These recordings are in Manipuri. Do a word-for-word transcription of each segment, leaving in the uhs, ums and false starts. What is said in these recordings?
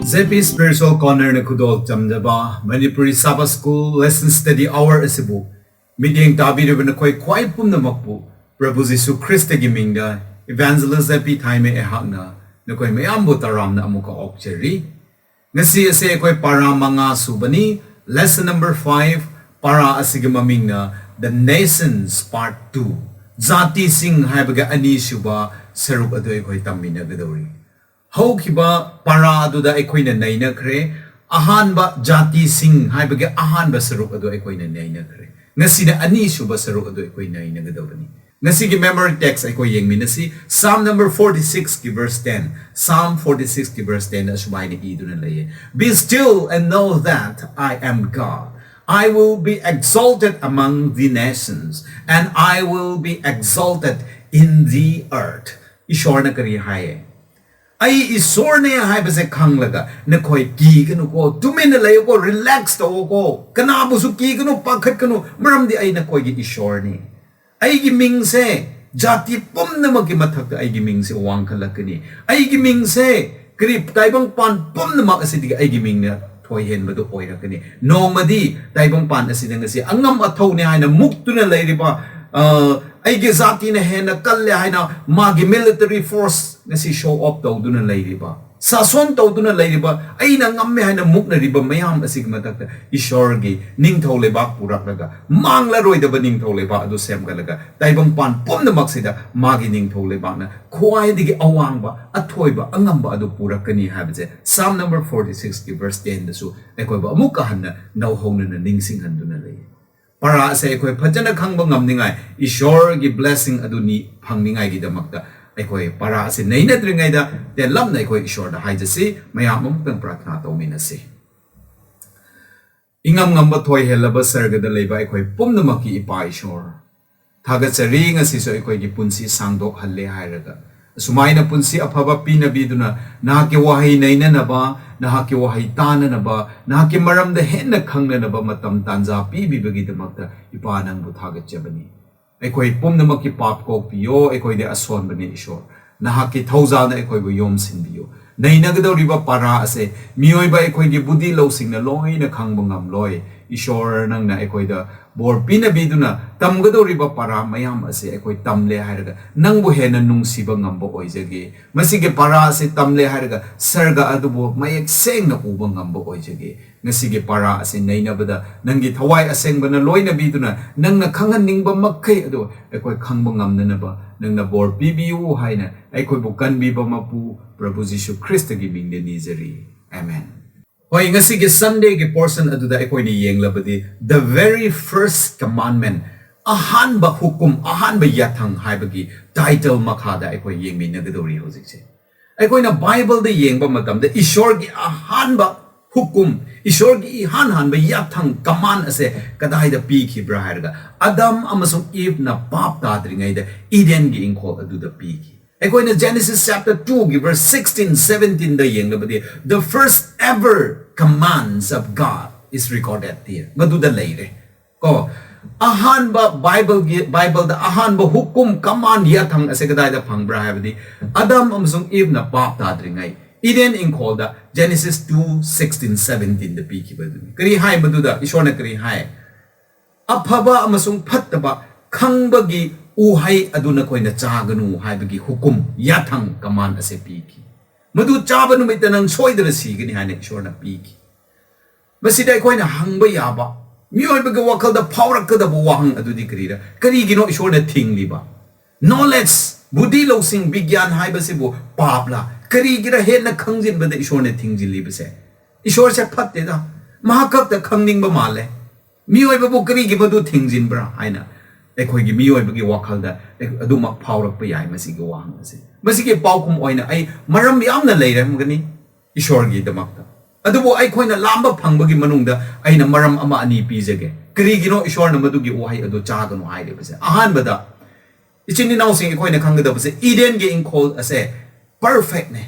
J P Spiritual Corner ꯅ ꯈꯨꯗꯣꯜ ꯆꯝꯖꯕ Manipuri Sabbath School Lesson Study Hour ꯑꯁꯤꯕꯨ ꯃꯤꯠꯌꯦꯡ ꯇꯥꯕꯤꯔꯤꯕ ꯅꯈꯣꯏ ꯈ꯭ꯋꯥꯏ ꯄꯨꯝꯅꯃꯛꯄꯨ ꯄ꯭ꯔꯚꯨ ꯖꯤꯁꯨ ꯈ꯭ꯔꯤꯁꯇꯒꯤ ꯃꯤꯡꯗ Evangelist J P ꯊꯥꯏꯃꯩ ꯑꯩꯍꯥꯛꯅ ꯅꯈꯣꯏ ꯃꯌꯥꯝꯕꯨ ꯇꯔꯥꯝꯅ ꯑꯃꯨꯛꯀ ꯑꯣꯛꯆꯔꯤ꯫ ꯉꯁꯤ ꯑꯁꯤ ꯑꯩꯈꯣꯏ ꯄꯥꯔꯥ ꯃꯉꯥ ꯁꯨꯕꯅꯤ, lesson number five, ꯄꯥꯔꯥ ꯑꯁꯤꯒꯤ ꯃꯃꯤꯡꯅ The Nations Part two, ꯖꯥꯇꯤꯁꯤꯡ ꯍꯥꯏꯕꯒꯤ ꯑꯅꯤꯁꯨꯕ ꯁꯔꯨꯛ ꯑꯗꯨ ꯑꯩꯈꯣꯏ ꯇꯝꯃꯤꯟꯅꯒꯗꯧꯔꯤ꯫ ꯍꯧꯈꯤꯕ ꯄꯥꯔꯥ ꯑꯗꯨꯗ ꯑꯩꯈꯣꯏꯅ ꯅꯩꯅꯈ꯭ꯔꯦ, ꯑꯍꯥꯟꯕ ꯖꯥꯇꯤꯁꯤꯡ ꯍꯥꯏꯕꯒꯤ ꯑꯍꯥꯟꯕ ꯁꯔꯨꯛ ꯑꯗꯨ ꯑꯩꯈꯣꯏꯅ ꯅꯩꯅꯈ꯭ꯔꯦ꯫ ꯉꯁꯤꯅ ꯑꯅꯤꯁꯨꯕ ꯁꯔꯨꯛ ꯑꯗꯨ ꯑꯩꯈꯣꯏ ꯅꯩꯅꯒꯗꯕꯅꯤ꯫ ꯉꯁꯤꯒꯤ memory text ꯑꯩꯈꯣꯏ ꯌꯦꯡꯃꯤꯟꯅꯁꯤ꯫ Psalm number forty six ꯀꯤ verse ten, Psalm forty six ꯀꯤ verse ten ꯑꯁꯨꯃꯥꯏꯅ ꯏꯗꯨꯅ ꯂꯩꯌꯦ, "Be still and know that I am God. I will be exalted among the nations, and I will be exalted in the earth." ꯏꯁꯣꯔꯅ ꯀꯔꯤ ꯍꯥꯏꯌꯦ? "ꯑꯩ ꯏꯁꯣꯔꯅꯦ ꯍꯥꯏꯕꯁꯦ ꯈꯪꯂꯒ ꯅꯈꯣꯏ ꯀꯤꯒꯅꯨꯀꯣ, ꯇꯨꯃꯤꯟꯅ ꯂꯩꯌꯨꯀꯣ, relax ꯇꯧꯋꯣꯀꯣ, ꯀꯅꯥꯕꯨꯁꯨ ꯀꯤꯒꯅꯨ, ꯄꯥꯈꯠꯀꯅꯨ, ꯃꯔꯝꯗꯤ ꯑꯩ ꯅꯈꯣꯏꯒꯤ ꯏꯁꯣꯔꯅꯤ꯫ ꯑꯩꯒꯤ ꯃꯤꯡꯁꯦ ꯖꯥꯇꯤ ꯄꯨꯝꯅꯃꯛꯀꯤ ꯃꯊꯛꯇ ꯑꯩꯒꯤ ꯃꯤꯡꯁꯦ ꯋꯥꯡꯈꯠꯂꯛꯀꯅꯤ꯫ ꯑꯩꯒꯤ ꯃꯤꯡꯁꯦ ꯀꯔꯤ, ꯇꯥꯏꯕꯪꯄꯥꯟ ꯄꯨꯝꯅꯃꯛ ꯑꯁꯤꯗꯒꯤ ꯑꯩꯒꯤ ꯃꯤꯡꯅ ꯊꯣꯏꯍꯦꯟꯕꯗꯨ ꯑꯣꯏꯔꯛꯀꯅꯤ꯫ ꯅꯣꯡꯃꯗꯤ ꯇꯥꯏꯕꯪꯄꯥꯟ ꯑꯁꯤꯗ ꯉꯁꯤ ꯑꯉꯝ ꯑꯊꯧꯅꯤ ꯍꯥꯏꯅ ꯃꯨꯛꯇꯨꯅ ꯂꯩꯔꯤꯕ, ꯑ, ꯑꯩꯒꯤ ꯖꯥꯇꯤꯅ ꯍꯦꯟꯅ ꯀꯜꯂꯦ ꯍꯥꯏꯅ ꯃꯥꯒꯤ military force ꯉꯁꯤ show off ꯇꯧꯗꯨꯅ ꯂꯩꯔꯤꯕ, ꯁꯥꯁꯣꯟ ꯇꯧꯗꯨꯅ ꯂꯩꯔꯤꯕ, ꯑꯩꯅ ꯉꯝꯃꯦ ꯍꯥꯏꯅ ꯃꯨꯛꯅꯔꯤꯕ ꯃꯌꯥꯝ ꯑꯁꯤꯒꯤ ꯃꯊꯛꯇ ꯏꯁꯣꯔꯒꯤ ꯅꯤꯡꯊꯧ ꯂꯩꯕꯥꯛ ꯄꯨꯔꯛꯂꯒ, ꯃꯥꯡꯂꯔꯣꯏꯗꯕ ꯅꯤꯡꯊꯧ ꯂꯩꯕꯥꯛ ꯑꯗꯨ ꯁꯦꯝꯒꯠꯂꯒ, ꯇꯥꯏꯕꯪꯄꯥꯟ ꯄꯨꯝꯅꯃꯛꯁꯤꯗ ꯃꯥꯒꯤ ꯅꯤꯡꯊꯧ ꯂꯩꯕꯥꯛꯅ ꯈ꯭ꯋꯥꯏꯗꯒꯤ ꯑꯋꯥꯡꯕ, ꯑꯊꯣꯏꯕ, ꯑꯉꯝꯕ ꯑꯗꯨ ꯄꯨꯔꯛꯀꯅꯤ ꯍꯥꯏꯕꯁꯦ Psalm number forty six ꯀꯤ verse ten ꯗꯁꯨ ꯑꯩꯈꯣꯏꯕꯨ ꯑꯃꯨꯛꯀ ꯍꯟꯅ ꯅꯧꯍꯧꯅꯅ ꯅꯤꯡꯁꯤꯡꯍꯟꯗꯨꯅ ꯂꯩ꯫ ꯄꯥꯔꯥ ꯑꯁꯦ ꯑꯩꯈꯣꯏ ꯐꯖꯅ ꯈꯪꯕ ꯉꯝꯅꯤꯡꯉꯥꯏ, ꯏꯁꯣꯔꯒꯤ blessing ꯑꯗꯨꯅꯤ ꯐꯪꯅꯤꯡꯉꯥꯏꯒꯤꯗꯃꯛꯇ ꯑꯩꯈꯣꯏ ꯄꯥꯔꯥ ꯑꯁꯦ ꯅꯩꯅꯗ꯭ꯔꯤꯉꯩꯗ ꯇꯦꯜꯂꯞꯅ ꯑꯩꯈꯣꯏ ꯏꯁꯣꯔꯗ ꯍꯥꯏꯖꯁꯤ꯫ ꯃꯌꯥꯝ ꯑꯃꯨꯛꯇꯪ ꯄ꯭ꯔꯥꯊꯅꯥ ꯇꯧꯃꯤꯟꯅꯁꯤ꯫ ꯏꯉꯝ ꯉꯝꯕ ꯊꯣꯏꯍꯦꯜꯂꯕ ꯁꯔꯒꯗ ꯂꯩꯕ ꯑꯩꯈꯣꯏ ꯄꯨꯝꯅꯃꯛꯀꯤ ꯏꯄꯥ ꯏꯁꯣꯔ, ꯊꯥꯒꯠꯆꯔꯤ, ꯉꯁꯤꯁꯨ ꯑꯩꯈꯣꯏꯒꯤ ꯄꯨꯟꯁꯤ ꯁꯥꯡꯗꯣꯛꯍꯜꯂꯦ ꯍꯥꯏꯔꯒ, ꯑꯁꯨꯃꯥꯏꯅ ꯄꯨꯟꯁꯤ ꯑꯐꯕ ꯄꯤꯅꯕꯤꯗꯨꯅ, ꯅꯍꯥꯛꯀꯤ ꯋꯥꯍꯩ ꯅꯩꯅꯅꯕ, ꯅꯍꯥꯛꯀꯤ ꯋꯥꯍꯩ ꯇꯥꯅꯅꯕ, ꯅꯍꯥꯛꯀꯤ ꯃꯔꯝꯗ ꯍꯦꯟꯅ ꯈꯪꯅꯅꯕ ꯃꯇꯝ ꯇꯥꯟꯖꯥ ꯄꯤꯕꯤꯕꯒꯤꯗꯃꯛꯇ ꯏꯄꯥ ꯅꯪꯕꯨ ꯊꯥꯒꯠꯆꯕꯅꯤ꯫ ꯑꯩꯈꯣꯏ ꯄꯨꯝꯅꯃꯛꯀꯤ ꯄꯥꯞ ꯀꯣꯛꯄꯤꯌꯣ, ꯑꯩꯈꯣꯏꯗꯤ ꯑꯁꯣꯟꯕꯅꯤ ꯏꯁꯣꯔ꯫ ꯅꯍꯥꯛꯀꯤ ꯊꯧꯖꯥꯜꯅ ꯑꯩꯈꯣꯏꯕꯨ ꯌꯣꯝꯁꯤꯟꯕꯤꯌꯨ꯫ ꯅꯩꯅꯒꯗꯧꯔꯤꯕ ꯄꯔꯥ ꯑꯁꯦ ꯃꯤꯑꯣꯏꯕ ꯑꯩꯈꯣꯏꯒꯤ ꯕꯨꯙꯤ ꯂꯧꯁꯤꯡꯅ ꯂꯣꯏꯅ ꯈꯪꯕ ꯉꯝꯂꯣꯏ꯫ ꯏꯁꯣꯔ, ꯅꯪꯅ ꯑꯩꯈꯣꯏꯗ ꯕꯣꯔ ꯄꯤꯅꯕꯤꯗꯨꯅ ꯇꯝꯒꯗꯧꯔꯤꯕ ꯄꯔꯥ ꯃꯌꯥꯝ ꯑꯁꯦ ꯑꯩꯈꯣꯏ ꯇꯝꯂꯦ ꯍꯥꯏꯔꯒ ꯅꯪꯕꯨ ꯍꯦꯟꯅ ꯅꯨꯡꯁꯤꯕ ꯉꯝꯕ ꯑꯣꯏꯖꯒꯦ꯫ ꯃꯁꯤꯒꯤ ꯄꯔꯥ ꯑꯁꯤ ꯇꯝꯂꯦ ꯍꯥꯏꯔꯒ ꯁꯔꯒ ꯑꯗꯨꯕꯨ ꯃꯌꯦꯛ ꯁꯦꯡꯅ ꯎꯕ ꯉꯝꯕ ꯑꯣꯏꯖꯒꯦ꯫ ꯉꯁꯤꯒꯤ ꯄꯔꯥ ꯑꯁꯤ ꯅꯩꯅꯕꯗ ꯅꯪꯒꯤ ꯊꯋꯥꯏ ꯑꯁꯦꯡꯕꯅ ꯂꯣꯏꯅꯕꯤꯗꯨꯅ ꯅꯪꯅ ꯈꯪꯍꯟꯅꯤꯡꯕ ꯃꯈꯩ ꯑꯗꯨ ꯑꯩꯈꯣꯏ ꯈꯪꯕ ꯉꯝꯅꯅꯕ ꯅꯪꯅ ꯕꯣꯔ ꯄꯤꯕꯤꯌꯨ ꯍꯥꯏꯅ ꯑꯩꯈꯣꯏꯕꯨ ꯀꯟꯕꯤꯕ ꯃꯄꯨ ꯄ꯭ꯔꯚꯨ ꯖꯤꯁꯨ ꯈ꯭ꯔꯤꯁꯇꯒꯤ ꯃꯤꯡꯗ ꯅꯤꯖꯔꯤ꯫ ꯑꯃꯦꯟ꯫ ꯍꯣꯏ, ꯉꯁꯤꯒꯤ Sundayꯒꯤ portion ꯑꯗꯨꯗ ꯑꯩꯈꯣꯏꯅ ꯌꯦꯡꯂꯕꯗꯤ The Very First Commandment, ꯑꯍꯥꯟꯕ ꯍꯨꯀꯨꯝ, ꯑꯍꯥꯟꯕ ꯌꯥꯊꯪ ꯍꯥꯏꯕꯒꯤ title ꯃꯈꯥꯗ ꯑꯩꯈꯣꯏ ꯌꯦꯡꯃꯤꯟꯅꯒꯗꯧꯔꯤ ꯍꯧꯖꯤꯛꯁꯦ꯫ ꯑꯩꯈꯣꯏꯅ Bibleꯗ ꯌꯦꯡꯕ ꯃꯇꯝꯗ ꯏꯁꯣꯔꯒꯤ ꯑꯍꯥꯟꯕ ꯍꯨꯀꯨꯝ, ꯏꯁꯣꯔꯒꯤ ꯏꯍꯥꯟ ꯍꯥꯟꯕ ꯌꯥꯊꯪ, command ꯑꯁꯦ ꯀꯗꯥꯏꯗ ꯄꯤꯈꯤꯕ꯭ꯔꯥ ꯍꯥꯏꯔꯒ ꯑꯗꯝ ꯑꯃꯁꯨꯡ ꯏꯚꯅ ꯄꯥꯞ ꯇꯥꯗ꯭ꯔꯤꯉꯩꯗ ꯏꯗꯦꯟꯒꯤ ꯏꯪꯈꯣꯜ ꯑꯗꯨꯗ ꯄꯤꯈꯤ꯫ ꯑꯩꯈꯣꯏꯅ Genesis chapter twoꯒꯤ verse sixteen, seventeenꯗ ꯌꯦꯡꯂꯕꯗꯤ the first ever commands of God is recorded there. ꯃꯗꯨꯗ ꯂꯩꯔꯦ꯫ ꯀꯣ, ꯑꯍꯥꯟꯕ Bibleꯒꯤ, Bibleꯗ ꯑꯍꯥꯟꯕ ꯍꯨꯀꯨꯝ, command, ꯌꯥꯊꯪ ꯑꯁꯦ ꯀꯗꯥꯏꯗ ꯐꯪꯕ꯭ꯔꯥ ꯍꯥꯏꯕꯗꯤ ꯑꯗꯝ ꯑꯃꯁꯨꯡ ꯏꯚꯅ ꯄꯥꯞ ꯇꯥꯗ꯭ꯔꯤꯉꯩ ꯏꯗꯦꯟ ꯏꯪꯈꯣꯜꯗ, Genesis two sixteen, seventeenꯗ ꯄꯤꯈꯤꯕ ꯑꯗꯨꯅꯤ꯫ ꯀꯔꯤ ꯍꯥꯏ ꯃꯗꯨꯗ? ꯏꯁꯣꯔꯅ ꯀꯔꯤ ꯍꯥꯏ? "ꯑꯐꯕ ꯑꯃꯁꯨꯡ ꯐꯠꯇꯕ ꯈꯪꯕꯒꯤ ꯎꯍꯩ ꯑꯗꯨ ꯅꯈꯣꯏꯅ ꯆꯥꯒꯅꯨ" ꯍꯥꯏꯕꯒꯤ ꯍꯨꯀꯨꯝ, ꯌꯥꯊꯪ, command ꯑꯁꯦ ꯄꯤꯈꯤ꯫ "ꯃꯗꯨ ꯆꯥꯕ ꯅꯨꯃꯤꯠꯇ ꯅꯪ ꯁꯣꯏꯗꯅ ꯁꯤꯒꯅꯤ" ꯍꯥꯏꯅ ꯏꯁꯣꯔꯅ ꯄꯤꯈꯤ꯫ ꯃꯁꯤꯗ ꯑꯩꯈꯣꯏꯅ ꯍꯪꯕ ꯌꯥꯕ, ꯃꯤꯑꯣꯏꯕꯒꯤ ꯋꯥꯈꯜꯗ ꯐꯥꯎꯔꯛꯀꯗꯕ ꯋꯥꯍꯪ ꯑꯗꯨꯗꯤ ꯀꯔꯤꯔ? ꯀꯔꯤꯒꯤꯅꯣ ꯏꯁꯣꯔꯅ ꯊꯤꯡꯂꯤꯕ? Knowledge, ꯕꯨꯙꯤ ꯂꯧꯁꯤꯡ, ꯕꯤꯒ꯭ꯌꯥꯟ ꯍꯥꯏꯕꯁꯤꯕꯨ ꯄꯥꯞꯂꯥ? ꯀꯔꯤꯒꯤꯔ ꯍꯦꯟꯅ ꯈꯪꯖꯤꯟꯕꯗ ꯏꯁꯣꯔꯅ ꯊꯤꯡꯖꯤꯜꯂꯤꯕꯁꯦ? ꯏꯁꯣꯔꯁꯦ ꯐꯠꯇꯦꯗ, ꯃꯍꯥꯛ ꯈꯛꯇ ꯈꯪꯅꯤꯡꯕ ꯃꯥꯜꯂꯦ꯫ ꯃꯤꯑꯣꯏꯕꯕꯨ ꯀꯔꯤꯒꯤ ꯃꯗꯨ ꯊꯤꯡꯖꯤꯟꯕ꯭ꯔꯥ ꯍꯥꯏꯅ ꯑꯩꯈꯣꯏꯒꯤ ꯃꯤꯑꯣꯏꯕꯒꯤ ꯋꯥꯈꯜꯗ ꯑꯗꯨꯃꯛ ꯐꯥꯎꯔꯛꯄ ꯌꯥꯏ ꯃꯁꯤꯒꯤ ꯋꯥꯍꯪ ꯑꯁꯦ꯫ ꯃꯁꯤꯒꯤ ꯄꯥꯎꯈꯨꯝ ꯑꯣꯏꯅ ꯑꯩ ꯃꯔꯝ ꯌꯥꯝꯅ ꯂꯩꯔꯝꯒꯅꯤ ꯏꯁꯣꯔꯒꯤꯗꯃꯛꯇ꯫ ꯑꯗꯨꯕꯨ ꯑꯩꯈꯣꯏꯅ ꯂꯥꯝꯕ ꯐꯪꯕꯒꯤ ꯃꯅꯨꯡꯗ ꯑꯩꯅ ꯃꯔꯝ ꯑꯃ ꯑꯅꯤ ꯄꯤꯖꯒꯦ꯫ ꯀꯔꯤꯒꯤꯅꯣ ꯏꯁꯣꯔꯅ ꯃꯗꯨꯒꯤ ꯎꯍꯩ ꯑꯗꯨ ꯆꯥꯒꯅꯨ ꯍꯥꯏꯔꯤꯕꯁꯦ? ꯑꯍꯥꯟꯕꯗ, ꯏꯆꯤꯟ ꯏꯅꯥꯎꯁꯤꯡ, ꯑꯩꯈꯣꯏꯅ ꯈꯪꯒꯗꯕꯁꯦ, ꯏꯗꯦꯟꯒꯤ ꯏꯪꯈꯣꯜ ꯑꯁꯦ perfectꯅꯦ꯫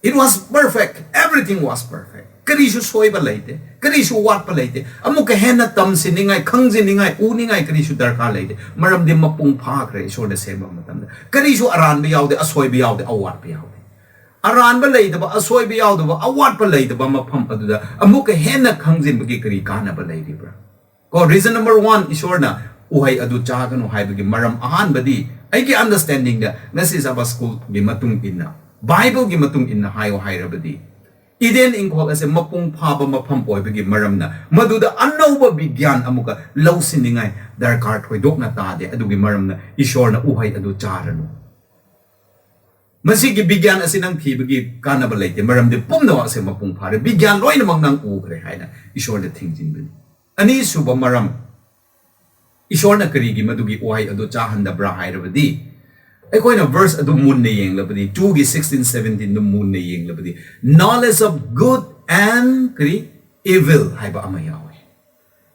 It was perfect. Everything was perfect. ꯀꯔꯤꯁꯨ ꯁꯣꯏꯕ ꯂꯩꯇꯦ꯫ ꯀꯔꯤꯁꯨ ꯋꯥꯠꯄ ꯂꯩꯇꯦ꯫ ꯑꯃꯨꯛꯀ ꯍꯦꯟꯅ ꯇꯝꯁꯤꯟꯅꯤꯡꯉꯥꯏ, ꯈꯪꯖꯤꯟꯅꯤꯡꯉꯥꯏ, ꯎꯅꯤꯡꯉꯥꯏ ꯀꯔꯤꯁꯨ ꯗꯔꯀꯥꯔ ꯂꯩꯇꯦ꯫ ꯃꯔꯝꯗꯤ ꯃꯄꯨꯡ ꯐꯥꯈ꯭ꯔꯦ꯫ ꯏꯁꯣꯔꯅ ꯁꯦꯝꯕ ꯃꯇꯝꯗ ꯀꯔꯤꯁꯨ ꯑꯔꯥꯟꯕ ꯌꯥꯎꯗꯦ, ꯑꯁꯣꯏꯕ ꯌꯥꯎꯗꯦ, ꯑꯋꯥꯠꯄ ꯌꯥꯎꯗꯦ꯫ ꯑꯔꯥꯟꯕ ꯂꯩꯇꯕ, ꯑꯁꯣꯏꯕ ꯌꯥꯎꯗꯕ, ꯑꯋꯥꯠꯄ ꯂꯩꯇꯕ ꯃꯐꯝ ꯑꯗꯨꯗ ꯑꯃꯨꯛꯀ ꯍꯦꯟꯅ ꯈꯪꯖꯤꯟꯕꯒꯤ ꯀꯔꯤ ꯀꯥꯟꯅꯕ ꯂꯩꯔꯤꯕ꯭ꯔꯥ? ꯀꯣ, reason number one, ꯏꯁꯣꯔꯅ ꯎꯍꯩ ꯑꯗꯨ ꯆꯥꯒꯅꯨ ꯍꯥꯏꯕꯒꯤ ꯃꯔꯝ ꯑꯍꯥꯟꯕꯗꯤ, ꯑꯩꯒꯤ understanding ꯗ, ꯉꯁꯤ Sabbath school ꯒꯤ ꯃꯇꯨꯡ ꯏꯟꯅ, Bible ꯒꯤ ꯃꯇꯨꯡ ꯏꯟꯅ ꯍꯥꯏꯌꯣ ꯍꯥꯏꯔꯕꯗꯤ, ꯏꯗꯦꯟ ꯏꯪꯈꯣꯜ ꯑꯁꯦ ꯃꯄꯨꯡ ꯐꯥꯕ ꯃꯐꯝ ꯑꯣꯏꯕꯒꯤ ꯃꯔꯝꯅ, ꯃꯗꯨꯗ ꯑꯅꯧꯕ ꯕꯤꯒ꯭ꯌꯥꯟ ꯑꯃꯨꯛꯀ ꯂꯧꯁꯤꯟꯅꯤꯡꯉꯥꯏ ꯗꯔꯀꯥꯔ ꯊꯣꯏꯗꯣꯛꯅ ꯇꯥꯗꯦ꯫ ꯑꯗꯨꯒꯤ ꯃꯔꯝꯅ ꯏꯁꯣꯔꯅ ꯎꯍꯩ ꯑꯗꯨ ꯆꯥꯔꯅꯨ꯫ ꯃꯁꯤꯒꯤ ꯕꯤꯒ꯭ꯌꯥꯟ ꯑꯁꯤ ꯅꯪ ꯊꯤꯕꯒꯤ ꯀꯥꯟꯅꯕ ꯂꯩꯇꯦ, ꯃꯔꯝꯗꯤ ꯄꯨꯝꯅꯃꯛ ꯑꯁꯦ ꯃꯄꯨꯡ ꯐꯥꯔꯦ, ꯕꯤꯒ꯭ꯌꯥꯟ ꯂꯣꯏꯅꯃꯛ ꯅꯪ ꯎꯈ꯭ꯔꯦ ꯍꯥꯏꯅ ꯏꯁꯣꯔꯅ ꯊꯤꯡꯖꯤꯟꯕꯅꯤ꯫ ꯑꯅꯤꯁꯨꯕ ꯃꯔꯝ, ꯏꯁꯣꯔꯅ ꯀꯔꯤꯒꯤ ꯃꯗꯨꯒꯤ ꯎꯍꯩ ꯑꯗꯨ ꯆꯥꯍꯟꯗꯕ꯭ꯔꯥ ꯍꯥꯏꯔꯕꯗꯤ, ꯑꯩꯈꯣꯏꯅ verse ꯑꯗꯨ ꯃꯨꯟꯅ ꯌꯦꯡꯂꯕꯗꯤ, two ꯒꯤ sixteen seventeen ꯗꯨ ꯃꯨꯟꯅ ꯌꯦꯡꯂꯕꯗꯤ, knowledge of good and ꯀꯔꯤ, evil ꯍꯥꯏꯕ ꯑꯃ ꯌꯥꯎꯋꯤ꯫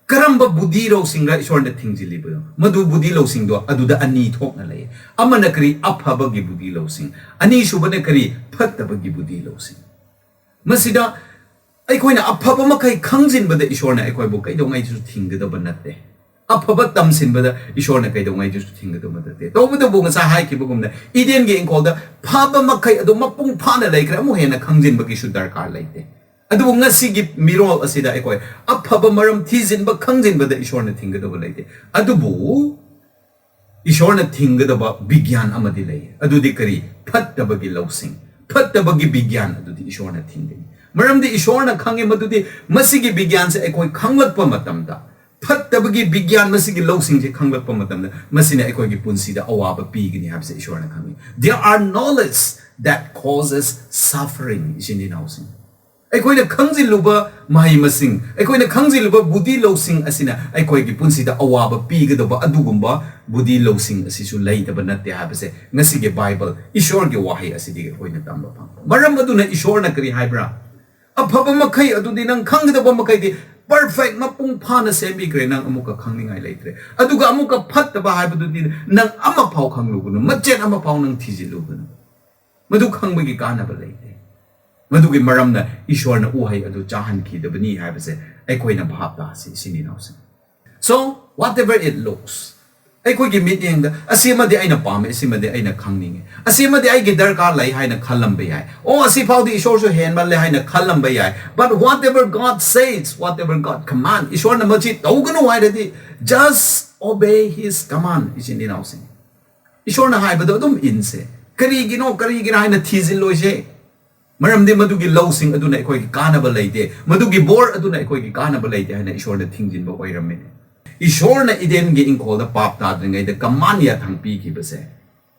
ꯀꯔꯝꯕ ꯕꯨꯙꯤ ꯂꯧꯁꯤꯡꯔ ꯏꯁꯣꯔꯅ ꯊꯤꯡꯖꯤꯜꯂꯤꯕꯗꯣ? ꯃꯗꯨ ꯕꯨꯙꯤ ꯂꯧꯁꯤꯡꯗꯣ ꯑꯗꯨꯗ ꯑꯅꯤ ꯊꯣꯛꯅ ꯂꯩ꯫ ꯑꯃꯅ ꯀꯔꯤ? ꯑꯐꯕꯒꯤ ꯕꯨꯙꯤ ꯂꯧꯁꯤꯡ꯫ ꯑꯅꯤꯁꯨꯕꯅ ꯀꯔꯤ? ꯐꯠꯇꯕꯒꯤ ꯕꯨꯙꯤ ꯂꯧꯁꯤꯡ꯫ ꯃꯁꯤꯗ ꯑꯩꯈꯣꯏꯅ ꯑꯐꯕ ꯃꯈꯩ ꯈꯪꯖꯤꯟꯕꯗ ꯏꯁꯣꯔꯅ ꯑꯩꯈꯣꯏꯕꯨ ꯀꯩꯗꯧꯉꯩꯗꯁꯨ ꯊꯤꯡꯒꯗꯕ ꯅꯠꯇꯦ꯫ ꯑꯐꯕ ꯇꯝꯁꯤꯟꯕꯗ ꯏꯁꯣꯔꯅ ꯀꯩꯗꯧꯉꯩꯗꯁꯨ ꯊꯤꯡꯒꯗꯕ ꯅꯠꯇꯦ꯫ ꯇꯧꯕꯇꯕꯨ ꯉꯁꯥꯏ ꯍꯥꯏꯈꯤꯕꯒꯨꯝꯅ ꯏꯗꯦꯟꯒꯤ ꯏꯪꯈꯣꯜꯗ ꯐꯕ ꯃꯈꯩ ꯑꯗꯨ ꯃꯄꯨꯡ ꯐꯥꯅ ꯂꯩꯈ꯭ꯔꯦ, ꯑꯃꯨꯛ ꯍꯦꯟꯅ ꯈꯪꯖꯤꯟꯕꯒꯤꯁꯨ ꯗꯔꯀꯥꯔ ꯂꯩꯇꯦ꯫ ꯑꯗꯨꯕꯨ ꯉꯁꯤꯒꯤ ꯃꯤꯔꯣꯜ ꯑꯁꯤꯗ ꯑꯩꯈꯣꯏ ꯑꯐꯕ ꯃꯔꯝ ꯊꯤꯖꯤꯟꯕ, ꯈꯪꯖꯤꯟꯕꯗ ꯏꯁꯣꯔꯅ ꯊꯤꯡꯒꯗꯕ ꯂꯩꯇꯦ꯫ ꯑꯗꯨꯕꯨ ꯏꯁꯣꯔꯅ ꯊꯤꯡꯒꯗꯕ ꯕꯤꯒ꯭ꯌꯥꯟ ꯑꯃꯗꯤ ꯂꯩ꯫ ꯑꯗꯨꯗꯤ ꯀꯔꯤ? ꯐꯠꯇꯕꯒꯤ ꯂꯧꯁꯤꯡ, ꯐꯠꯇꯕꯒꯤ ꯕꯤꯒ꯭ꯌꯥꯟ ꯑꯗꯨꯗꯤ ꯏꯁꯣꯔꯅ ꯊꯤꯡꯒꯅꯤ꯫ ꯃꯔꯝꯗꯤ ꯏꯁꯣꯔꯅ ꯈꯪꯉꯤ ꯃꯗꯨꯗꯤ ꯃꯁꯤꯒꯤ ꯕꯤꯒ꯭ꯌꯥꯟꯁꯦ ꯑꯩꯈꯣꯏ ꯈꯪꯂꯛꯄ ꯃꯇꯝꯗ, ꯐꯠꯇꯕꯒꯤ ꯕꯤꯒ꯭ꯌꯥꯟ, ꯃꯁꯤꯒꯤ ꯂꯧꯁꯤꯡꯁꯦ ꯈꯪꯂꯛꯄ ꯃꯇꯝꯗ, ꯃꯁꯤꯅ ꯑꯩꯈꯣꯏꯒꯤ ꯄꯨꯟꯁꯤꯗ ꯑꯋꯥꯕ ꯄꯤꯒꯅꯤ ꯍꯥꯏꯕꯁꯦ ꯏꯁꯣꯔꯅ ꯈꯪꯉꯤ꯫ There are knowledge that causes suffering, ꯏꯆꯤꯟ ꯏꯅꯥꯎꯁꯤꯡ꯫ ꯑꯩꯈꯣꯏꯅ ꯈꯪꯖꯤꯜꯂꯨꯕ ꯃꯍꯩ ꯃꯁꯤꯡ, ꯑꯩꯈꯣꯏꯅ ꯈꯪꯖꯤꯜꯂꯨꯕ ꯕꯨꯙꯤ ꯂꯧꯁꯤꯡ ꯑꯁꯤꯅ ꯑꯩꯈꯣꯏꯒꯤ ꯄꯨꯟꯁꯤꯗ ꯑꯋꯥꯕ ꯄꯤꯒꯗꯕ ꯑꯗꯨꯒꯨꯝꯕ ꯕꯨꯙꯤ ꯂꯧꯁꯤꯡ ꯑꯁꯤꯁꯨ ꯂꯩꯇꯕ ꯅꯠꯇꯦ ꯍꯥꯏꯕꯁꯦ ꯉꯁꯤꯒꯤ ꯕꯥꯏꯕꯜ, ꯏꯁꯣꯔꯒꯤ ꯋꯥꯍꯩ ꯑꯁꯤꯗꯒꯤ ꯑꯩꯈꯣꯏꯅ ꯇꯝꯕ ꯐꯪꯉꯤ꯫ ꯃꯔꯝ ꯑꯗꯨꯅ ꯏꯁꯣꯔꯅ ꯀꯔꯤ ꯍꯥꯏꯕ꯭ꯔꯥ? ꯑꯐꯕ ꯃꯈꯩ ꯑꯗꯨꯗꯤ ꯅꯪ ꯈꯪꯒꯗꯕ ꯃꯈꯩꯗꯤ perfect, ꯃꯄꯨꯡ ꯐꯥꯅ ꯁꯦꯝꯕꯤꯈ꯭ꯔꯦ, ꯅꯪ ꯑꯃꯨꯛꯀ ꯈꯪꯅꯤꯡꯉꯥꯏ ꯂꯩꯇ꯭ꯔꯦ꯫ ꯑꯗꯨꯒ ꯑꯃꯨꯛꯀ ꯐꯠꯇꯕ ꯍꯥꯏꯕꯗꯨꯗꯤ ꯅꯪ ꯑꯃꯐꯥꯎ ꯈꯪꯂꯨꯒꯅꯨ, ꯃꯆꯦꯠ ꯑꯃꯐꯥꯎ ꯅꯪ ꯊꯤꯖꯤꯜꯂꯨꯒꯅꯨ꯫ ꯃꯗꯨ ꯈꯪꯕꯒꯤ ꯀꯥꯟꯅꯕ ꯂꯩꯇꯦ꯫ ꯃꯗꯨꯒꯤ ꯃꯔꯝꯅ ꯏꯁꯣꯔꯅ ꯎꯍꯩ ꯑꯗꯨ ꯆꯥꯍꯟꯈꯤꯗꯕꯅꯤ ꯍꯥꯏꯕꯁꯦ ꯑꯩꯈꯣꯏꯅ ꯚꯥꯞ ꯇꯥꯁꯤ, ꯏꯆꯤꯟ ꯏꯅꯥꯎꯁꯤꯡ꯫ So, whatever it looks, ꯑꯩꯈꯣꯏꯒꯤ ꯃꯤꯠꯌꯦꯡꯗ ꯑꯁꯤꯃꯗꯤ ꯑꯩꯅ ꯄꯥꯝꯃꯦ, ꯑꯁꯤꯃꯗꯤ ꯑꯩꯅ ꯈꯪꯅꯤꯡꯉꯦ, ꯑꯁꯤꯃꯗꯤ ꯑꯩꯒꯤ ꯗꯔꯀꯥꯔ ꯂꯩ ꯍꯥꯏꯅ ꯈꯜꯂꯝꯕ ꯌꯥꯏ, ꯑꯣ, ꯑꯁꯤꯐꯥꯎꯗꯤ ꯏꯁꯣꯔꯁꯨ ꯍꯦꯟꯃꯜꯂꯦ ꯍꯥꯏꯅ ꯈꯜꯂꯝꯕ ꯌꯥꯏ꯫ But whatever God says, whatever God command, ꯏꯁꯣꯔꯅ ꯃꯁꯤ ꯇꯧꯒꯅꯨ ꯍꯥꯏꯔꯗꯤ, just obey his command, ꯏꯆꯤꯟ ꯏꯅꯥꯎꯁꯤꯡ꯫ ꯏꯁꯣꯔꯅ ꯍꯥꯏꯕꯗꯣ ꯑꯗꯨꯝ ꯏꯟꯁꯦ꯫ ꯀꯔꯤꯒꯤꯅꯣ, ꯀꯔꯤꯒꯤꯅꯣ ꯍꯥꯏꯅ ꯊꯤꯖꯤꯜꯂꯣꯏꯁꯦ꯫ ꯃꯔꯝꯗꯤ ꯃꯗꯨꯒꯤ ꯂꯧꯁꯤꯡ ꯑꯗꯨꯅ ꯑꯩꯈꯣꯏꯒꯤ ꯀꯥꯟꯅꯕ ꯂꯩꯇꯦ, ꯃꯗꯨꯒꯤ ꯕꯣꯔ ꯑꯗꯨꯅ ꯑꯩꯈꯣꯏꯒꯤ ꯀꯥꯟꯅꯕ ꯂꯩꯇꯦ ꯍꯥꯏꯅ ꯏꯁꯣꯔꯅ ꯊꯤꯡꯖꯤꯟꯕ ꯑꯣꯏꯔꯝꯃꯤꯅꯦ꯫ ꯏꯁꯣꯔꯅ ꯏꯗꯦꯟꯒꯤ ꯏꯪꯈꯣꯜꯗ ꯄꯥꯞ ꯇꯥꯗ꯭ꯔꯤꯉꯩꯗ ꯀꯃꯥꯟ ꯌꯥꯊꯪ ꯄꯤꯈꯤꯕꯁꯦ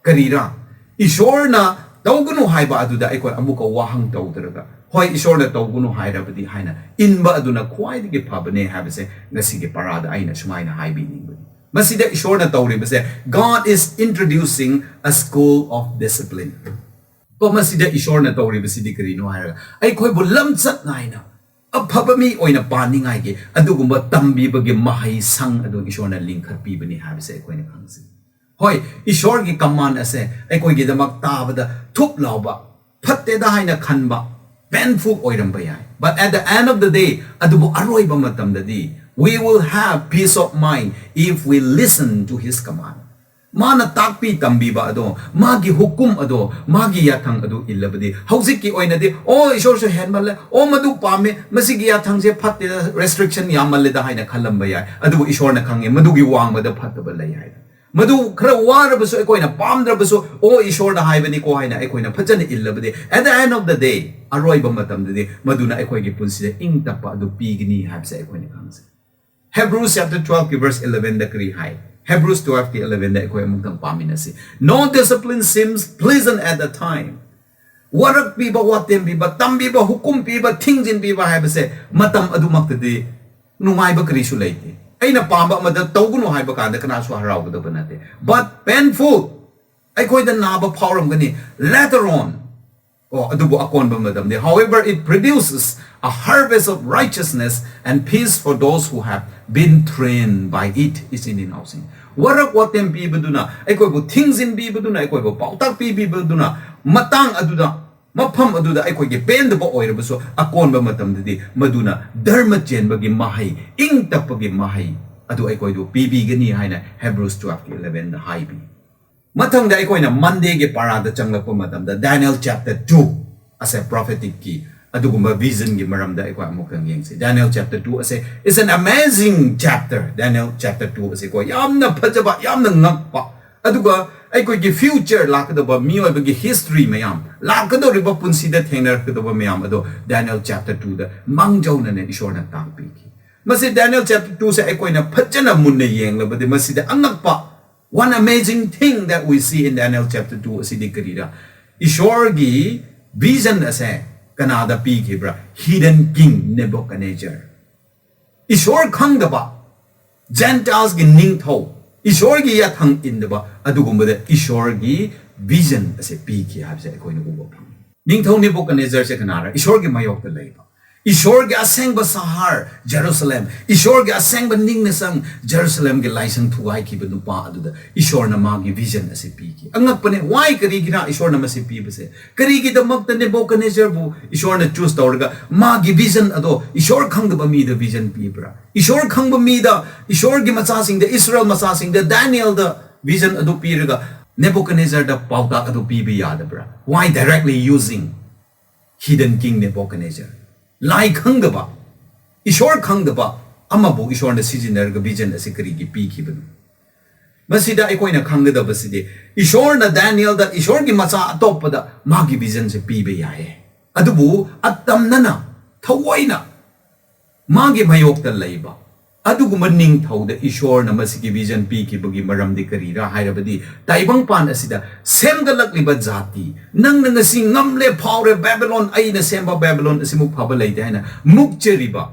ꯀꯔꯤꯔꯥ? ꯏꯁꯣꯔꯅ ꯇꯧꯒꯅꯨ ꯍꯥꯏꯕ ꯑꯗꯨꯗ ꯑꯩꯈꯣꯏ ꯑꯃꯨꯛꯀ ꯋꯥꯍꯪ ꯇꯧꯗ꯭ꯔꯒ, "ꯍꯣꯏ, ꯏꯁꯣꯔꯅ ꯇꯧꯒꯅꯨ ꯍꯥꯏꯔꯕꯗꯤ" ꯍꯥꯏꯅ ꯏꯟꯕ ꯑꯗꯨꯅ ꯈ꯭ꯋꯥꯏꯗꯒꯤ ꯐꯕꯅꯦ ꯍꯥꯏꯕꯁꯦ ꯉꯁꯤꯒꯤ ꯄꯔꯥꯗ ꯑꯩꯅ ꯁꯨꯃꯥꯏꯅ ꯍꯥꯏꯕꯤꯅꯤꯡꯕꯅꯤ꯫ ꯃꯁꯤꯗ ꯏꯁꯣꯔꯅ ꯇꯧꯔꯤꯕꯁꯦ, God is introducing a school of discipline꯫ ꯀꯣ, ꯃꯁꯤꯗ ꯏꯁꯣꯔꯅ ꯇꯧꯔꯤꯕꯁꯤꯗꯤ ꯀꯔꯤꯅꯣ ꯍꯥꯏꯔꯒ, ꯑꯩꯈꯣꯏꯕꯨ ꯂꯝꯆꯠ ꯅꯥꯏꯅ ꯑꯐꯕ ꯃꯤ ꯑꯣꯏꯅ ꯄꯥꯟꯅꯤꯡꯉꯥꯏꯒꯤ ꯑꯗꯨꯒꯨꯝꯕ ꯇꯝꯕꯤꯕꯒꯤ ꯃꯍꯩ ꯁꯪ ꯑꯗꯨ ꯏꯁꯣꯔꯅ ꯂꯤꯡꯈꯠꯄꯤꯕꯅꯤ ꯍꯥꯏꯕꯁꯦ ꯑꯩꯈꯣꯏꯅ ꯈꯪꯖꯩ꯫ ꯍꯣꯏ, ꯏꯁꯣꯔꯒꯤ ꯀꯃꯥꯟ ꯑꯁꯦ ꯑꯩꯈꯣꯏꯒꯤꯗꯃꯛ ꯇꯥꯕꯗ ꯊꯨꯞ ꯂꯥꯎꯕ, ꯐꯠꯇꯦꯗ ꯍꯥꯏꯅ ꯈꯟꯕ, painful ꯑꯣꯏꯔꯝꯕ ꯌꯥꯏ꯫ But at the end of the day, ꯑꯗꯨꯕꯨ ꯑꯔꯣꯏꯕ ꯃꯇꯝꯗꯗꯤ, we will have peace of mind if we listen to his command. ꯃꯥꯅ ꯇꯥꯛꯄꯤ ꯇꯝꯕꯤꯕ ꯑꯗꯣ, ꯃꯥꯒꯤ ꯍꯨꯀꯨꯝ ꯑꯗꯣ, ꯃꯥꯒꯤ ꯌꯥꯊꯪ ꯑꯗꯨ ꯏꯜꯂꯕꯗꯤ, ꯍꯧꯖꯤꯛꯀꯤ ꯑꯣꯏꯅꯗꯤ, "ꯑꯣ, ꯏꯁꯣꯔꯁꯨ ꯍꯦꯟꯃꯜꯂꯦ, ꯑꯣ, ꯃꯗꯨ ꯄꯥꯝꯃꯦ, ꯃꯁꯤꯒꯤ ꯌꯥꯊꯪꯁꯦ ꯐꯠꯇꯦꯗ, restriction ꯌꯥꯝꯃꯜꯂꯦꯗ" ꯍꯥꯏꯅ ꯈꯜꯂꯝꯕ ꯌꯥꯏ꯫ ꯑꯗꯨꯕꯨ ꯏꯁꯣꯔꯅ ꯈꯪꯉꯦ ꯃꯗꯨꯒꯤ ꯋꯥꯡꯃꯗ ꯐꯠꯇꯕ ꯂꯩ ꯍꯥꯏꯅ꯫ ꯃꯗꯨ ꯈꯔ ꯋꯥꯔꯕꯁꯨ, ꯑꯩꯈꯣꯏꯅ ꯄꯥꯝꯗ꯭ꯔꯕꯁꯨ, "ꯑꯣ, ꯏꯁꯣꯔꯅ ꯍꯥꯏꯕꯅꯤꯀꯣ" ꯍꯥꯏꯅ ꯑꯩꯈꯣꯏꯅ ꯐꯖꯅ ꯏꯜꯂꯕꯗꯤ, at the end of the day, ꯑꯔꯣꯏꯕ ꯃꯇꯝꯗꯗꯤ ꯃꯗꯨꯅ ꯑꯩꯈꯣꯏꯒꯤ ꯄꯨꯟꯁꯤꯗ ꯏꯪ ꯇꯞꯄ ꯑꯗꯨ ꯄꯤꯒꯅꯤ ꯍꯥꯏꯕꯁꯦ ꯑꯩꯈꯣꯏꯅ ꯈꯪꯖꯩ꯫ Hebrews chapter twelve ꯀꯤ verse eleven ꯗ ꯀꯔꯤ ꯍꯥꯏ? Hebrews twelve ꯀꯤ eleven ꯗ ꯑꯩꯈꯣꯏ ꯑꯃꯨꯛꯇꯪ ꯄꯥꯃꯤꯟꯅꯁꯤ꯫ "No discipline seems pleasant at the time." ꯋꯥꯔꯛꯄꯤꯕ, ꯋꯥꯇꯦꯝꯕꯤꯕ, ꯇꯝꯕꯤꯕ, ꯍꯨꯀꯨꯝ ꯄꯤꯕ, ꯊꯤꯡꯖꯤꯟꯕꯤꯕ ꯍꯥꯏꯕꯁꯦ ꯃꯇꯝ ꯑꯗꯨꯃꯛꯇꯗꯤ ꯅꯨꯡꯉꯥꯏꯕ ꯀꯔꯤꯁꯨ ꯂꯩꯇꯦ꯫ ꯑꯩꯅ ꯄꯥꯝꯕ ꯑꯃꯗ ꯇꯧꯒꯅꯨ ꯍꯥꯏꯕ ꯀꯥꯟꯗ ꯀꯅꯥꯁꯨ ꯍꯔꯥꯎꯒꯗꯕ ꯅꯠꯇꯦ꯫ But painful, ꯑꯩꯈꯣꯏꯗ ꯅꯥꯕ ꯐꯥꯎꯔꯝꯒꯅꯤ꯫ Later on, ꯑꯣ, ꯑꯗꯨꯕꯨ ꯑꯀꯣꯟꯕ ꯃꯇꯝꯗꯤ, "However, it produces a harvest of righteousness and peace for those who have been trained by it." ꯏꯆꯤꯟ ꯏꯅꯥꯎꯁꯤꯡ, ꯋꯥꯔꯛ ꯋꯥꯇꯦꯝ ꯄꯤꯕꯗꯨꯅ, ꯑꯩꯈꯣꯏꯕꯨ ꯊꯤꯡꯖꯤꯟꯕꯤꯕꯗꯨꯅ, ꯑꯩꯈꯣꯏꯕꯨ ꯄꯥꯎꯇꯥꯛ ꯄꯤꯕꯤꯕꯗꯨꯅ, ꯃꯇꯥꯡ ꯑꯗꯨꯗ ꯃꯐꯝ ꯑꯗꯨꯗ ꯑꯩꯈꯣꯏꯒꯤ ꯄꯦꯟꯗꯕ ꯑꯣꯏꯔꯕꯁꯨ, ꯑꯀꯣꯟꯕ ꯃꯇꯝꯗꯗꯤ ꯃꯗꯨꯅ ꯙꯔꯃ ꯆꯦꯟꯕꯒꯤ ꯃꯍꯩ, ꯏꯪ ꯇꯞꯄꯒꯤ ꯃꯍꯩ ꯑꯗꯨ ꯑꯩꯈꯣꯏꯗꯨ ꯄꯤꯕꯤꯒꯅꯤ ꯍꯥꯏꯅ Hebrews twelveꯀꯤ elevenꯗ ꯍꯥꯏꯕꯤ꯫ ꯃꯊꯪꯗ ꯑꯩꯈꯣꯏꯅ Mondayꯒꯤ ꯄꯥꯔꯥꯗ ꯆꯪꯂꯛꯄ ꯃꯇꯝꯗ Daniel chapter two ꯑꯁꯦ propheticꯀꯤ ꯑꯗꯨꯒꯨꯝꯕ visionꯒꯤ ꯃꯔꯝꯗ ꯑꯩꯈꯣꯏ ꯑꯃꯨꯛꯇꯪ ꯌꯦꯡꯁꯤ꯫ Daniel chapter two ꯑꯁꯦ is an amazing chapter꯫ Daniel chapter two ꯑꯁꯦꯀꯣ, ꯌꯥꯝꯅ ꯐꯖꯕ, ꯌꯥꯝꯅ ꯉꯛꯄ, ꯑꯗꯨꯒ ꯑꯩꯈꯣꯏꯒꯤ future ꯂꯥꯛꯀꯗꯕ ꯃꯤꯑꯣꯏꯕꯒꯤ history ꯃꯌꯥꯝ, ꯂꯥꯛꯀꯗꯧꯔꯤꯕ ꯄꯨꯟꯁꯤꯗ ꯊꯦꯡꯅꯔꯛꯀꯗꯕ ꯃꯌꯥꯝ ꯑꯗꯣ Daniel chapter twoꯗ ꯃꯥꯡꯖꯧꯅꯅ ꯏꯁꯣꯔꯅ ꯇꯥꯛꯄꯤꯈꯤ꯫ ꯃꯁꯤ Daniel chapter twoꯁꯦ ꯑꯩꯈꯣꯏꯅ ꯐꯖꯅ ꯃꯨꯟꯅ ꯌꯦꯡꯂꯕꯗꯤ ꯃꯁꯤꯗ ꯑꯉꯛꯄ one amazing thing that we see in Daniel chapter two ꯑꯁꯤꯗꯤ ꯀꯔꯤꯔꯥ? ꯏꯁꯣꯔꯒꯤ vision ꯑꯁꯦ ꯀꯅꯥꯗ ꯄꯤꯈꯤꯕ꯭ꯔꯥ? Heathen king Nebuchadnezzar꯫ ꯏꯁꯣꯔ ꯈꯪꯗꯕ, Gentilesꯀꯤ ꯅꯤꯡꯊꯧ, ꯏꯁꯣꯔꯒꯤ ꯌꯥꯊꯪ ꯏꯟꯗꯕ ꯑꯗꯨꯒꯨꯝꯕꯗ ꯏꯁꯣꯔꯒꯤ vision ꯑꯁꯦ ꯄꯤꯈꯤ ꯍꯥꯏꯕꯁꯦ ꯑꯩꯈꯣꯏꯅ ꯎꯕ ꯐꯪꯉꯤ꯫ ꯅꯤꯡꯊꯧ ꯅꯦꯕꯨꯀꯗꯅꯦꯖꯔꯁꯦ ꯀꯅꯥꯔ? ꯏꯁꯣꯔꯒꯤ ꯃꯥꯌꯣꯛꯇ ꯂꯩꯕ, ꯏꯁꯣꯔꯒꯤ ꯑꯁꯦꯡꯕ ꯁꯍꯔ ꯖꯦꯔꯨꯁꯂꯦꯝ, ꯏꯁꯣꯔꯒꯤ ꯑꯁꯦꯡꯕ ꯅꯤꯡꯅꯁꯪ ꯖꯦꯔꯨꯁꯂꯦꯝꯒꯤ ꯂꯥꯏꯁꯪ ꯊꯨꯒꯥꯏꯈꯤꯕ ꯅꯨꯄꯥ ꯑꯗꯨꯗ ꯏꯁꯣꯔꯅ ꯃꯥꯒꯤ vision ꯑꯁꯤ ꯄꯤꯈꯤ꯫ ꯑꯉꯛꯄꯅꯦ꯫ Why? ꯀꯔꯤꯒꯤꯅ ꯏꯁꯣꯔꯅ ꯃꯁꯤ ꯄꯤꯕꯁꯦ? ꯀꯔꯤꯒꯤꯗꯃꯛꯇ ꯅꯦꯕꯨꯀꯗꯅꯦꯖꯔꯕꯨ ꯏꯁꯣꯔꯅ choose ꯇꯧꯔꯒ ꯃꯥꯒꯤ vision ꯑꯗꯣ ꯏꯁꯣꯔ ꯈꯪꯗꯕ ꯃꯤꯗ vision ꯄꯤꯕ꯭ꯔꯥ? ꯏꯁꯣꯔ ꯈꯪꯕ ꯃꯤꯗ, ꯏꯁꯣꯔꯒꯤ ꯃꯆꯥꯁꯤꯡꯗ, ꯏꯁꯔꯥꯌꯦꯜ ꯃꯆꯥꯁꯤꯡꯗ, ꯗꯥꯅꯤꯌꯦꯜꯗ vision ꯑꯗꯨ ꯄꯤꯔꯒ ꯅꯦꯕꯨꯀꯗꯅꯦꯖꯔꯗ ꯄꯥꯎꯇꯥꯛ ꯑꯗꯨ ꯄꯤꯕ ꯌꯥꯗꯕ꯭ꯔꯥ? Why directly using heathen king Nebuchadnezzar? ꯂꯥꯏ ꯈꯪꯗꯕ, ꯏꯁꯣꯔ ꯈꯪꯗꯕ ꯑꯃꯕꯨ ꯏꯁꯣꯔꯅ ꯁꯤꯖꯤꯟꯅꯔꯒ vision ꯑꯁꯤ ꯀꯔꯤꯒꯤ ꯄꯤꯈꯤꯕꯅꯣ? ꯃꯁꯤꯗ ꯑꯩꯈꯣꯏꯅ ꯈꯪꯒꯗꯕꯁꯤꯗꯤ, ꯏꯁꯣꯔꯅ ꯗꯥꯅꯤꯌꯦꯜꯗ, ꯏꯁꯣꯔꯒꯤ ꯃꯆꯥ ꯑꯇꯣꯞꯄꯗ ꯃꯥꯒꯤ visionꯁꯦ ꯄꯤꯕ ꯌꯥꯏꯌꯦ, ꯑꯗꯨꯕꯨ ꯑꯇꯝꯅꯅ ꯊꯑꯣꯏꯅ ꯃꯥꯒꯤ ꯃꯥꯌꯣꯛꯇ ꯂꯩꯕ ꯑꯗꯨꯒꯨꯝꯕ ꯅꯤꯡꯊꯧꯗ ꯏꯁꯣꯔꯅ ꯃꯁꯤꯒꯤ vision ꯄꯤꯈꯤꯕꯒꯤ ꯃꯔꯝꯗꯤ ꯀꯔꯤꯔꯥ ꯍꯥꯏꯔꯕꯗꯤ, ꯇꯥꯏꯕꯪꯄꯥꯟ ꯑꯁꯤꯗ ꯁꯦꯝꯒꯠꯂꯛꯂꯤꯕ ꯖꯥꯇꯤ, ꯅꯪꯅ ꯉꯁꯤ ꯉꯝꯂꯦ, ꯐꯥꯎꯔꯦ, ꯕꯦꯕꯤꯂꯣꯟ, ꯑꯩꯅ ꯁꯦꯝꯕ ꯕꯦꯕꯤꯂꯣꯟ ꯑꯁꯤꯃꯨꯛ ꯐꯕ ꯂꯩꯇꯦ ꯍꯥꯏꯅ ꯃꯨꯛꯆꯔꯤꯕ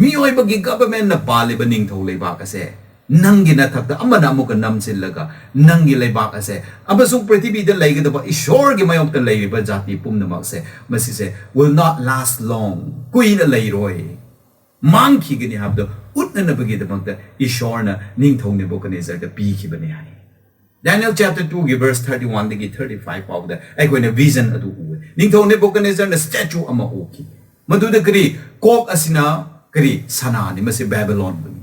ꯃꯤꯑꯣꯏꯕꯒꯤ governmentꯅ ꯄꯥꯜꯂꯤꯕ ꯅꯤꯡꯊꯧ ꯂꯩꯕꯥꯛ ꯑꯁꯦ ꯅꯪꯒꯤ ꯅꯊꯛꯇ ꯑꯃꯅ ꯑꯃꯨꯛꯀ ꯅꯝꯁꯤꯜꯂꯒ, ꯅꯪꯒꯤ ꯂꯩꯕꯥꯛ ꯑꯁꯦ ꯑꯃꯁꯨꯡ ꯄ꯭ꯔꯤꯊꯤꯕꯤꯗ ꯂꯩꯒꯗꯕ ꯏꯁꯣꯔꯒꯤ ꯃꯥꯌꯣꯛꯇ ꯂꯩꯔꯤꯕ ꯖꯥꯇꯤ ꯄꯨꯝꯅꯃꯛꯁꯦ, ꯃꯁꯤꯁꯦ will not last long, ꯀꯨꯏꯅ ꯂꯩꯔꯣꯏ, ꯃꯥꯡꯈꯤꯒꯅꯤ ꯍꯥꯏꯕꯗꯣ ꯎꯠꯅꯅꯕꯒꯤꯗꯃꯛꯇ ꯏꯁꯣꯔꯅ ꯅꯤꯡꯊꯧ ꯅꯦꯕꯨꯀꯗꯅꯦꯖꯔꯗ ꯄꯤꯈꯤꯕꯅꯤ ꯍꯥꯏ꯫ Daniel chapter twoꯒꯤ verse thirty oneꯗꯒꯤ thirty five ꯐꯥꯎꯕꯗ ꯑꯩꯈꯣꯏꯅ vision ꯑꯗꯨ ꯎꯒꯅꯤ꯫ ꯅꯤꯡꯊꯧ ꯅꯦꯕꯨꯀꯗꯅꯦꯖꯔꯅ statue ꯑꯃ ꯎꯈꯤ꯫ ꯃꯗꯨꯗ ꯀꯔꯤ? ꯀꯣꯛ ꯑꯁꯤꯅ ꯀꯔꯤ? ꯁꯅꯥꯅꯤ, ꯃꯁꯤ ꯕꯦꯕꯤꯂꯣꯟꯕꯨꯅꯤ꯫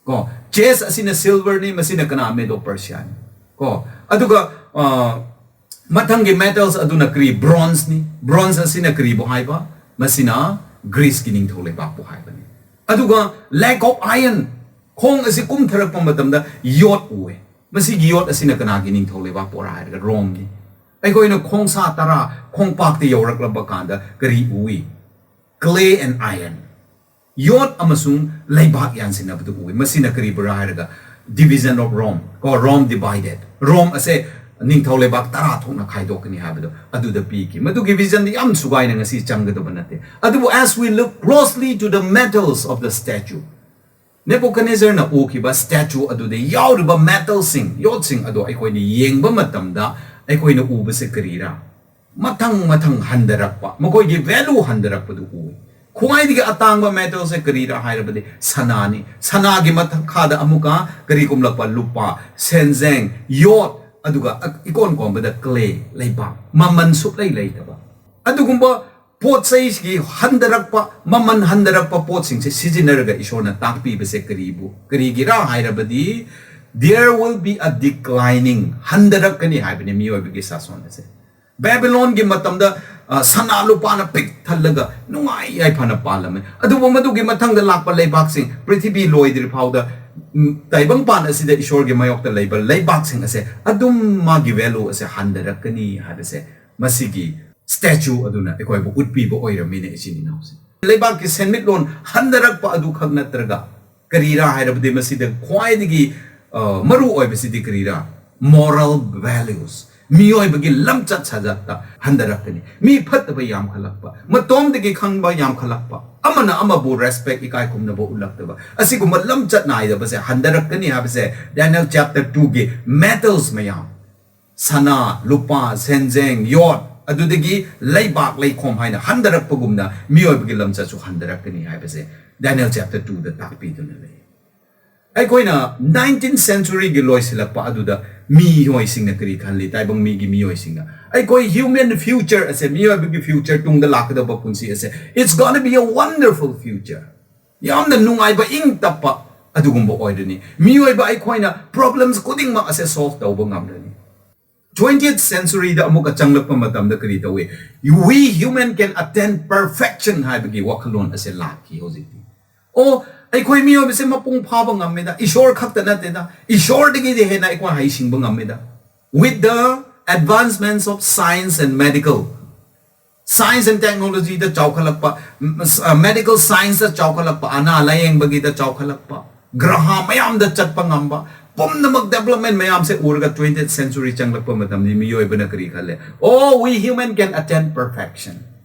ꯀꯣ, chest ꯑꯁꯤꯅ silverꯅꯤ, ꯃꯁꯤꯅ ꯀꯅꯥ? Medo Persiaꯅꯤ꯫ ꯀꯣ, ꯑꯗꯨꯒ ꯑ, ꯃꯊꯪꯒꯤ metals ꯑꯗꯨꯅ ꯀꯔꯤ? Bronzeꯅꯤ꯫ Bronze ꯑꯁꯤꯅ ꯀꯔꯤꯕꯨ ꯍꯥꯏꯕ? ꯃꯁꯤꯅ Greeceꯀꯤ ꯅꯤꯡꯊꯧ ꯂꯩꯕꯥꯛꯄꯨ ꯍꯥꯏꯕꯅꯤ꯫ ꯑꯗꯨꯒ leg of iron, ꯈꯣꯡ ꯑꯁꯤ ꯀꯨꯝꯊꯔꯛꯄ ꯃꯇꯝꯗ ꯌꯣꯠ ꯎꯏ꯫ ꯃꯁꯤꯒꯤ ꯌꯣꯠ ꯑꯁꯤꯅ ꯀꯅꯥꯒꯤ ꯅꯤꯡꯊꯧ ꯂꯩꯕꯥꯛꯄꯨꯔꯥ ꯍꯥꯏꯔꯒ Romeꯒꯤ꯫ ꯑꯩꯈꯣꯏꯅ ꯈꯣꯡꯁꯥ ꯇꯔꯥ ꯈꯣꯡꯄꯥꯛꯇ ꯌꯧꯔꯛꯂꯕ ꯀꯥꯟꯗ ꯀꯔꯤ ꯎꯏ? Clay and iron꯫ ꯌꯣꯠ ꯑꯃꯁꯨꯡ ꯂꯩꯕꯥꯛ ꯌꯥꯟꯁꯤꯟꯅꯕꯗꯨ ꯎꯏ꯫ ꯃꯁꯤꯅ ꯀꯔꯤꯕꯨꯔꯥ ꯍꯥꯏꯔꯒ division of Rome, ꯀꯣ, Rome divided꯫ Rome ꯑꯁꯦ ꯅꯤꯡꯊꯧ ꯂꯩꯕꯥꯛ ꯇꯔꯥ ꯊꯣꯛꯅ ꯈꯥꯏꯗꯣꯛꯀꯅꯤ ꯍꯥꯏꯕꯗꯣ ꯑꯗꯨꯗ ꯄꯤꯈꯤ꯫ ꯃꯗꯨꯒꯤ visionꯗꯤ ꯌꯥꯝ ꯁꯨꯒꯥꯏꯅ ꯉꯁꯤ ꯆꯪꯒꯗꯕ ꯅꯠꯇꯦ꯫ ꯑꯗꯨꯕꯨ as we look closely to the metals of the statue, ꯅꯦꯕꯨꯀꯗꯅꯦꯖꯔꯅ ꯎꯈꯤꯕ statue ꯑꯗꯨꯗ ꯌꯥꯎꯔꯤꯕ metalꯁꯤꯡ, ꯌꯣꯠꯁꯤꯡ ꯑꯗꯣ ꯑꯩꯈꯣꯏꯅ ꯌꯦꯡꯕ ꯃꯇꯝꯗ ꯑꯩꯈꯣꯏꯅ ꯎꯕꯁꯦ ꯀꯔꯤꯔꯥ? ꯃꯊꯪ ꯃꯊꯪ ꯍꯟꯊꯔꯛꯄ, ꯃꯈꯣꯏꯒꯤ value ꯍꯟꯊꯔꯛꯄꯗꯨ ꯎꯏ꯫ ꯈ꯭ꯋꯥꯏꯗꯒꯤ ꯑꯇꯥꯡꯕ metalꯁꯦ ꯀꯔꯤꯔꯥ ꯍꯥꯏꯔꯕꯗꯤ ꯁꯅꯥꯅꯤ꯫ ꯁꯅꯥꯒꯤ ꯃꯈꯥꯗ ꯑꯃꯨꯛꯀ ꯀꯔꯤ ꯀꯨꯝꯂꯛꯄ? ꯂꯨꯄꯥ, ꯁꯦꯟꯖꯦꯡ, ꯌꯣꯠ, ꯑꯗꯨꯒ ꯏꯀꯣꯟ ꯀꯣꯟꯕꯗ clay, ꯂꯩꯕꯥꯛ, ꯃꯃꯜ ꯁꯨꯛꯂꯩ ꯂꯩꯇꯕ꯫ ꯑꯗꯨꯒꯨꯝꯕ ꯄꯣꯠ ꯆꯩꯁꯤꯒꯤ ꯍꯟꯊꯔꯛꯄ, ꯃꯃꯜ ꯍꯟꯊꯔꯛꯄ ꯄꯣꯠꯁꯤꯡꯁꯦ ꯁꯤꯖꯤꯟꯅꯔꯒ ꯏꯁꯣꯔꯅ ꯇꯥꯛꯄꯤꯕꯁꯦ ꯀꯔꯤꯕꯨ, ꯀꯔꯤꯒꯤꯔꯥ ꯍꯥꯏꯔꯕꯗꯤ, there will be a declining, ꯍꯟꯊꯔꯛꯀꯅꯤ ꯍꯥꯏꯕꯅꯤ ꯃꯤꯑꯣꯏꯕꯒꯤ ꯁꯥꯁꯣꯟ ꯑꯁꯦ꯫ ꯕꯦꯕꯤꯂꯣꯟꯒꯤ ꯃꯇꯝꯗ, ꯑ, ꯁꯅꯥ ꯂꯨꯄꯥꯅ ꯄꯤꯛ ꯊꯜꯂꯒ ꯅꯨꯡꯉꯥꯏ ꯌꯥꯏꯐꯅ ꯄꯥꯜꯂꯝꯃꯤ꯫ ꯑꯗꯨꯕꯨ ꯃꯗꯨꯒꯤ ꯃꯊꯪꯗ ꯂꯥꯛꯄ ꯂꯩꯕꯥꯛꯁꯤꯡ, ꯄ꯭ꯔꯤꯊꯤꯕꯤ ꯂꯣꯏꯗ꯭ꯔꯤ ꯐꯥꯎꯗ, ꯎꯝ, ꯇꯥꯏꯕꯪꯄꯥꯟ ꯑꯁꯤꯗ ꯏꯁꯣꯔꯒꯤ ꯃꯥꯌꯣꯛꯇ ꯂꯩꯕ ꯂꯩꯕꯥꯛꯁꯤꯡ ꯑꯁꯦ ꯑꯗꯨꯝ ꯃꯥꯒꯤ value ꯑꯁꯦ ꯍꯟꯊꯔꯛꯀꯅꯤ ꯍꯥꯏꯕꯁꯦ ꯃꯁꯤꯒꯤ statue ꯑꯗꯨꯅ ꯑꯩꯈꯣꯏꯕꯨ ꯎꯠꯄꯤꯕ ꯑꯣꯏꯔꯝꯃꯤꯅꯦ, ꯏꯆꯤꯟ ꯏꯅꯥꯎꯁꯤꯡ꯫ ꯂꯩꯕꯥꯛꯀꯤ ꯁꯦꯟꯃꯤꯠꯂꯣꯟ ꯍꯟꯊꯔꯛꯄ ꯑꯗꯨꯈꯛ ꯅꯠꯇ꯭ꯔꯒ, ꯀꯔꯤꯔꯥ ꯍꯥꯏꯔꯕꯗꯤ ꯃꯁꯤꯗ ꯈ꯭ꯋꯥꯏꯗꯒꯤ, ꯑ, ꯃꯔꯨ ꯑꯣꯏꯕꯁꯤꯗꯤ ꯀꯔꯤꯔꯥ? Moral values, ꯃꯤꯑꯣꯏꯕꯒꯤ ꯂꯝꯆꯠ ꯁꯥꯖꯠꯇ ꯍꯟꯊꯔꯛꯀꯅꯤ꯫ ꯃꯤ ꯐꯠꯇꯕ ꯌꯥꯝꯈꯠꯂꯛꯄ, ꯃꯇꯣꯝꯗꯒꯤ ꯈꯪꯕ ꯌꯥꯝꯈꯠꯂꯛꯄ, ꯑꯃꯅ ꯑꯃꯕꯨ respect, ꯏꯀꯥꯏ ꯈꯨꯝꯅꯕ ꯎꯠꯂꯛꯇꯕ, ꯑꯁꯤꯒꯨꯝꯕ ꯂꯝꯆꯠ ꯅꯥꯏꯗꯕꯁꯦ ꯍꯟꯊꯔꯛꯀꯅꯤ ꯍꯥꯏꯕꯁꯦ Daniel chapter twoꯒꯤ metals ꯃꯌꯥꯝ, ꯁꯅꯥ, ꯂꯨꯄꯥ, ꯁꯦꯟꯖꯦꯡ, ꯌꯣꯠ, ꯑꯗꯨꯗꯒꯤ ꯂꯩꯕꯥꯛ ꯂꯩꯈꯣꯝ ꯍꯥꯏꯅ ꯍꯟꯊꯔꯛꯄꯒꯨꯝꯅ ꯃꯤꯑꯣꯏꯕꯒꯤ ꯂꯝꯆꯠꯁꯨ ꯍꯟꯊꯔꯛꯀꯅꯤ ꯍꯥꯏꯕꯁꯦ Daniel chapter twoꯗ ꯇꯥꯛꯄꯤꯗꯨꯅ ꯂꯩ꯫ ꯑꯩꯈꯣꯏꯅ nineteenth centuryꯒꯤ ꯂꯣꯏꯁꯤꯜꯂꯛꯄ ꯑꯗꯨꯗ ꯃꯤꯑꯣꯏꯁꯤꯡꯅ ꯀꯔꯤ ꯈꯜꯂꯤ? ꯇꯥꯏꯕꯪ ꯃꯤꯒꯤ ꯃꯤꯑꯣꯏꯁꯤꯡꯅ ꯑꯩꯈꯣꯏ human future ꯑꯁꯦ, ꯃꯤꯑꯣꯏꯕꯒꯤ future, ꯇꯨꯡꯗ ꯂꯥꯛꯀꯗꯕ ꯄꯨꯟꯁꯤ ꯑꯁꯦ, it's gonna be a wonderful future. ꯌꯥꯝꯅ ꯅꯨꯡꯉꯥꯏꯕ, ꯏꯪ ꯇꯞꯄ ꯑꯗꯨꯒꯨꯝꯕ ꯑꯣꯏꯔꯅꯤ꯫ ꯃꯤꯑꯣꯏꯕ ꯑꯩꯈꯣꯏꯅ problems ꯈꯨꯗꯤꯡꯃꯛ ꯑꯁꯦ solve ꯇꯧꯕ ꯉꯝꯂꯅꯤ꯫ Twentieth centuryꯗ ꯑꯃꯨꯛꯀ ꯆꯪꯂꯛꯄ ꯃꯇꯝꯗ ꯀꯔꯤ ꯇꯧꯏ? We human can attain perfection ꯍꯥꯏꯕꯒꯤ ꯋꯥꯈꯜꯂꯣꯟ ꯑꯁꯦ ꯂꯥꯛꯈꯤ ꯍꯧꯖꯤꯛꯇꯤ꯫ ꯑꯣ, ꯑꯩꯈꯣꯏ ꯃꯤꯑꯣꯏꯕꯁꯦ ꯃꯄꯨꯡ ꯐꯥꯕ ꯉꯝꯃꯦꯗ, ꯏꯁꯣꯔ ꯈꯛꯇ ꯅꯠꯇꯦꯗ, ꯏꯁꯣꯔꯗꯒꯤꯗꯤ ꯍꯦꯟꯅ ꯑꯩꯈꯣꯏ ꯍꯩꯁꯤꯡꯕ ꯉꯝꯃꯦꯗ꯫ With the advancements of science and medical, science and technologyꯗ ꯆꯥꯎꯈꯠꯂꯛꯄ, medical scienceꯇ ꯆꯥꯎꯈꯠꯂꯛꯄ, ꯑꯅꯥ ꯂꯥꯌꯦꯡꯕꯒꯤꯗ ꯆꯥꯎꯈꯠꯂꯛꯄ, ꯒ꯭ꯔꯍ ꯃꯌꯥꯝꯗ ꯆꯠꯄ ꯉꯝꯕ, ꯄꯨꯝꯅꯃꯛ development ꯃꯌꯥꯝꯁꯦ ꯎꯔꯒ twentieth century ꯆꯪꯂꯛꯄ ꯃꯇꯝꯗꯤ ꯃꯤꯑꯣꯏꯕꯅ ꯀꯔꯤ ꯈꯜꯂꯦ? Oh, we human can attain perfection.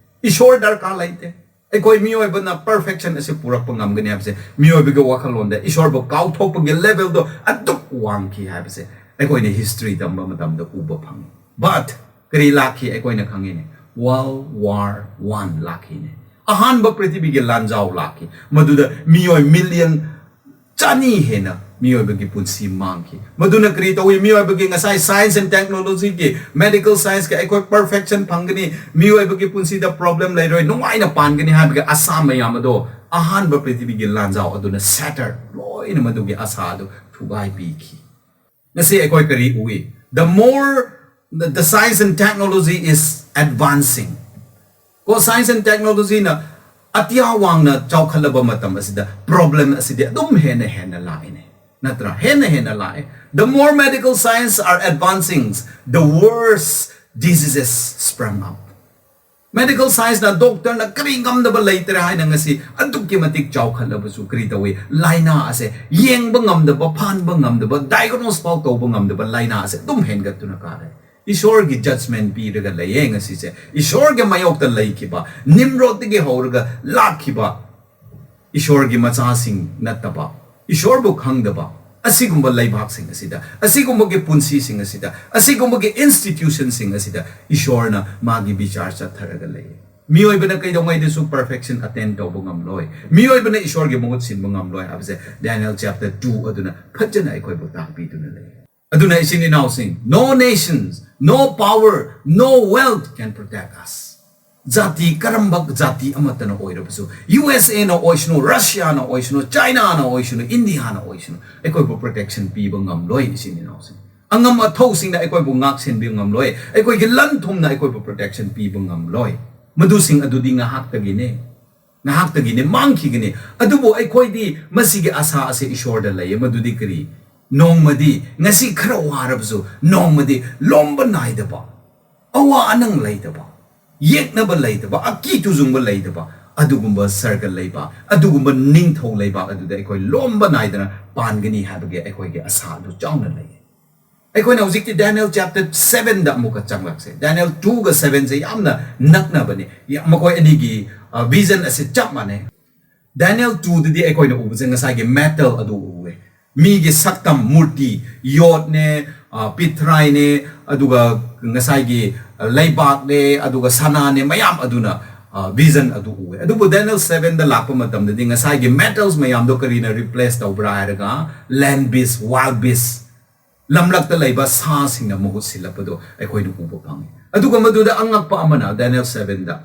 ꯏꯁꯣꯔ ꯗꯔꯀꯥꯔ ꯂꯩꯇꯦ꯫ ꯑꯩꯈꯣꯏ ꯃꯤꯑꯣꯏꯕꯅ perfection ꯑꯁꯤ ꯄꯨꯔꯛꯄ ꯉꯝꯒꯅꯤ ꯍꯥꯏꯕꯁꯦ, ꯃꯤꯑꯣꯏꯕꯒꯤ ꯋꯥꯈꯜꯂꯣꯟꯗ ꯏꯁꯣꯔꯕꯨ ꯀꯥꯎꯊꯣꯛꯄꯒꯤ levelꯗꯣ ꯑꯗꯨꯛ ꯋꯥꯡꯈꯤ ꯍꯥꯏꯕꯁꯦ ꯑꯩꯈꯣꯏꯅ history ꯇꯝꯕ ꯃꯇꯝꯗ ꯎꯕ ꯐꯪꯉꯤ꯫ But ꯀꯔꯤ ꯂꯥꯛꯈꯤ? ꯑꯩꯈꯣꯏꯅ ꯈꯪꯉꯤꯅꯦ, World War One ꯂꯥꯛꯈꯤꯅꯦ꯫ ꯑꯍꯥꯟꯕ ꯄ꯭ꯔꯤꯊꯤꯕꯤꯒꯤ ꯂꯥꯟꯖꯥꯎ ꯂꯥꯛꯈꯤ꯫ ꯃꯗꯨꯗ ꯃꯤꯑꯣꯏ million ꯆꯅꯤ ꯍꯦꯟꯅ ꯃꯤꯑꯣꯏꯕꯒꯤ ꯄꯨꯟꯁꯤ ꯃꯥꯡꯈꯤ꯫ ꯃꯗꯨꯅ ꯀꯔꯤ ꯇꯧꯏ? ꯃꯤꯑꯣꯏꯕꯒꯤ ꯉꯁꯥꯏ science and technologyꯒꯤ, medical scienceꯀꯤ ꯑꯩꯈꯣꯏ perfection ꯐꯪꯒꯅꯤ, ꯃꯤꯑꯣꯏꯕꯒꯤ ꯄꯨꯟꯁꯤꯗ problem ꯂꯩꯔꯣꯏ, ꯅꯨꯡꯉꯥꯏꯅ ꯄꯥꯟꯒꯅꯤ ꯍꯥꯏꯕꯒꯤ ꯑꯁꯥ ꯃꯌꯥꯝ ꯑꯗꯣ ꯑꯍꯥꯟꯕ ꯄ꯭ꯔꯤꯊꯤꯕꯤꯒꯤ ꯂꯥꯟꯖꯥꯎ ꯑꯗꯨꯅ shatter, ꯂꯣꯏꯅ ꯃꯗꯨꯒꯤ ꯑꯁꯥ ꯑꯗꯨ ꯊꯨꯒꯥꯏ ꯄꯤꯈꯤ꯫ ꯉꯁꯤ ꯑꯩꯈꯣꯏ ꯀꯔꯤ ꯎꯏ? The more the science and technology is advancing, ꯀꯣ, science and technologyꯅ ꯑꯇꯤꯌꯥ ꯋꯥꯡꯅ ꯆꯥꯎꯈꯠꯂꯕ ꯃꯇꯝ ꯑꯁꯤꯗ problem ꯑꯁꯤꯗꯤ ꯑꯗꯨꯝ ꯍꯦꯟꯅ ꯍꯦꯟꯅ ꯂꯥꯛꯏꯅꯦ, ꯅꯠꯇ꯭ꯔꯥ? ꯍꯦꯟꯅ ꯍꯦꯟꯅ ꯂꯥꯛꯑꯦ꯫ The more medical science are advancing, the worse diseases sprung up. Medical scienceꯅ, doctorꯅ ꯀꯔꯤ ꯉꯝꯗꯕ ꯂꯩꯇ꯭ꯔꯦ ꯍꯥꯏꯅ ꯉꯁꯤ ꯑꯗꯨꯛꯀꯤ ꯃꯇꯤꯛ ꯆꯥꯎꯈꯠꯂꯕꯁꯨ ꯀꯔꯤ ꯇꯧꯏ? ꯂꯥꯏꯅꯥ ꯑꯁꯦ, ꯌꯦꯡꯕ ꯉꯝꯗꯕ, ꯐꯍꯟꯕ ꯉꯝꯗꯕ, diagnose ꯐꯥꯎ ꯇꯧꯕ ꯉꯝꯗꯕ ꯂꯥꯏꯅꯥ ꯑꯁꯦ ꯑꯗꯨꯝ ꯍꯦꯟꯒꯠꯇꯨꯅ ꯀꯥꯔꯦ꯫ ꯏꯁꯣꯔꯒꯤ judgment ꯄꯤꯔꯒ ꯂꯩꯌꯦ ꯉꯁꯤꯁꯦ꯫ ꯏꯁꯣꯔꯒꯤ ꯃꯥꯌꯣꯛꯇ ꯂꯩꯈꯤꯕ, ꯅꯤꯝꯔꯣꯗꯇꯒꯤ ꯍꯧꯔꯒ ꯂꯥꯛꯈꯤꯕ ꯏꯁꯣꯔꯒꯤ ꯃꯆꯥꯁꯤꯡ ꯅꯠꯇꯕ, ꯏꯁꯣꯔꯕꯨ ꯈꯪꯗꯕ ꯑꯁꯤꯒꯨꯝꯕ ꯂꯩꯕꯥꯛꯁꯤꯡ ꯑꯁꯤꯗ, ꯑꯁꯤꯒꯨꯝꯕꯒꯤ ꯄꯨꯟꯁꯤꯁꯤꯡ ꯑꯁꯤꯗ, ꯑꯁꯤꯒꯨꯝꯕꯒꯤ institutionꯁꯤꯡ ꯑꯁꯤꯗ ꯏꯁꯣꯔꯅ ꯃꯥꯒꯤ ꯕꯤꯆꯥꯔ ꯆꯠꯊꯔꯒ ꯂꯩꯌꯦ꯫ ꯃꯤꯑꯣꯏꯕꯅ ꯀꯩꯗꯧꯉꯩꯗꯁꯨ perfection attain ꯇꯧꯕ ꯉꯝꯂꯣꯏ꯫ ꯃꯤꯑꯣꯏꯕꯅ ꯏꯁꯣꯔꯒꯤ ꯃꯍꯨꯠ ꯁꯤꯟꯕ ꯉꯝꯂꯣꯏ ꯍꯥꯏꯕꯁꯦ Daniel chapter two ꯑꯗꯨꯅ ꯐꯖꯅ ꯑꯩꯈꯣꯏꯕꯨ ꯇꯥꯛꯄꯤꯗꯨꯅ ꯂꯩ꯫ ꯑꯗꯨꯅ ꯏꯆꯤꯟ ꯏꯅꯥꯎꯁꯤꯡ, no nations, no power, no wealth can protect us. ꯖꯥꯇꯤ, ꯀꯔꯝꯕ ꯖꯥꯇꯤ ꯑꯃꯠꯇꯅ ꯑꯣꯏꯔꯕꯁꯨ, ꯌꯨ ꯑꯦꯁ ꯑꯦꯅ ꯑꯣꯏꯁꯅꯨ, ꯔꯁꯤꯌꯥꯅ ꯑꯣꯏꯁꯅꯨ, ꯆꯥꯏꯅꯥꯅ ꯑꯣꯏꯁꯅꯨ, ꯏꯟꯗꯤꯌꯥꯅ ꯑꯣꯏꯁꯅꯨ, ꯑꯩꯈꯣꯏꯕꯨ protection ꯄꯤꯕ ꯉꯝꯂꯣꯏ ꯏꯆꯤꯟ ꯏꯅꯥꯎꯁꯤꯡ꯫ ꯑꯉꯝ ꯑꯊꯧꯁꯤꯡꯅ ꯑꯩꯈꯣꯏꯕꯨ ꯉꯥꯛ ꯁꯦꯟꯕꯤꯕ ꯉꯝꯂꯣꯏ꯫ ꯑꯩꯈꯣꯏꯒꯤ ꯂꯟ ꯊꯨꯝꯅ ꯑꯩꯈꯣꯏꯕꯨ protection ꯄꯤꯕ ꯉꯝꯂꯣꯏ꯫ ꯃꯗꯨꯁꯤꯡ ꯑꯗꯨꯗꯤ ꯉꯥꯏꯍꯥꯛꯇꯒꯤꯅꯦ, ꯉꯥꯏꯍꯥꯛꯇꯒꯤꯅꯦ, ꯃꯥꯡꯈꯤꯒꯅꯤ꯫ ꯑꯗꯨꯕꯨ ꯑꯩꯈꯣꯏꯗꯤ ꯃꯁꯤꯒꯤ ꯑꯁꯥ ꯑꯁꯦ ꯏꯁꯣꯔꯗ ꯂꯩꯌꯦ꯫ ꯃꯗꯨꯗꯤ ꯀꯔꯤ? ꯅꯣꯡꯃꯗꯤ, ꯉꯁꯤ ꯈꯔ ꯋꯥꯔꯕꯁꯨ, ꯅꯣꯡꯃꯗꯤ ꯂꯣꯝꯕ ꯅꯥꯏꯗꯕ, ꯑꯋꯥ ꯑꯅꯪ ꯂꯩꯇꯕ, ꯌꯦꯛꯅꯕ ꯂꯩꯇꯕ, ꯑꯀꯤ ꯇꯨꯖꯨꯡꯕ ꯂꯩꯇꯕ, ꯑꯗꯨꯒꯨꯝꯕ ꯁꯔꯒ ꯂꯩꯕꯥꯛ, ꯑꯗꯨꯒꯨꯝꯕ ꯅꯤꯡꯊꯧ ꯂꯩꯕꯥꯛ ꯑꯗꯨꯗ ꯑꯩꯈꯣꯏ ꯂꯣꯝꯕ ꯅꯥꯏꯗꯅ ꯄꯥꯟꯒꯅꯤ ꯍꯥꯏꯕꯒꯤ ꯑꯩꯈꯣꯏꯒꯤ ꯑꯁꯥ ꯑꯗꯨ ꯆꯥꯎꯅ ꯂꯩ꯫ ꯑꯩꯈꯣꯏꯅ ꯍꯧꯖꯤꯛꯇꯤ Daniel chapter sevenꯗ ꯑꯃꯨꯛꯀ ꯆꯪꯂꯛꯁꯦ꯫ Daniel twoꯒ sevenꯁꯦ ꯌꯥꯝꯅ ꯅꯛꯅꯕꯅꯤ꯫ ꯌꯥ-, ꯃꯈꯣꯏ ꯑꯅꯤꯒꯤ, ꯑ, vision ꯑꯁꯤ ꯆꯞ ꯃꯥꯟꯅꯩ꯫ Daniel twoꯗꯗꯤ ꯑꯩꯈꯣꯏꯅ ꯎꯕꯁꯦ ꯉꯁꯥꯏꯒꯤ metal ꯑꯗꯨ ꯎꯋꯦ꯫ ꯃꯤꯒꯤ ꯁꯛꯇꯝ, ꯃꯨꯔꯇꯤ, ꯌꯣꯠꯅꯦ, ꯑ, ꯄꯤꯊ꯭ꯔꯥꯏꯅꯦ, ꯑꯗꯨꯒ ꯉꯁꯥꯏꯒꯤ, ꯑ, ꯂꯩꯕꯥꯛꯅꯦ, ꯑꯗꯨꯒ ꯁꯅꯥꯅꯦ, ꯃꯌꯥꯝ ꯑꯗꯨꯅ, ꯑ, vision ꯑꯗꯨ ꯎꯋꯦ꯫ ꯑꯗꯨꯕꯨ Daniel sevenꯗ ꯂꯥꯛꯄ ꯃꯇꯝꯗꯗꯤ ꯉꯁꯥꯏꯒꯤ metals ꯃꯌꯥꯝꯗꯣ ꯀꯔꯤꯅ replace ꯇꯧꯕ꯭ꯔꯥ ꯍꯥꯏꯔꯒ, land beast, wild beast, ꯂꯝꯂꯛꯇ ꯂꯩꯕ ꯁꯥꯁꯤꯡꯅ ꯃꯍꯨꯠ ꯁꯤꯜꯂꯛꯄꯗꯣ ꯑꯩꯈꯣꯏꯅ ꯎꯕ ꯐꯪꯉꯤ꯫ ꯑꯗꯨꯒ ꯃꯗꯨꯗ ꯑꯉꯛꯄ ꯑꯃꯅ, Daniel sevenꯗ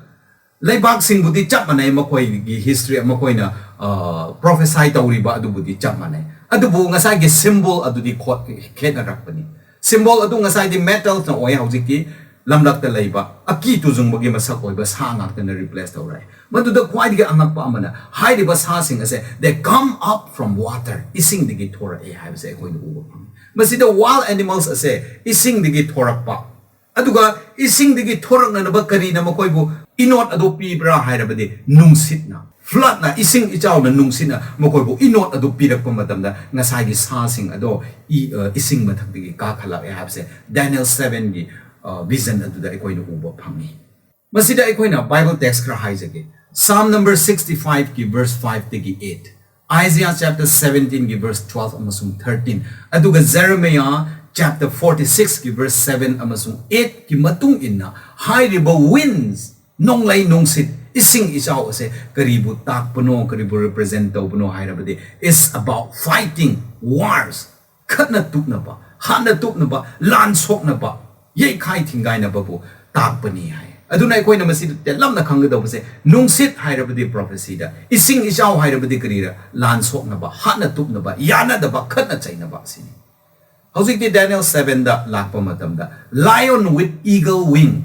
ꯂꯩꯕꯥꯛꯁꯤꯡꯕꯨꯗꯤ ꯆꯞ ꯃꯥꯟꯅꯩ, ꯃꯈꯣꯏꯒꯤ history, ꯃꯈꯣꯏꯅ, ꯑ, prophesy ꯇꯧꯔꯤꯕ ꯑꯗꯨꯕꯨꯗꯤ ꯆꯞ ꯃꯥꯟꯅꯩ꯫ ꯑꯗꯨꯕꯨ ꯉꯁꯥꯏꯒꯤ symbol ꯑꯗꯨꯗꯤ ꯈꯣꯠ-, ꯈꯦꯠꯅꯔꯛꯄꯅꯤ꯫ Symbol ꯑꯗꯨ ꯉꯁꯥꯏꯗꯤ metalsꯅ ꯑꯣꯏ, ꯍꯧꯖꯤꯛꯇꯤ ꯂꯝꯂꯛꯇ ꯂꯩꯕ ꯑꯀꯤ ꯇꯨꯖꯨꯡꯕꯒꯤ ꯃꯁꯛ ꯑꯣꯏꯕ ꯁꯥ ꯉꯥꯛꯇꯅ replace ꯇꯧꯔꯛꯑꯦ꯫ ꯃꯗꯨꯗ ꯈ꯭ꯋꯥꯏꯗꯒꯤ ꯑꯉꯛꯄ ꯑꯃꯅ, ꯍꯥꯏꯔꯤꯕ ꯁꯥꯁꯤꯡ ꯑꯁꯦ, they come up from water, ꯏꯁꯤꯡꯗꯒꯤ ꯊꯣꯔꯛꯑꯦ ꯍꯥꯏꯕꯁꯦ ꯑꯩꯈꯣꯏꯅ ꯎꯕ ꯐꯪꯉꯤ꯫ ꯃꯁꯤꯗ wild animals ꯑꯁꯦ ꯏꯁꯤꯡꯗꯒꯤ ꯊꯣꯔꯛꯄ, ꯑꯗꯨꯒ ꯏꯁꯤꯡꯗꯒꯤ ꯊꯣꯔꯛꯅꯅꯕ ꯀꯔꯤꯅ ꯃꯈꯣꯏꯕꯨ ꯏꯅꯣꯠ ꯑꯗꯨ ꯄꯤꯕ꯭ꯔꯥ ꯍꯥꯏꯔꯕꯗꯤ ꯅꯨꯡꯁꯤꯠꯅ, floodꯅ, ꯏꯁꯤꯡ ꯏꯆꯥꯎꯅ, ꯅꯨꯡꯁꯤꯠꯅ ꯃꯈꯣꯏꯕꯨ ꯏꯅꯣꯠ ꯑꯗꯨ ꯄꯤꯔꯛꯄ ꯃꯇꯝꯗ ꯉꯁꯥꯏꯒꯤ ꯁꯥꯁꯤꯡ ꯑꯗꯣ ꯏ-, ꯑ, ꯏꯁꯤꯡ ꯃꯊꯛꯇꯒꯤ ꯀꯥꯈꯠꯂꯛꯑꯦ ꯍꯥꯏꯕꯁꯦ Daniel sevenꯒꯤ, ꯑ, vision ꯑꯗꯨꯗ ꯑꯩꯈꯣꯏꯅ ꯎꯕ ꯐꯪꯉꯤ꯫ ꯃꯁꯤꯗ ꯑꯩꯈꯣꯏꯅ Bible text ꯈꯔ ꯍꯥꯏꯖꯒꯦ꯫ Psalm number sixty fiveꯀꯤ verse fiveꯇꯒꯤ eight, Isaiah chapter seventeenꯒꯤ verse twelve ꯑꯃꯁꯨꯡ thirteen, ꯑꯗꯨꯒ Jeremiah chapter forty sixꯀꯤ verse seven ꯑꯃꯁꯨꯡ eightꯀꯤ ꯃꯇꯨꯡ ꯏꯟꯅ ꯍꯥꯏꯔꯤꯕ winds, ꯅꯣꯡꯂꯩ ꯅꯨꯡꯁꯤꯠ, ꯏꯁꯤꯡ ꯏꯆꯥꯎ ꯑꯁꯦ ꯀꯔꯤꯕꯨ ꯇꯥꯛꯄꯅꯣ, ꯀꯔꯤꯕꯨ represent ꯇꯧꯕꯅꯣ ꯍꯥꯏꯔꯕꯗꯤ, it's about fighting wars, ꯈꯠꯅ ꯇꯨꯛꯅꯕ, ꯍꯥꯠꯅ ꯇꯨꯞꯅꯕ, ꯂꯥꯟ ꯁꯣꯛꯅꯕ, ꯌꯩꯈꯥꯏ ꯊꯤꯡꯒꯥꯏꯅꯕꯕꯨ ꯇꯥꯛꯄꯅꯤ ꯍꯥꯏ꯫ ꯑꯗꯨꯅ ꯑꯩꯈꯣꯏꯅ ꯃꯁꯤꯗ ꯇꯦꯜꯂꯞꯅ ꯈꯪꯒꯗꯧꯕꯁꯦ, ꯅꯨꯡꯁꯤꯠ ꯍꯥꯏꯔꯕꯗꯤ prophecyꯗ, ꯏꯁꯤꯡ ꯏꯆꯥꯎ ꯍꯥꯏꯔꯕꯗꯤ ꯀꯔꯤꯔ? ꯂꯥꯟ ꯁꯣꯛꯅꯕ, ꯍꯥꯠꯅ ꯇꯨꯞꯅꯕ, ꯌꯥꯅꯗꯕ, ꯈꯠꯅ ꯆꯩꯅꯕ ꯑꯁꯤꯅꯤ꯫ ꯍꯧꯖꯤꯛꯇꯤ Daniel sevenꯗ ꯂꯥꯛꯄ ꯃꯇꯝꯗ, lion with eagle wing,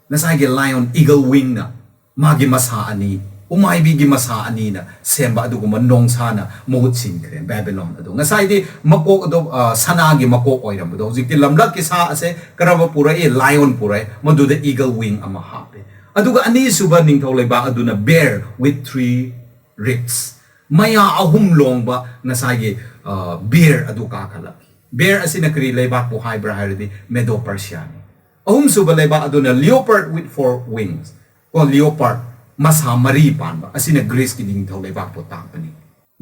ꯉꯁꯥꯏꯒꯤ lion eagle wingꯅ ꯃꯥꯒꯤ ꯃꯁꯥ ꯑꯅꯤ, ꯎꯃꯥꯏꯕꯤꯒꯤ ꯃꯁꯥ ꯑꯅꯤꯅ ꯁꯦꯝꯕ ꯑꯗꯨꯒꯨꯝꯕ ꯅꯣꯡꯁꯥꯅ ꯃꯍꯨꯠ ꯁꯤꯟꯈ꯭ꯔꯦ ꯕꯦꯕꯤꯂꯣꯟ ꯑꯗꯣ꯫ ꯉꯁꯥꯏꯗꯤ ꯃꯀꯣꯛ ꯑꯗꯣ, ꯑ, ꯁꯅꯥꯒꯤ ꯃꯀꯣꯛ ꯑꯣꯏꯔꯝꯕꯗꯣ, ꯍꯧꯖꯤꯛꯇꯤ ꯂꯝꯂꯛꯀꯤ ꯁꯥ ꯑꯁꯦ ꯀꯔꯝꯕ ꯄꯨꯔꯛꯏ? Lion ꯄꯨꯔꯛꯑꯦ꯫ ꯃꯗꯨꯗ eagle wing ꯑꯃ ꯍꯥꯞꯄꯦ꯫ ꯑꯗꯨꯒ ꯑꯅꯤꯁꯨꯕ ꯅꯤꯡꯊꯧ ꯂꯩꯕꯥꯛ ꯑꯗꯨꯅ bear with three ribs, ꯃꯌꯥ ꯑꯍꯨꯝ ꯂꯣꯡꯕ ꯉꯁꯥꯏꯒꯤ, ꯑ, bear ꯑꯗꯨ ꯀꯥꯈꯠꯂꯛꯈꯤ꯫ Bear ꯑꯁꯤꯅ ꯀꯔꯤ ꯂꯩꯕꯥꯛꯄꯨ ꯍꯥꯏꯕ꯭ꯔꯥ ꯍꯥꯏꯔꯗꯤ, Medo Persiaꯅꯤ꯫ ꯑꯍꯨꯝꯁꯨꯕ ꯂꯩꯕꯥꯛ ꯑꯗꯨꯅ leopard with four wings, ꯀꯣ, leopard, ꯃꯁꯥ ꯃꯔꯤ ꯄꯥꯟꯕ, ꯑꯁꯤꯅ Greeceꯀꯤ ꯅꯤꯡꯊꯧ ꯂꯩꯕꯥꯛꯄꯨ ꯇꯥꯛꯄꯅꯤ꯫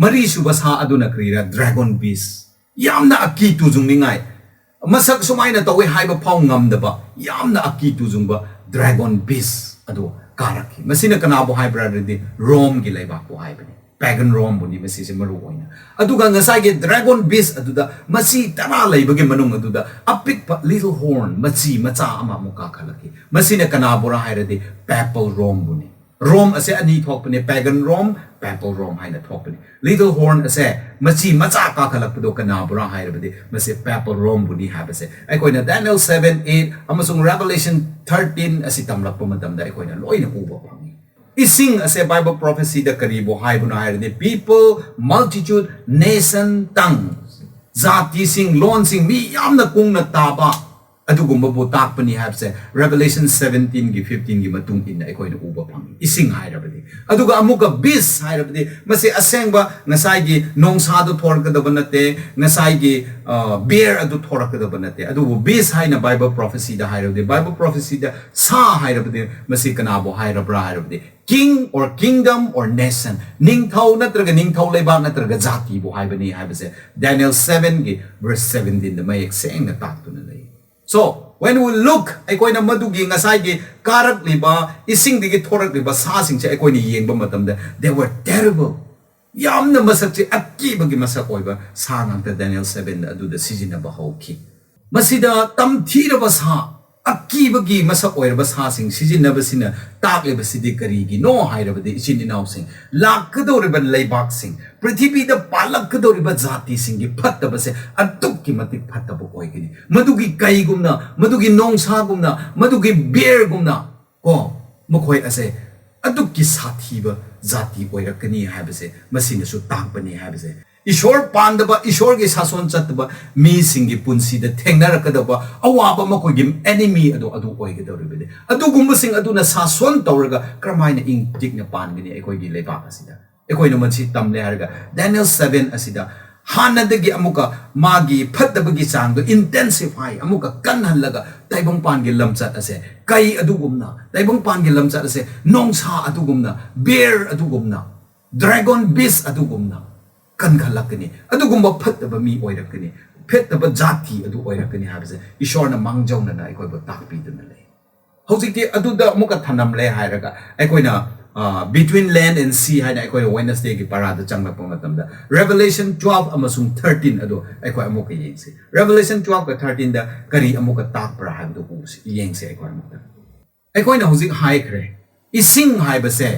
ꯃꯔꯤꯁꯨꯕ ꯁꯥ ꯑꯗꯨꯅ ꯀꯔꯤꯔꯥ? Dragon beast, ꯌꯥꯝꯅ ꯑꯀꯤ ꯇꯨꯖꯨꯡꯅꯤꯡꯉꯥꯏ, ꯃꯁꯛ ꯁꯨꯃꯥꯏꯅ ꯇꯧꯋꯦ ꯍꯥꯏꯕ ꯐꯥꯎ ꯉꯝꯗꯕ, ꯌꯥꯝꯅ ꯑꯀꯤ ꯇꯨꯖꯨꯡꯕ dragon beast ꯑꯗꯨ ꯀꯥꯔꯛꯈꯤ꯫ ꯃꯁꯤꯅ ꯀꯅꯥꯕꯨ ꯍꯥꯏꯕ꯭ꯔꯥ ꯍꯥꯏꯔꯗꯤ, ꯔꯣꯝꯒꯤ ꯂꯩꯕꯥꯛꯄꯨ ꯍꯥꯏꯕꯅꯤ꯫ Pagan ꯔꯣꯝꯕꯨꯅꯤ ꯃꯁꯤꯁꯦ ꯃꯔꯨ ꯑꯣꯏꯅ꯫ ꯑꯗꯨꯒ ꯉꯁꯥꯏꯒꯤ dragon beast ꯑꯗꯨꯗ ꯃꯆꯤ ꯇꯔꯥ ꯂꯩꯕꯒꯤ ꯃꯅꯨꯡ ꯑꯗꯨꯗ ꯑꯄꯤꯛꯄ little horn, ꯃꯆꯤ ꯃꯆꯥ ꯑꯃ ꯑꯃꯨꯛ ꯀꯥꯈꯠꯂꯛꯈꯤ꯫ ꯃꯁꯤꯅ ꯀꯅꯥꯕꯨꯔꯥ ꯍꯥꯏꯔꯗꯤ, papal ꯔꯣꯝꯕꯨꯅꯤ꯫ ꯔꯣꯝ ꯑꯁꯦ ꯑꯅꯤ ꯊꯣꯛꯄꯅꯦ, pagan ꯔꯣꯝ, papal ꯔꯣꯝ ꯍꯥꯏꯅ ꯊꯣꯛꯄꯅꯤ꯫ Little horn ꯑꯁꯦ ꯃꯆꯤ ꯃꯆꯥ ꯀꯥꯈꯠꯂꯛꯄꯗꯣ ꯀꯅꯥꯕꯨꯔꯥ ꯍꯥꯏꯔꯕꯗꯤ, ꯃꯁꯤ papal ꯔꯣꯝꯕꯨꯅꯤ ꯍꯥꯏꯕꯁꯦ ꯑꯩꯈꯣꯏꯅ Daniel seven, eight ꯑꯃꯁꯨꯡ Revelation thirteen ꯑꯁꯤ ꯇꯝꯂꯛꯄ ꯃꯇꯝꯗ ꯑꯩꯈꯣꯏꯅ ꯂꯣꯏꯅ ꯎꯕ ꯐꯪꯏ꯫ ꯏꯁꯤꯡ ꯑꯁꯦ Bible prophecyꯗ ꯀꯔꯤꯕꯨ ꯍꯥꯏꯕꯅꯣ ꯍꯥꯏꯔꯗꯤ, people, multitude, nation, tongues, ꯖꯥꯇꯤꯁꯤꯡ, ꯂꯣꯟꯁꯤꯡ, ꯃꯤ ꯌꯥꯝꯅ ꯀꯨꯡꯅ ꯇꯥꯕ, ꯑꯗꯨꯒꯨꯝꯕꯕꯨ ꯇꯥꯛꯄꯅꯤ ꯍꯥꯏꯕꯁꯦ Revelation seventeenꯒꯤ fifteenꯒꯤ ꯃꯇꯨꯡ ꯏꯟꯅ ꯑꯩꯈꯣꯏꯅ ꯎꯕ ꯐꯪꯏ, ꯏꯁꯤꯡ ꯍꯥꯏꯔꯕꯗꯤ꯫ ꯑꯗꯨꯒ ꯑꯃꯨꯛꯀ beast ꯍꯥꯏꯔꯕꯗꯤ, ꯃꯁꯤ ꯑꯁꯦꯡꯕ ꯉꯁꯥꯏꯒꯤ ꯅꯣꯡꯁꯥꯗꯨ ꯊꯣꯔꯛꯀꯗꯕ ꯅꯠꯇꯦ, ꯉꯁꯥꯏꯒꯤ, ꯑ, bear ꯑꯗꯨ ꯊꯣꯔꯛꯀꯗꯕ ꯅꯠꯇꯦ꯫ ꯑꯗꯨꯕꯨ beast ꯍꯥꯏꯅ Bible prophecyꯗ ꯍꯥꯏꯔꯕꯗꯤ, Bible prophecyꯗ ꯁꯥ ꯍꯥꯏꯔꯕꯗꯤ, ꯃꯁꯤ ꯀꯅꯥꯕꯨ ꯍꯥꯏꯔꯕ꯭ꯔꯥ ꯍꯥꯏꯔꯕꯗꯤ, king or kingdom or nation, ꯅꯤꯡꯊꯧ ꯅꯠꯇ꯭ꯔꯒ ꯅꯤꯡꯊꯧ ꯂꯩꯕꯥꯛ ꯅꯠꯇ꯭ꯔꯒ ꯖꯥꯇꯤꯕꯨ ꯍꯥꯏꯕꯅꯤ ꯍꯥꯏꯕꯁꯦ Daniel sevenꯒꯤ verse seventeenꯗ ꯃꯌꯦꯛ ꯁꯦꯡꯅ ꯇꯥꯛꯇꯨꯅ ꯂꯩ꯫ So, When we look, ꯑꯩꯈꯣꯏꯅ ꯃꯗꯨꯒꯤ ꯉꯁꯥꯏꯒꯤ ꯀꯥꯔꯛꯂꯤꯕ, ꯏꯁꯤꯡꯗꯒꯤ ꯊꯣꯔꯛꯂꯤꯕ ꯁꯥꯁꯤꯡꯁꯦ ꯑꯩꯈꯣꯏꯅ ꯌꯦꯡꯕ ꯃꯇꯝꯗ, they were terrible. ꯌꯥꯝꯅ ꯃꯁꯛꯁꯦ ꯑꯀꯤꯕꯒꯤ ꯃꯁꯛ ꯑꯣꯏꯕ ꯁꯥ ꯉꯥꯛꯇ ꯗꯦꯅꯤꯌꯦꯜ ꯁꯚꯦꯟ ꯑꯗꯨꯗ ꯁꯤꯖꯤꯟꯅꯕ ꯍꯧꯈꯤ꯫ ꯃꯁꯤꯗ ꯇꯝꯊꯤꯔꯕ ꯁꯥ, ꯑꯀꯤꯕꯒꯤ ꯃꯁꯛ ꯑꯣꯏꯔꯕ ꯁꯥꯁꯤꯡ ꯁꯤꯖꯤꯟꯅꯕꯁꯤꯅ ꯇꯥꯛꯂꯤꯕꯁꯤꯗꯤ ꯀꯔꯤꯒꯤꯅꯣ ꯍꯥꯏꯔꯕꯗꯤ, ꯏꯆꯤꯟ ꯏꯅꯥꯎꯁꯤꯡ, ꯂꯥꯛꯀꯗꯧꯔꯤꯕ ꯂꯩꯕꯥꯛꯁꯤꯡ, ꯄ꯭ꯔꯤꯊꯤꯕꯤꯗ ꯄꯥꯜꯂꯛꯀꯗꯧꯔꯤꯕ ꯖꯥꯇꯤꯁꯤꯡꯒꯤ ꯐꯠꯇꯕꯁꯦ ꯑꯗꯨꯛꯀꯤ ꯃꯇꯤꯛ ꯐꯠꯇꯕ ꯑꯣꯏꯒꯅꯤ꯫ ꯃꯗꯨꯒꯤ ꯀꯩꯒꯨꯝꯅ, ꯃꯗꯨꯒꯤ ꯅꯣꯡꯁꯥꯒꯨꯝꯅ, ꯃꯗꯨꯒꯤ ꯕꯤꯌꯔꯒꯨꯝꯅ, ꯀꯣ, ꯃꯈꯣꯏ ꯑꯁꯦ ꯑꯗꯨꯛꯀꯤ ꯁꯥꯊꯤꯕ ꯖꯥꯇꯤ ꯑꯣꯏꯔꯛꯀꯅꯤ ꯍꯥꯏꯕꯁꯦ ꯃꯁꯤꯅꯁꯨ ꯇꯥꯛꯄꯅꯤ ꯍꯥꯏꯕꯁꯦ꯫ ꯏꯁꯣꯔ ꯄꯥꯟꯗꯕ, ꯏꯁꯣꯔꯒꯤ ꯁꯥꯁꯣꯟ ꯆꯠꯇꯕ ꯃꯤꯁꯤꯡꯒꯤ ꯄꯨꯟꯁꯤꯗ ꯊꯦꯡꯅꯔꯛꯀꯗꯕ ꯑꯋꯥꯕ, ꯃꯈꯣꯏꯒꯤ ꯑꯦꯅꯤꯃꯤ ꯑꯗꯣ ꯑꯗꯨ ꯑꯣꯏꯒꯗꯧꯔꯤꯕꯅꯤ꯫ ꯑꯗꯨꯒꯨꯝꯕꯁꯤꯡ ꯑꯗꯨꯅ ꯁꯥꯁꯣꯟ ꯇꯧꯔꯒ ꯀꯔꯝꯍꯥꯏꯅ ꯏꯪ ꯆꯤꯛꯅ ꯄꯥꯟꯒꯅꯤ ꯑꯩꯈꯣꯏꯒꯤ ꯂꯩꯕꯥꯛ ꯑꯁꯤꯗ? ꯑꯩꯈꯣꯏꯅ ꯃꯁꯤ ꯇꯝꯂꯦ ꯍꯥꯏꯔꯒ, ꯗꯦꯅꯤꯌꯦꯜ ꯁꯚꯦꯟ ꯑꯁꯤꯗ ꯍꯥꯟꯅꯗꯒꯤ ꯑꯃꯨꯛꯀ ꯃꯥꯒꯤ ꯐꯠꯇꯕꯒꯤ ꯆꯥꯡꯗꯣ intensify, ꯑꯃꯨꯛꯀ ꯀꯟꯍꯜꯂꯒ, ꯇꯥꯏꯕꯪꯄꯥꯟꯒꯤ ꯂꯝꯆꯠ ꯑꯁꯦ ꯀꯩ ꯑꯗꯨꯒꯨꯝꯅ, ꯇꯥꯏꯕꯪꯄꯥꯟꯒꯤ ꯂꯝꯆꯠ ꯑꯁꯦ ꯅꯣꯡꯁꯥ ꯑꯗꯨꯒꯨꯝꯅ, ꯕꯤꯌꯔ ꯑꯗꯨꯒꯨꯝꯅ, ꯗ꯭ꯔꯦꯒꯣꯟ ꯕꯤꯁ ꯑꯗꯨꯒꯨꯝꯅ ꯀꯟꯈꯠꯂꯛꯀꯅꯤ꯫ ꯑꯗꯨꯒꯨꯝꯕ ꯐꯠꯇꯕ ꯃꯤ ꯑꯣꯏꯔꯛꯀꯅꯤ, ꯐꯠꯇꯕ ꯖꯥꯇꯤ ꯑꯗꯨ ꯑꯣꯏꯔꯛꯀꯅꯤ ꯍꯥꯏꯕꯁꯦ ꯏꯁꯣꯔꯅ ꯃꯥꯡꯖꯧꯅꯅ ꯑꯩꯈꯣꯏꯕꯨ ꯇꯥꯛꯄꯤꯗꯨꯅ ꯂꯩ꯫ ꯍꯧꯖꯤꯛꯇꯤ ꯑꯗꯨꯗ ꯑꯃꯨꯛꯀ ꯊꯅꯝꯂꯦ ꯍꯥꯏꯔꯒ, ꯑꯩꯈꯣꯏꯅ Between Land and Sea ꯍꯥꯏꯅ ꯑꯩꯈꯣꯏꯅ ꯋꯦꯅꯁꯗꯦꯒꯤ ꯄꯔꯥꯗ ꯆꯪꯂꯛꯄ ꯃꯇꯝꯗ, ꯔꯦꯚꯦꯂꯦꯁꯟ ꯇ꯭ꯋꯦꯜꯐ ꯑꯃꯁꯨꯡ ꯊꯥꯔꯇꯤꯟ ꯑꯗꯣ ꯑꯩꯈꯣꯏ ꯑꯃꯨꯛꯀ ꯌꯦꯡꯁꯤ꯫ ꯔꯦꯚꯦꯂꯦꯁꯟ ꯇ꯭ꯋꯦꯜꯐꯀ ꯊꯥꯔꯇꯤꯟꯗ ꯀꯔꯤ ꯑꯃꯨꯛꯀ ꯇꯥꯛꯄ꯭ꯔꯥ ꯍꯥꯏꯕꯗꯨ ꯎꯁꯤ, ꯌꯦꯡꯁꯤ ꯑꯩꯈꯣꯏ ꯑꯃꯨꯛꯇ꯫ ꯑꯩꯈꯣꯏꯅ ꯍꯧꯖꯤꯛ ꯍꯥꯏꯈ꯭ꯔꯦ, ꯏꯁꯤꯡ ꯍꯥꯏꯕꯁꯦ,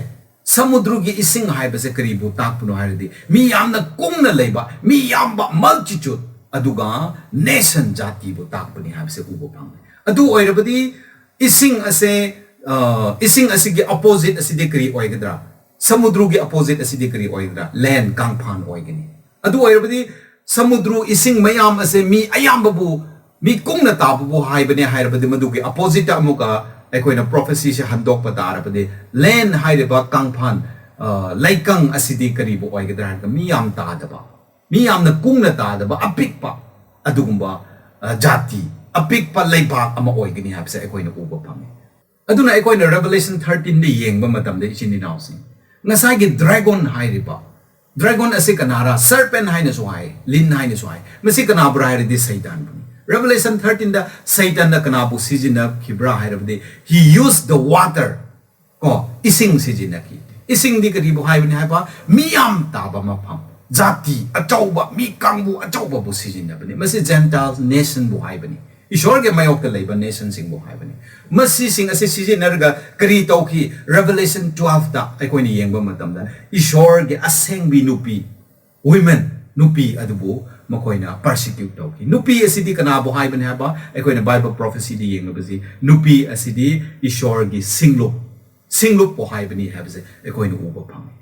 ꯁꯃꯨꯗ꯭ꯔꯒꯤ ꯏꯁꯤꯡ ꯍꯥꯏꯕꯁꯦ ꯀꯔꯤꯕꯨ ꯇꯥꯛꯄꯅꯣ ꯍꯥꯏꯔꯗꯤ, ꯃꯤ ꯌꯥꯝꯅ ꯀꯨꯡꯅ ꯂꯩꯕ, ꯃꯤ ꯌꯥꯝꯕ, multitude, ꯑꯗꯨꯒ ꯅꯦꯁꯟ, ꯖꯥꯇꯤꯕꯨ ꯇꯥꯛꯄꯅꯤ ꯍꯥꯏꯕꯁꯦ ꯎꯕ ꯐꯪꯉꯦ꯫ ꯑꯗꯨ ꯑꯣꯏꯔꯕꯗꯤ ꯏꯁꯤꯡ ꯑꯁꯦ, ꯑ, ꯏꯁꯤꯡ ꯑꯁꯤꯒꯤ ꯑꯣꯄꯣꯖꯤꯠ ꯑꯁꯤꯗꯤ ꯀꯔꯤ ꯑꯣꯏꯒꯗ꯭ꯔꯥ? ꯁꯃꯨꯗ꯭ꯔꯒꯤ ꯑꯣꯄꯣꯖꯤꯠ ꯑꯁꯤꯗꯤ ꯀꯔꯤ ꯑꯣꯏꯒꯗ꯭ꯔꯥ? ꯂꯦꯟ, ꯀꯪꯐꯥꯟ ꯑꯣꯏꯒꯅꯤ꯫ ꯑꯗꯨ ꯑꯣꯏꯔꯕꯗꯤ ꯁꯃꯨꯗ꯭ꯔ ꯏꯁꯤꯡ ꯃꯌꯥꯝ ꯑꯁꯦ ꯃꯤ ꯑꯌꯥꯝꯕꯕꯨ, ꯃꯤ ꯀꯨꯡꯅ ꯇꯥꯕꯕꯨ ꯍꯥꯏꯕꯅꯦ ꯍꯥꯏꯔꯕꯗꯤ, ꯃꯗꯨꯒꯤ ꯑꯣꯄꯣꯖꯤꯠꯇ ꯑꯃꯨꯛꯀ ꯑꯩꯈꯣꯏꯅ ꯄ꯭ꯔꯣꯐꯦꯁꯤꯁꯦ ꯍꯟꯗꯣꯛꯄ ꯇꯥꯔꯕꯗꯤ, ꯂꯦꯟ ꯍꯥꯏꯔꯤꯕ ꯀꯪꯐꯥꯟ, ꯑ, ꯂꯩꯀꯪ ꯑꯁꯤꯗꯤ ꯀꯔꯤꯕꯨ ꯑꯣꯏꯒꯗ꯭ꯔꯥ ꯍꯥꯏꯔꯒ, ꯃꯤ ꯌꯥꯝ ꯇꯥꯗꯕ, ꯃꯤ ꯌꯥꯝꯅ ꯀꯨꯡꯅ ꯇꯥꯗꯕ, ꯑꯄꯤꯛꯄ ꯑꯗꯨꯒꯨꯝꯕ, ꯑ, ꯖꯥꯇꯤ, ꯑꯄꯤꯛꯄ ꯂꯩꯕꯥꯛ ꯑꯃ ꯑꯣꯏꯒꯅꯤ ꯍꯥꯏꯕꯁꯦ ꯑꯩꯈꯣꯏꯅ ꯎꯕ ꯐꯪꯉꯤ꯫ ꯑꯗꯨꯅ ꯑꯩꯈꯣꯏꯅ ꯔꯦꯚꯦꯂꯦꯁꯟ ꯊꯥꯔꯇꯤꯟꯗ ꯌꯦꯡꯕ ꯃꯇꯝꯗ, ꯏꯆꯤꯟ ꯏꯅꯥꯎꯁꯤꯡ, ꯉꯁꯥꯏꯒꯤ ꯗ꯭ꯔꯦꯒꯣꯟ ꯍꯥꯏꯔꯤꯕ, ꯗ꯭ꯔꯦꯒꯣꯟ ꯑꯁꯤ ꯀꯅꯥꯔꯥ? ꯁꯔꯄꯦꯟ ꯍꯥꯏꯅꯁꯨ ꯍꯥꯏ, ꯂꯤꯟ ꯍꯥꯏꯅꯁꯨ ꯍꯥꯏ꯫ ꯃꯁꯤ ꯀꯅꯥꯕꯨꯔꯥ ꯍꯥꯏꯔꯗꯤ ꯁꯩꯇꯥꯟꯕꯨꯅꯤ꯫ Revelation thirteenꯗ ꯁꯩꯇꯥꯟꯅ ꯀꯅꯥꯕꯨ ꯁꯤꯖꯤꯟꯅꯈꯤꯕ꯭ꯔꯥ ꯍꯥꯏꯔꯕꯗꯤ, he used the water, ꯀꯣ, ꯏꯁꯤꯡ ꯁꯤꯖꯤꯟꯅꯈꯤ꯫ ꯏꯁꯤꯡꯗꯤ ꯀꯔꯤꯕꯨ ꯍꯥꯏꯕꯅꯤ ꯍꯥꯏꯕ? ꯃꯤ ꯌꯥꯝ ꯇꯥꯕ ꯃꯐꯝ, ꯖꯥꯇꯤ ꯑꯆꯧꯕ, ꯃꯤ ꯀꯥꯡꯕꯨ ꯑꯆꯧꯕꯕꯨ ꯁꯤꯖꯤꯟꯅꯕꯅꯤ꯫ ꯃꯁꯤ Gentile nationꯕꯨ ꯍꯥꯏꯕꯅꯤ, ꯏꯁꯣꯔꯒꯤ ꯃꯥꯌꯣꯛꯇ ꯂꯩꯕ nationꯁꯤꯡꯕꯨ ꯍꯥꯏꯕꯅꯤ꯫ ꯃꯁꯤꯁꯤꯡ ꯑꯁꯤ ꯁꯤꯖꯤꯟꯅꯔꯒ ꯀꯔꯤ ꯇꯧꯈꯤ? Revelation twelveꯇ ꯑꯩꯈꯣꯏꯅ ꯌꯦꯡꯕ ꯃꯇꯝꯗ, ꯏꯁꯣꯔꯒꯤ ꯑꯁꯦꯡꯕꯤ ꯅꯨꯄꯤ, women, ꯅꯨꯄꯤ ꯑꯗꯨꯕꯨ ꯃꯈꯣꯏꯅ persecute ꯇꯧꯈꯤ꯫ ꯅꯨꯄꯤ ꯑꯁꯤꯗꯤ ꯀꯅꯥꯕꯨ ꯍꯥꯏꯕꯅꯤ ꯍꯥꯏꯕ? ꯑꯩꯈꯣꯏꯅ Bible prophecyꯗ ꯌꯦꯡꯂꯕꯁꯤ, ꯅꯨꯄꯤ ꯑꯁꯤꯗꯤ ꯏꯁꯣꯔꯒꯤ ꯁꯤꯡꯂꯨꯞ, ꯁꯤꯡꯂꯨꯞꯄꯨ ꯍꯥꯏꯕꯅꯤ ꯍꯥꯏꯕꯁꯦ ꯑꯩꯈꯣꯏꯅ ꯎꯕ ꯐꯪꯉꯤ꯫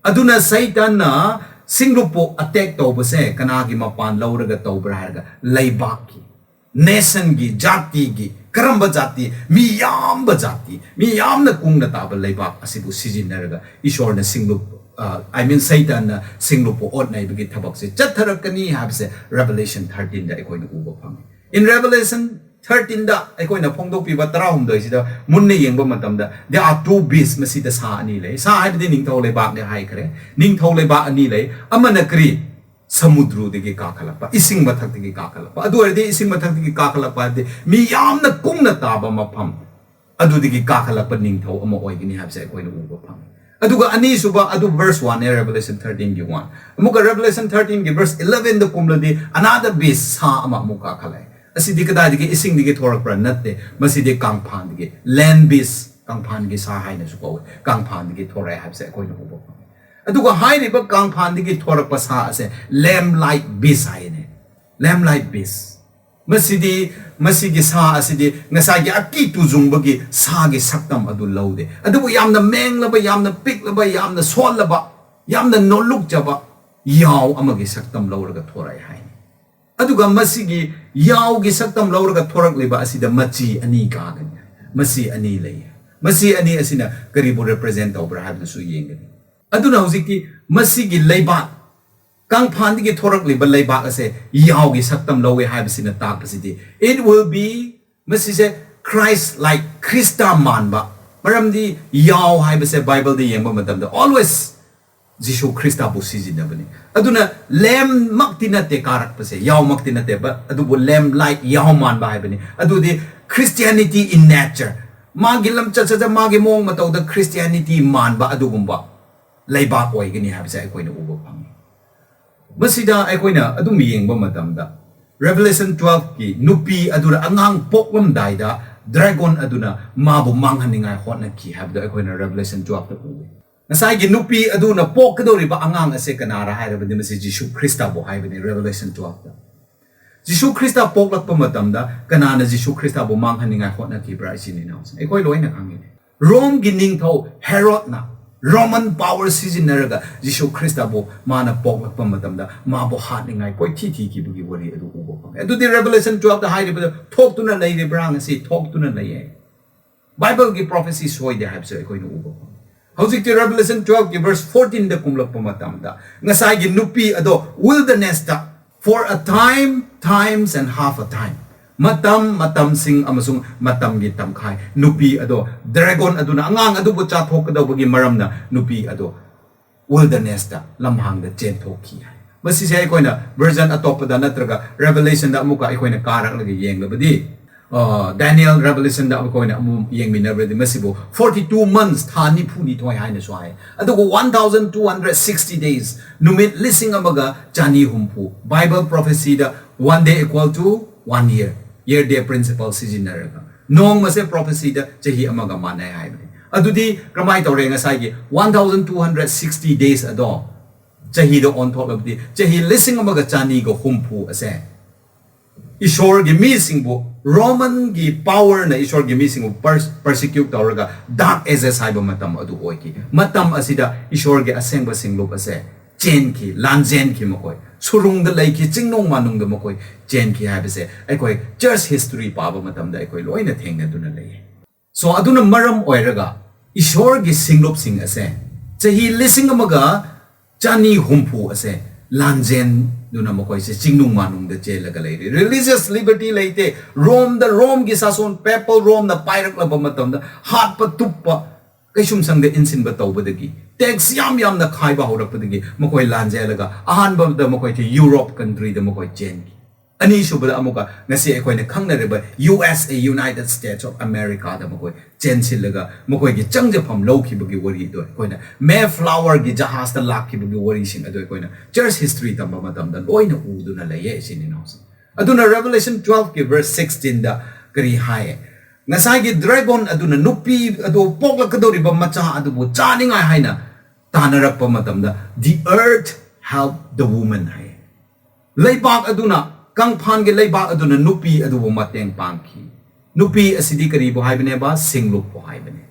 ꯑꯗꯨꯅ ꯁꯩꯇꯥꯟꯅ ꯁꯤꯡꯂꯨꯞꯄꯨ attack ꯇꯧꯕꯁꯦ ꯀꯅꯥꯒꯤ ꯃꯄꯥꯟ ꯂꯧꯔꯒ ꯇꯧꯕ꯭ꯔꯥ ꯍꯥꯏꯔꯒ, ꯂꯩꯕꯥꯛꯀꯤ, nationꯒꯤ, ꯖꯥꯇꯤꯒꯤ, ꯀꯔꯝꯕ ꯖꯥꯇꯤ? ꯃꯤ ꯌꯥꯝꯕ ꯖꯥꯇꯤ, ꯃꯤ ꯌꯥꯝꯅ ꯀꯨꯡꯅ ꯇꯥꯕ ꯂꯩꯕꯥꯛ ꯑꯁꯤꯕꯨ ꯁꯤꯖꯤꯟꯅꯔꯒ ꯏꯁꯣꯔꯅ ꯁꯤꯡꯂꯨꯞ, ꯑ, I mean, ꯁꯩꯇꯥꯟꯅ ꯁꯤꯡꯂꯨꯞꯄꯨ ꯑꯣꯠꯅꯩꯕꯒꯤ ꯊꯕꯛꯁꯦ ꯆꯠꯊꯔꯛꯀꯅꯤ ꯍꯥꯏꯕꯁꯦ Revelation thirteenꯗ ꯑꯩꯈꯣꯏꯅ ꯎꯕ ꯐꯪꯉꯤ꯫ In Revelation thirteenꯗ ꯑꯩꯈꯣꯏꯅ ꯐꯣꯡꯗꯣꯛꯄꯤꯕ ꯇꯔꯥꯍꯨꯝꯗꯣꯏꯁꯤꯗ ꯃꯨꯟꯅ ꯌꯦꯡꯕ ꯃꯇꯝꯗ, there are two beasts, ꯃꯁꯤꯗ ꯁꯥ ꯑꯅꯤ ꯂꯩ꯫ ꯁꯥ ꯍꯥꯏꯕꯗꯤ ꯅꯤꯡꯊꯧ ꯂꯩꯕꯥꯛꯅꯦ ꯍꯥꯏꯈ꯭ꯔꯦ꯫ ꯅꯤꯡꯊꯧ ꯂꯩꯕꯥꯛ ꯑꯅꯤ ꯂꯩ꯫ ꯑꯃꯅ ꯀꯔꯤ? ꯁꯃꯨꯗ꯭ꯔꯨꯗꯒꯤ ꯀꯥꯈꯠꯂꯛꯄ, ꯏꯁꯤꯡ ꯃꯊꯛꯇꯒꯤ ꯀꯥꯈꯠꯂꯛꯄ꯫ ꯑꯗꯨ ꯑꯣꯏꯔꯗꯤ ꯏꯁꯤꯡ ꯃꯊꯛꯇꯒꯤ ꯀꯥꯈꯠꯂꯛꯄ ꯍꯥꯏꯕꯗꯤ ꯃꯤ ꯌꯥꯝꯅ ꯀꯨꯡꯅ ꯇꯥꯕ ꯃꯐꯝ, ꯑꯗꯨꯗꯒꯤ ꯀꯥꯈꯠꯂꯛꯄ ꯅꯤꯡꯊꯧ ꯑꯃ ꯑꯣꯏꯒꯅꯤ ꯍꯥꯏꯕꯁꯦ ꯑꯩꯈꯣꯏꯅ ꯎꯕ ꯐꯪꯉꯤ꯫ ꯑꯗꯨꯒ ꯑꯅꯤꯁꯨꯕ ꯑꯗꯨ verse oneꯅꯦ, Revelation thirteenꯒꯤ one꯫ ꯑꯃꯨꯛꯀ Revelation thirteenꯒꯤ verse elevenꯗ ꯀꯨꯝꯂꯗꯤ another beast, ꯁꯥ ꯑꯃ ꯑꯃꯨꯛ ꯀꯥꯈꯠꯂꯛꯑꯦ꯫ ꯑꯁꯤꯗꯤ ꯀꯗꯥꯏꯗꯒꯤ? ꯏꯁꯤꯡꯗꯒꯤ ꯊꯣꯔꯛꯄ꯭ꯔꯥ? ꯅꯠꯇꯦ, ꯃꯁꯤꯗꯤ ꯀꯥꯡꯐꯥꯟꯗꯒꯤ, land beast, ꯀꯥꯡꯐꯥꯟꯒꯤ ꯁꯥ ꯍꯥꯏꯅꯁꯨ ꯀꯧꯋꯦ, ꯀꯥꯡꯐꯥꯟꯗꯒꯤ ꯊꯣꯔꯛꯑꯦ ꯍꯥꯏꯕꯁꯦ ꯑꯩꯈꯣꯏꯅ ꯎꯕ ꯐꯪꯉꯤ꯫ ꯑꯗꯨꯒ ꯍꯥꯏꯔꯤꯕ ꯀꯥꯡꯐꯥꯟꯗꯒꯤ ꯊꯣꯔꯛꯄ ꯁꯥ ꯑꯁꯦ lamb like beast ꯍꯥꯏꯅꯦ, lamb like beast꯫ ꯃꯁꯤꯗꯤ, ꯃꯁꯤꯒꯤ ꯁꯥ ꯑꯁꯤꯗꯤ ꯉꯁꯥꯏꯒꯤ ꯑꯀꯤ ꯇꯨꯖꯨꯡꯕꯒꯤ ꯁꯥꯒꯤ ꯁꯛꯇꯝ ꯑꯗꯨ ꯂꯧꯗꯦ, ꯑꯗꯨꯕꯨ ꯌꯥꯝꯅ ꯃꯦꯡꯂꯕ, ꯌꯥꯝꯅ ꯄꯤꯛꯂꯕ, ꯌꯥꯝꯅ ꯁꯣꯜꯂꯕ, ꯌꯥꯝꯅ ꯅꯣꯜꯂꯨꯛꯆꯕ ꯌꯥꯎ ꯑꯃꯒꯤ ꯁꯛꯇꯝ ꯂꯧꯔꯒ ꯊꯣꯔꯛꯑꯦ ꯍꯥꯏꯅꯤ꯫ ꯑꯗꯨꯒ ꯃꯁꯤꯒꯤ ꯌꯥꯎꯒꯤ ꯁꯛꯇꯝ ꯂꯧꯔꯒ ꯊꯣꯔꯛꯂꯤꯕ ꯑꯁꯤꯗ ꯃꯆꯤ ꯑꯅꯤ ꯀꯥꯒꯅꯤ꯫ ꯃꯆꯤ ꯑꯅꯤ ꯂꯩ꯫ ꯃꯆꯤ ꯑꯅꯤ ꯑꯁꯤꯅ ꯀꯔꯤꯕꯨ represent ꯇꯧꯕ꯭ꯔꯥ ꯍꯥꯏꯕꯗꯨꯁꯨ ꯌꯦꯡꯒꯅꯤ꯫ ꯑꯗꯨꯅ ꯍꯧꯖꯤꯛꯇꯤ ꯃꯁꯤꯒꯤ ꯂꯩꯕꯥꯛ, ꯀꯥꯡꯐꯥꯟꯗꯒꯤ ꯊꯣꯔꯛꯂꯤꯕ ꯂꯩꯕꯥꯛ ꯑꯁꯦ ꯌꯥꯎꯒꯤ ꯁꯛꯇꯝ ꯂꯧꯋꯦ ꯍꯥꯏꯕꯁꯤꯅ ꯇꯥꯛꯄꯁꯤꯗꯤ, it will be, ꯃꯁꯤꯁꯦ Christ like, ꯈ꯭ꯔꯤꯁꯇ ꯃꯥꯟꯕ꯫ ꯃꯔꯝꯗꯤ ꯌꯥꯎ ꯍꯥꯏꯕꯁꯦ Bibleꯗ ꯌꯦꯡꯕ ꯃꯇꯝꯗ always ꯖꯤꯁꯨ ꯈ꯭ꯔꯤꯁꯇꯕꯨ ꯁꯤꯖꯤꯟꯅꯕꯅꯤ꯫ ꯑꯗꯨꯅ lamb ꯃꯛꯇꯤ ꯅꯠꯇꯦ ꯀꯥꯔꯛꯄꯁꯦ, ꯌꯥꯎꯃꯛꯇꯤ ꯅꯠꯇꯦ, but ꯑꯗꯨꯕꯨ lamb like, ꯌꯥꯎ ꯃꯥꯟꯕ ꯍꯥꯏꯕꯅꯤ꯫ ꯑꯗꯨꯗꯤ Christianity in nature, ꯃꯥꯒꯤ ꯂꯝꯆꯠ ꯁꯥꯖꯠ, ꯃꯥꯒꯤ ꯃꯑꯣꯡ ꯃꯇꯧꯗ Christianity ꯃꯥꯟꯕ ꯑꯗꯨꯒꯨꯝꯕ ꯂꯩꯕꯥꯛ ꯑꯣꯏꯒꯅꯤ ꯍꯥꯏꯕꯁꯦ ꯑꯩꯈꯣꯏꯅ ꯎꯕ ꯐꯪꯉꯤ꯫ ꯃꯁꯤꯗ ꯑꯩꯈꯣꯏꯅ ꯑꯗꯨꯝ ꯌꯦꯡꯕ ꯃꯇꯝꯗ, Revelation twelve ꯀꯤ ꯅꯨꯄꯤ ꯑꯗꯨꯅ ꯑꯉꯥꯡ ꯄꯣꯛꯂꯝꯗꯥꯏꯗ dragon ꯑꯗꯨꯅ ꯃꯥꯕꯨ ꯃꯥꯡꯍꯟꯅꯤꯡꯉꯥꯏ ꯍꯣꯠꯅꯈꯤ ꯍꯥꯏꯕꯗꯣ ꯑꯩꯈꯣꯏꯅ Revelation twelve ꯇ ꯎꯏ꯫ ꯉꯁꯥꯏꯒꯤ ꯅꯨꯄꯤ ꯑꯗꯨꯅ ꯄꯣꯛꯀꯗꯧꯔꯤꯕ ꯑꯉꯥꯡ ꯑꯁꯦ ꯀꯅꯥꯔ ꯍꯥꯏꯔꯕꯗꯤ, ꯃꯁꯤ ꯖꯤꯁꯨ ꯈ꯭ꯔꯤꯁꯇꯕꯨ ꯍꯥꯏꯕꯅꯤ꯫ Revelation twelve ꯇ ꯖꯤꯁꯨ ꯈ꯭ꯔꯤꯁꯇ ꯄꯣꯛꯂꯛꯄ ꯃꯇꯝꯗ ꯀꯅꯥꯅ ꯖꯤꯁꯨ ꯈ꯭ꯔꯤꯁꯇꯕꯨ ꯃꯥꯡꯍꯟꯅꯤꯡꯉꯥꯏ ꯍꯣꯠꯅꯈꯤꯕ꯭ꯔꯥ, ꯏꯆꯤꯟ ꯏꯅꯥꯎꯁꯤꯡ? ꯑꯩꯈꯣꯏ ꯂꯣꯏꯅ ꯈꯪꯉꯤꯅꯦ꯫ ꯔꯣꯝꯒꯤ ꯅꯤꯡꯊꯧ ꯍꯦꯔꯣꯗꯅ Roman power ꯁꯤꯖꯤꯟꯅꯔꯒ ꯖꯤꯁꯨ ꯈ꯭ꯔꯤꯁꯇꯕꯨ ꯃꯥꯅ ꯄꯣꯛꯂꯛꯄ ꯃꯇꯝꯗ ꯃꯥꯕꯨ ꯍꯥꯠꯅꯤꯡꯉꯥꯏ ꯀꯣꯏꯊꯤ ꯊꯤꯈꯤꯕꯒꯤ ꯋꯥꯔꯤ ꯑꯗꯨ ꯎꯕ ꯐꯪꯉꯦ꯫ ꯑꯗꯨꯗꯤ Revelation twelve ꯇ ꯍꯥꯏꯔꯤꯕꯗꯣ ꯊꯣꯛꯇꯨꯅ ꯂꯩꯔꯤꯕ꯭ꯔꯥ? ꯉꯁꯤ ꯊꯣꯛꯇꯨꯅ ꯂꯩꯌꯦ꯫ ꯕꯥꯏꯕꯜꯒꯤ prophecy ꯁꯣꯏꯗꯦ ꯍꯥꯏꯕꯁꯦ ꯑꯩꯈꯣꯏꯅ ꯎꯕ ꯐꯪꯉꯤ꯫ ꯍꯧꯖꯤꯛꯇꯤ Revelation twelve ꯀꯤ verse fourteen ꯗ ꯀꯨꯝꯂꯛꯄ ꯃꯇꯝꯗ, ꯉꯁꯥꯏꯒꯤ ꯅꯨꯄꯤ ꯑꯗꯣ wilderness ꯇ, for a time, times and half a time, ꯃꯇꯝ, ꯃꯇꯝꯁꯤꯡ ꯑꯃꯁꯨꯡ ꯃꯇꯝꯒꯤ ꯇꯪꯈꯥꯏ, ꯅꯨꯄꯤ ꯑꯗꯣ dragon ꯑꯗꯨꯅ ꯑꯉꯥꯡ ꯑꯗꯨꯕꯨ ꯆꯥꯊꯣꯛꯀꯗꯧꯕꯒꯤ ꯃꯔꯝꯅ ꯅꯨꯄꯤ ꯑꯗꯣ wilderness ꯇ, ꯂꯝꯍꯥꯡꯗ ꯆꯦꯟꯊꯣꯛꯈꯤ ꯍꯥꯏ꯫ ꯃꯁꯤꯁꯦ ꯑꯩꯈꯣꯏꯅ version ꯑꯇꯣꯞꯄꯗ ꯅꯠꯇ꯭ꯔꯒ Revelation ꯗ ꯑꯃꯨꯛꯀ ꯑꯩꯈꯣꯏꯅ ꯀꯥꯔꯛꯂꯒ ꯌꯦꯡꯂꯕꯗꯤ, ꯑ, Daniel, Revelation ꯗ ꯑꯩꯈꯣꯏꯅ ꯑꯃꯨꯛ ꯌꯦꯡꯃꯤꯟꯅꯕꯗꯤ ꯃꯁꯤꯕꯨ forty two months, ꯊꯥ ꯅꯤꯐꯨꯅꯤꯊꯣꯏ ꯍꯥꯏꯅꯁꯨ ꯍꯥꯏ꯫ ꯑꯗꯨꯒ one thousand two hundred sixty days, ꯅꯨꯃꯤꯠ ꯂꯤꯁꯤꯡ ꯑꯃꯒ ꯆꯅꯤ ꯍꯨꯝꯐꯨ, Bible prophecy the one day equal to one year, year day principle ꯁꯤꯖꯤꯟꯅꯔꯒ ꯅꯣꯡꯃꯁꯦ prophecy ꯗ ꯆꯍꯤ ꯑꯃꯒ ꯃꯥꯟꯅꯩ ꯍꯥꯏꯕꯅꯤ꯫ ꯑꯗꯨꯗꯤ ꯀꯔꯝꯍꯥꯏꯅ ꯇꯧꯔꯦ? ꯉꯁꯥꯏꯒꯤ one thousand two hundred sixty days ꯑꯗꯣ ꯆꯍꯤꯗ ꯑꯣꯟꯊꯣꯛꯂꯕꯗꯤ ꯆꯍꯤ ꯂꯤꯁꯤꯡ ꯑꯃꯒ ꯆꯅꯤꯒ ꯍꯨꯝꯐꯨ ꯑꯁꯦ ꯏꯁꯣꯔꯒꯤ ꯃꯤꯁꯤꯡꯕꯨ, Roman ꯒꯤ power ꯅ ꯏꯁꯣꯔꯒꯤ ꯃꯤꯁꯤꯡꯕꯨ pers-, persecute ꯇꯧꯔꯒ dark ages ꯍꯥꯏꯕ ꯃꯇꯝ ꯑꯗꯨ ꯑꯣꯏꯈꯤ꯫ ꯃꯇꯝ ꯑꯁꯤꯗ ꯏꯁꯣꯔꯒꯤ ꯑꯁꯦꯡꯕ ꯁꯤꯡꯂꯨꯞ ꯑꯁꯦ ꯆꯦꯟꯈꯤ, ꯂꯥꯟꯖꯦꯟꯈꯤ ꯃꯈꯣꯏ, ꯁꯨꯔꯨꯡꯗ ꯂꯩꯈꯤ, ꯆꯤꯡꯅꯨꯡ ꯃꯥꯅꯨꯡꯗ ꯃꯈꯣꯏ ꯆꯦꯟꯈꯤ ꯍꯥꯏꯕꯁꯦ ꯑꯩꯈꯣꯏ church history ꯄꯥꯕ ꯃꯇꯝꯗ ꯑꯩꯈꯣꯏ ꯂꯣꯏꯅ ꯊꯦꯡꯅꯗꯨꯅ ꯂꯩꯌꯦ꯫ So, ꯑꯗꯨꯅ ꯃꯔꯝ ꯑꯣꯏꯔꯒ ꯏꯁꯣꯔꯒꯤ ꯁꯤꯡꯂꯨꯞꯁꯤꯡ ꯑꯁꯦ ꯆꯍꯤ ꯂꯤꯁꯤꯡ ꯑꯃꯒ ꯆꯅꯤ ꯍꯨꯝꯐꯨ ꯑꯁꯦ ꯂꯥꯟꯖꯦꯟꯗꯨꯅ ꯃꯈꯣꯏꯁꯦ ꯆꯤꯡꯅꯨꯡ ꯃꯥꯅꯨꯡꯗ ꯆꯦꯜꯂꯒ ꯂꯩꯔꯤ꯫ Religious liberty ꯂꯩꯇꯦ꯫ ꯔꯣꯝꯗ, ꯔꯣꯝꯒꯤ ꯁꯥꯁꯣꯟ, papal Rome ꯅ ꯄꯥꯏꯔꯛꯂꯕ ꯃꯇꯝꯗ ꯍꯥꯠꯄ ꯇꯨꯞꯄ, ꯀꯩꯁꯨꯝꯁꯪꯗ ꯏꯟꯁꯤꯟꯕ ꯇꯧꯕꯗꯒꯤ, ꯇꯦꯛꯁ ꯌꯥꯝ ꯌꯥꯝꯅ ꯈꯥꯏꯕ ꯍꯧꯔꯛꯄꯗꯒꯤ ꯃꯈꯣꯏ ꯂꯥꯟꯖꯦꯜꯂꯒ ꯑꯍꯥꯟꯕꯗ ꯃꯈꯣꯏꯁꯦ ꯌꯨꯔꯣꯞ ꯀꯟꯇ꯭ꯔꯤꯗ ꯃꯈꯣꯏ ꯆꯦꯟꯈꯤ꯫ ꯑꯅꯤꯁꯨꯕꯗ ꯑꯃꯨꯛꯀ ꯉꯁꯤ ꯑꯩꯈꯣꯏꯅ ꯈꯪꯅꯔꯤꯕ U S A, United States of America ꯗ ꯃꯈꯣꯏ ꯆꯦꯟꯁꯤꯜꯂꯒ ꯃꯈꯣꯏꯒꯤ ꯆꯪꯖꯐꯝ ꯂꯧꯈꯤꯕꯒꯤ ꯋꯥꯔꯤꯗꯣ ꯑꯩꯈꯣꯏꯅ ꯃꯦ ꯐ꯭ꯂꯥꯋꯔꯒꯤ ꯖꯍꯥꯖꯇ ꯂꯥꯛꯈꯤꯕꯒꯤ ꯋꯥꯔꯤꯁꯤꯡ ꯑꯗꯨ ꯑꯩꯈꯣꯏꯅ ꯆꯔꯆ ꯍꯤꯁꯇ꯭ꯔꯤ ꯇꯝꯕ ꯃꯇꯝꯗ ꯂꯣꯏꯅ ꯎꯗꯨꯅ ꯂꯩꯌꯦ, ꯏꯆꯤꯟ ꯏꯅꯥꯎꯁꯤꯡ꯫ ꯑꯗꯨꯅ Revelation twelve ꯀꯤ verse sixteen ꯗ ꯀꯔꯤ ꯍꯥꯏ? ꯉꯁꯥꯏꯒꯤ ꯗ꯭ꯔꯦꯒꯣꯟ ꯑꯗꯨꯅ ꯅꯨꯄꯤ ꯑꯗꯨ ꯄꯣꯛꯂꯛꯀꯗꯧꯔꯤꯕ ꯃꯆꯥ ꯑꯗꯨꯕꯨ ꯆꯥꯅꯤꯡꯉꯥꯏ ꯍꯥꯏꯅ ꯇꯥꯟꯅꯔꯛꯄ ꯃꯇꯝꯗ, "The earth help the woman" ꯍꯥꯏ꯫ ꯂꯩꯕꯥꯛ ꯑꯗꯨꯅ, ꯀꯪꯐꯥꯟꯒꯤ ꯂꯩꯕꯥꯛ ꯑꯗꯨꯅ ꯅꯨꯄꯤ ꯑꯗꯨꯕꯨ ꯃꯇꯦꯡ ꯄꯥꯡꯈꯤ꯫ ꯅꯨꯄꯤ ꯑꯁꯤꯗꯤ ꯀꯔꯤꯕꯨ ꯍꯥꯏꯕꯅꯦꯕ? ꯁꯤꯡꯂꯨꯞꯄꯨ ꯍꯥꯏꯕꯅꯦ꯫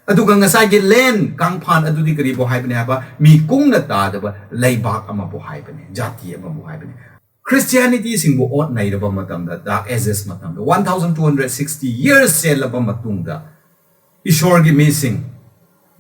ꯑꯗꯨꯒ ꯉꯁꯥꯏꯒꯤ ꯂꯦꯟ, ꯀꯪꯐꯥꯟ ꯑꯗꯨꯗꯤ ꯀꯔꯤꯕꯨ ꯍꯥꯏꯕꯅꯦ ꯍꯥꯏꯕ? ꯃꯤ ꯀꯨꯡꯅ ꯇꯥꯗꯕ ꯂꯩꯕꯥꯛ ꯑꯃꯕꯨ ꯍꯥꯏꯕꯅꯦ, ꯖꯥꯇꯤ ꯑꯃꯕꯨ ꯍꯥꯏꯕꯅꯦ꯫ ꯈ꯭ꯔꯤꯁꯇꯤꯌꯥꯅꯤꯇꯤꯁꯤꯡꯕꯨ ꯑꯣꯠ ꯅꯩꯔꯕ ꯃꯇꯝꯗ, Dark Ages ꯃꯇꯝꯗ, one thousand two hundred sixty years ꯆꯦꯜꯂꯕ ꯃꯇꯨꯡꯗ, ꯏꯁꯣꯔꯒꯤ ꯃꯤꯁꯤꯡ,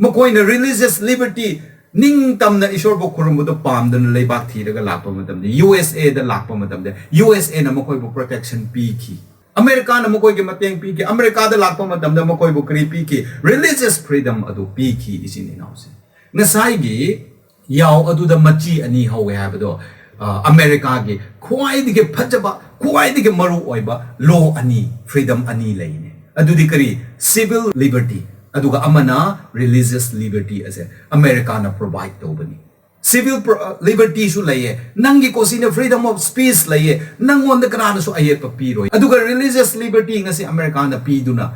ꯃꯈꯣꯏꯅ religious liberty, ꯅꯤꯡꯇꯝꯅ ꯏꯁꯣꯔꯕꯨ ꯈꯨꯔꯨꯝꯕꯗꯨ ꯄꯥꯝꯗꯨꯅ ꯂꯩꯕꯥꯛ ꯊꯤꯔꯒ ꯂꯥꯛꯄ ꯃꯇꯝꯗ, ꯌꯨ ꯑꯦꯁ ꯑꯦꯗ ꯂꯥꯛꯄ ꯃꯇꯝꯗ, ꯌꯨ ꯑꯦꯁ ꯑꯦꯅ ꯃꯈꯣꯏꯕꯨ protection ꯄꯤꯈꯤ꯫ ꯑꯃꯦꯔꯤꯀꯥꯅ ꯃꯈꯣꯏꯒꯤ ꯃꯇꯦꯡ ꯄꯤꯈꯤ꯫ ꯑꯃꯦꯔꯤꯀꯥꯗ ꯂꯥꯛꯄ ꯃꯇꯝꯗ ꯃꯈꯣꯏꯕꯨ ꯀꯔꯤ ꯄꯤꯈꯤ? Religious freedom ꯑꯗꯨ ꯄꯤꯈꯤ, ꯏꯆꯤꯟ ꯏꯅꯥꯎꯁꯤꯡ꯫ ꯉꯁꯥꯏꯒꯤ ꯌꯥꯎ ꯑꯗꯨꯗ ꯃꯆꯤ ꯑꯅꯤ ꯍꯧꯋꯦ ꯍꯥꯏꯕꯗꯣ, ꯑ, ꯑꯃꯦꯔꯤꯀꯥꯒꯤ ꯈ꯭ꯋꯥꯏꯗꯒꯤ ꯐꯖꯕ, ꯈ꯭ꯋꯥꯏꯗꯒꯤ ꯃꯔꯨ ꯑꯣꯏꯕ ꯂꯣ ꯑꯅꯤ, freedom ꯑꯅꯤ ꯂꯩꯅꯦ꯫ ꯑꯗꯨꯗꯤ ꯀꯔꯤ? Civil liberty, ꯑꯗꯨꯒ ꯑꯃꯅ religious liberty ꯑꯁꯦ ꯑꯃꯦꯔꯤꯀꯥꯅ provide ꯇꯧꯕꯅꯤ꯫ Civil pro-, ꯑ, liberty ꯁꯨ ꯂꯩꯌꯦ, ꯅꯪꯒꯤ ꯀꯣꯁꯤꯅ freedom of speech ꯂꯩꯌꯦ, ꯅꯪꯉꯣꯟꯗ ꯀꯅꯥꯅꯁꯨ ꯑꯌꯦꯠꯄ ꯄꯤꯔꯣꯏ꯫ ꯑꯗꯨꯒ religious liberty ꯉꯁꯤ ꯑꯃꯦꯔꯤꯀꯥꯅ ꯄꯤꯗꯨꯅ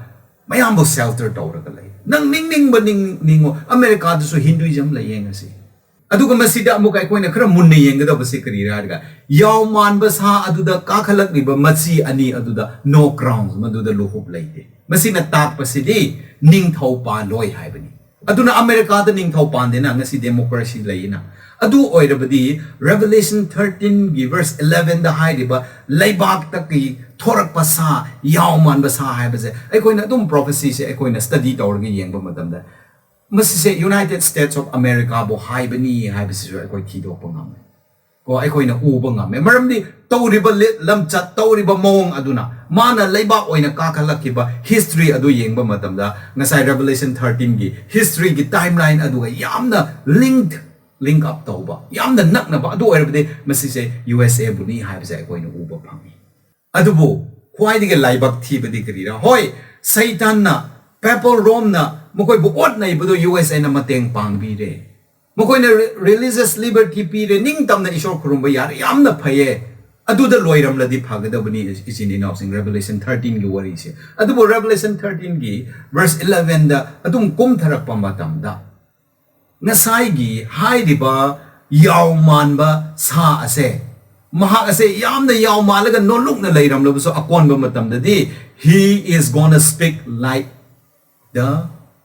ꯃꯌꯥꯝꯕꯨ shelter ꯇꯧꯔꯒ ꯂꯩ꯫ ꯅꯪ ꯅꯤꯡꯅꯤꯡꯕ ꯅꯤꯡ-, ꯅꯤꯡꯉꯣ, ꯑꯃꯦꯔꯤꯀꯥꯗꯁꯨ Hinduism ꯂꯩꯌꯦ ꯉꯁꯤ꯫ ꯑꯗꯨꯒ ꯃꯁꯤꯗ ꯑꯃꯨꯛꯀ ꯑꯩꯈꯣꯏꯅ ꯈꯔ ꯃꯨꯟꯅ ꯌꯦꯡꯒꯗꯕꯁꯤ ꯀꯔꯤꯔꯥ ꯍꯥꯏꯔꯒ, ꯌꯥꯎ ꯃꯥꯟꯕ ꯁꯥ ꯑꯗꯨꯗ ꯀꯥꯈꯠꯂꯛꯂꯤꯕ ꯃꯆꯤ ꯑꯅꯤ ꯑꯗꯨꯗ no crowns, ꯃꯗꯨꯗ ꯂꯨꯍꯨꯞ ꯂꯩꯇꯦ꯫ ꯃꯁꯤꯅ ꯇꯥꯛꯄꯁꯤꯗꯤ ꯅꯤꯡꯊꯧ ꯄꯥꯜꯂꯣꯏ ꯍꯥꯏꯕꯅꯤ꯫ ꯑꯗꯨꯅ ꯑꯃꯦꯔꯤꯀꯥꯗ ꯅꯤꯡꯊꯧ ꯄꯥꯟꯗꯦꯅ, ꯉꯁꯤ democracy ꯂꯩꯅ꯫ ꯑꯗꯨ ꯑꯣꯏꯔꯕꯗꯤ Revelation thirteen ꯒꯤ verse eleven ꯗ ꯍꯥꯏꯔꯤꯕ ꯂꯩꯕꯥꯛꯇꯒꯤ ꯊꯣꯔꯛꯄ ꯁꯥ, ꯌꯥꯎ ꯃꯥꯟꯕ ꯁꯥ ꯍꯥꯏꯕꯁꯦ ꯑꯩꯈꯣꯏꯅ ꯑꯗꯨꯝ prophecy ꯁꯦ ꯑꯩꯈꯣꯏꯅ study ꯇꯧꯔꯒ ꯌꯦꯡꯕ ꯃꯇꯝꯗ, ꯃꯁꯤꯁꯦ United States of America ꯕꯨ ꯍꯥꯏꯕꯅꯤ ꯍꯥꯏꯕꯁꯤꯁꯨ ꯑꯩꯈꯣꯏ ꯊꯤꯗꯣꯛꯄ ꯉꯝꯃꯤ꯫ ꯀꯣ ꯑꯩꯈꯣꯏꯅ ꯎꯕ ꯉꯝꯃꯦ꯫ ꯃꯔꯝꯗꯤ ꯇꯧꯔꯤꯕ ꯂꯝꯆꯠ, ꯇꯧꯔꯤꯕ ꯃꯑꯣꯡ ꯑꯗꯨꯅ ꯃꯥꯅ ꯂꯩꯕꯥꯛ ꯑꯣꯏꯅ ꯀꯥꯈꯠꯂꯛꯈꯤꯕ ꯍꯤꯁꯇ꯭ꯔꯤ ꯑꯗꯨ ꯌꯦꯡꯕ ꯃꯇꯝꯗ, ꯉꯁꯥꯏ ꯔꯦꯚꯦꯂꯦꯁꯟ ꯊꯥꯔꯇꯤꯟꯒꯤ ꯍꯤꯁꯇ꯭ꯔꯤꯒꯤ ꯇꯥꯏꯝ ꯂꯥꯏꯟ ꯑꯗꯨꯒ ꯌꯥꯝꯅ ꯂꯤꯡ ꯂꯤꯡ ꯑꯞ ꯇꯧꯕ, ꯌꯥꯝꯅ ꯅꯛꯅꯕ꯫ ꯑꯗꯨ ꯑꯣꯏꯔꯕꯗꯤ ꯃꯁꯤꯁꯦ ꯌꯨ ꯑꯦꯁ ꯑꯦꯕꯨꯅꯤ ꯍꯥꯏꯕꯁꯦ ꯑꯩꯈꯣꯏꯅ ꯎꯕ ꯐꯪꯉꯤ꯫ ꯑꯗꯨꯕꯨ ꯈ꯭ꯋꯥꯏꯗꯒꯤ ꯂꯥꯏꯕꯛ ꯊꯤꯕꯗꯤ ꯀꯔꯤꯔꯥ? ꯍꯣꯏ, ꯁꯩꯇꯥꯟꯅ, ꯄꯦꯄꯜ ꯔꯣꯝꯅ ꯃꯈꯣꯏꯕꯨ ꯑꯣꯠ ꯅꯩꯕꯗꯣ ꯌꯨ ꯑꯦꯁ ꯑꯦꯅ ꯃꯇꯦꯡ ꯄꯥꯡꯕꯤꯔꯦ꯫ ꯃꯈꯣꯏꯅ ꯔꯤꯂꯤꯖꯁ ꯂꯤꯕꯔꯇꯤ ꯄꯤꯔꯦ, ꯅꯤꯡꯇꯝꯅ ꯏꯁꯣꯔ ꯈꯨꯔꯨꯝꯕ ꯌꯥꯔꯦ, ꯌꯥꯝꯅ ꯐꯩꯌꯦ꯫ ꯑꯗꯨꯗ ꯂꯣꯏꯔꯝꯂꯗꯤ ꯐꯒꯗꯕꯅꯤ, ꯏꯆꯤꯟ ꯏꯅꯥꯎꯁꯤꯡ, ꯔꯦꯚꯦꯂꯦꯁꯟ ꯊꯥꯔꯇꯤꯟꯒꯤ ꯋꯥꯔꯤꯁꯦ꯫ ꯑꯗꯨꯕꯨ ꯔꯦꯚꯦꯂꯦꯁꯟ ꯊꯥꯔꯇꯤꯟꯒꯤ ꯚꯔꯁ ꯏꯂꯚꯦꯟꯗ ꯑꯗꯨꯝ ꯀꯨꯝꯊꯔꯛꯄ ꯃꯇꯝꯗ, ꯉꯁꯥꯏꯒꯤ ꯍꯥꯏꯔꯤꯕ ꯌꯥꯎ ꯃꯥꯟꯕ ꯁꯥ ꯑꯁꯦ, ꯃꯍꯥꯛ ꯑꯁꯦ ꯌꯥꯝꯅ ꯌꯥꯎ ꯃꯥꯜꯂꯒ ꯅꯣꯜꯂꯨꯛꯅ ꯂꯩꯔꯝꯂꯕꯁꯨ, ꯑꯀꯣꯟꯕ ꯃꯇꯝꯗꯗꯤ, "He is gonna speak like the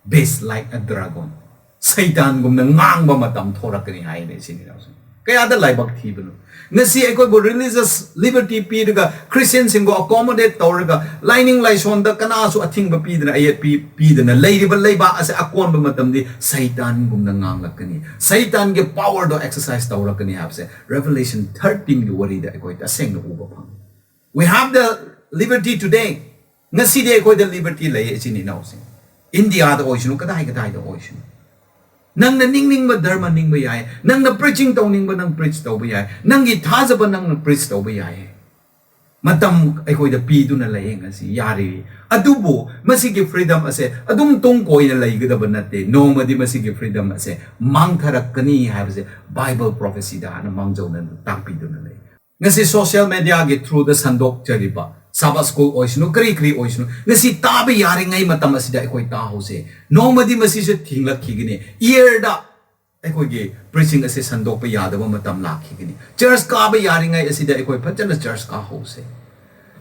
beast, like a dragon." ꯁꯩꯇꯥꯟꯒꯨꯝꯅ ꯉꯥꯡꯕ ꯃꯇꯝ ꯊꯣꯔꯛꯀꯅꯤ ꯍꯥꯏꯅ, ꯏꯆꯤꯟ ꯏꯅꯥꯎꯁꯤꯡ꯫ ꯀꯌꯥꯗ ꯂꯥꯏꯕꯛ ꯊꯤꯕꯅꯣ! ꯉꯁꯤ ꯑꯩꯈꯣꯏꯕꯨ ꯔꯤꯂꯤꯖꯁ ꯂꯤꯕꯔꯇꯤ ꯄꯤꯔꯒ, ꯈ꯭ꯔꯤꯁꯇꯤꯌꯟꯁꯤꯡꯕꯨ ꯑꯦꯀꯣꯃꯣꯗꯦꯠ ꯇꯧꯔꯒ, ꯂꯥꯏꯅꯤꯡ ꯂꯥꯏꯁꯣꯟꯗ ꯀꯅꯥꯁꯨ ꯑꯊꯤꯡꯕ ꯄꯤꯗꯅ, ꯑꯌꯦꯠꯄꯤ ꯄꯤꯗꯅ ꯂꯩꯔꯤꯕ ꯂꯩꯕꯥꯛ ꯑꯁꯦ ꯑꯀꯣꯟꯕ ꯃꯇꯝꯗꯤ ꯁꯩꯇꯥꯟꯒꯨꯝꯅ ꯉꯥꯡꯂꯛꯀꯅꯤ, ꯁꯩꯇꯥꯟꯒꯤ ꯄꯥꯋꯔꯗꯣ ꯑꯦꯛꯁꯔꯁꯥꯏꯁ ꯇꯧꯔꯛꯀꯅꯤ ꯍꯥꯏꯕꯁꯦ ꯔꯦꯚꯦꯂꯦꯁꯟ ꯊꯥꯔꯇꯤꯟꯒꯤ ꯋꯥꯔꯤꯗ ꯑꯩꯈꯣꯏ ꯇꯁꯦꯡꯅ ꯎꯕ ꯐꯪꯉꯤ꯫ We have the liberty today. ꯉꯁꯤꯗꯤ ꯑꯩꯈꯣꯏꯗ ꯂꯤꯕꯔꯇꯤ ꯂꯩꯌꯦ, ꯏꯆꯤꯟ ꯏꯅꯥꯎꯁꯤꯡ꯫ ꯏꯟꯗꯤꯌꯥꯗ ꯑꯣꯏꯁꯅꯨ, ꯀꯗꯥꯏ ꯀꯗꯥꯏꯗ ꯑꯣꯏꯁꯅꯨ, ꯅꯪꯅ ꯅꯤꯡꯅꯤꯡꯕ ꯙꯔꯃ ꯅꯤꯡꯕ ꯌꯥꯏ, ꯅꯪꯅ ꯄ꯭ꯔꯤꯆꯤꯡ ꯇꯧꯅꯤꯡꯕ ꯅꯪ ꯄ꯭ꯔꯤꯆ ꯇꯧꯕ ꯌꯥꯏ, ꯅꯪꯒꯤ ꯊꯥꯖꯕ ꯅꯪꯅ ꯄ꯭ꯔꯤꯆ ꯇꯧꯕ ꯌꯥꯏ꯫ ꯃꯇꯝ ꯑꯩꯈꯣꯏꯗ ꯄꯤꯗꯨꯅ ꯂꯩꯌꯦ ꯉꯁꯤ, ꯌꯥꯔꯤ꯫ ꯑꯗꯨꯕꯨ ꯃꯁꯤꯒꯤ ꯐ꯭ꯔꯤꯗꯝ ꯑꯁꯦ ꯑꯗꯨꯝ ꯇꯨꯡ ꯀꯣꯏꯅ ꯂꯩꯒꯗꯕ ꯅꯠꯇꯦ꯫ ꯅꯣꯡꯃꯗꯤ ꯃꯁꯤꯒꯤ ꯐ꯭ꯔꯤꯗꯝ ꯑꯁꯦ ꯃꯥꯡꯊꯔꯛꯀꯅꯤ ꯍꯥꯏꯕꯁꯦ ꯕꯥꯏꯕꯜ ꯄ꯭ꯔꯣꯐꯦꯁꯤꯗ ꯍꯥꯟꯅ ꯃꯥꯡꯖꯧꯅꯅ ꯇꯥꯛꯄꯤꯗꯨꯅ ꯂꯩ꯫ ꯉꯁꯤ ꯁꯣꯁꯤꯌꯦꯜ ꯃꯦꯗꯤꯌꯥꯒꯤ ꯊ꯭ꯔꯨꯗ ꯁꯟꯗꯣꯛꯆꯔꯤꯕ ꯁꯥꯕꯥꯠ ꯁ꯭ꯀꯨꯜ ꯑꯣꯏꯁꯅꯨ, ꯀꯔꯤ ꯀꯔꯤ ꯑꯣꯏꯁꯅꯨ, ꯉꯁꯤ ꯇꯥꯕ ꯌꯥꯔꯤꯉꯩ ꯃꯇꯝ ꯑꯁꯤꯗ ꯑꯩꯈꯣꯏ ꯇꯥꯍꯧꯁꯦ꯫ ꯅꯣꯡꯃꯗꯤ ꯃꯁꯤꯁꯨ ꯊꯤꯡꯂꯛꯈꯤꯒꯅꯤ꯫ ꯏꯌꯔꯗ ꯑꯩꯈꯣꯏꯒꯤ ꯄ꯭ꯔꯤꯆꯤꯡ ꯑꯁꯦ ꯁꯟꯗꯣꯛꯄ ꯌꯥꯗꯕ ꯃꯇꯝ ꯂꯥꯛꯈꯤꯒꯅꯤ꯫ ꯆꯔꯆ ꯀꯥꯕ ꯌꯥꯔꯤꯉꯩ ꯑꯁꯤꯗ ꯑꯩꯈꯣꯏ ꯐꯖꯅ ꯆꯔꯆ ꯀꯥꯍꯧꯁꯦ꯫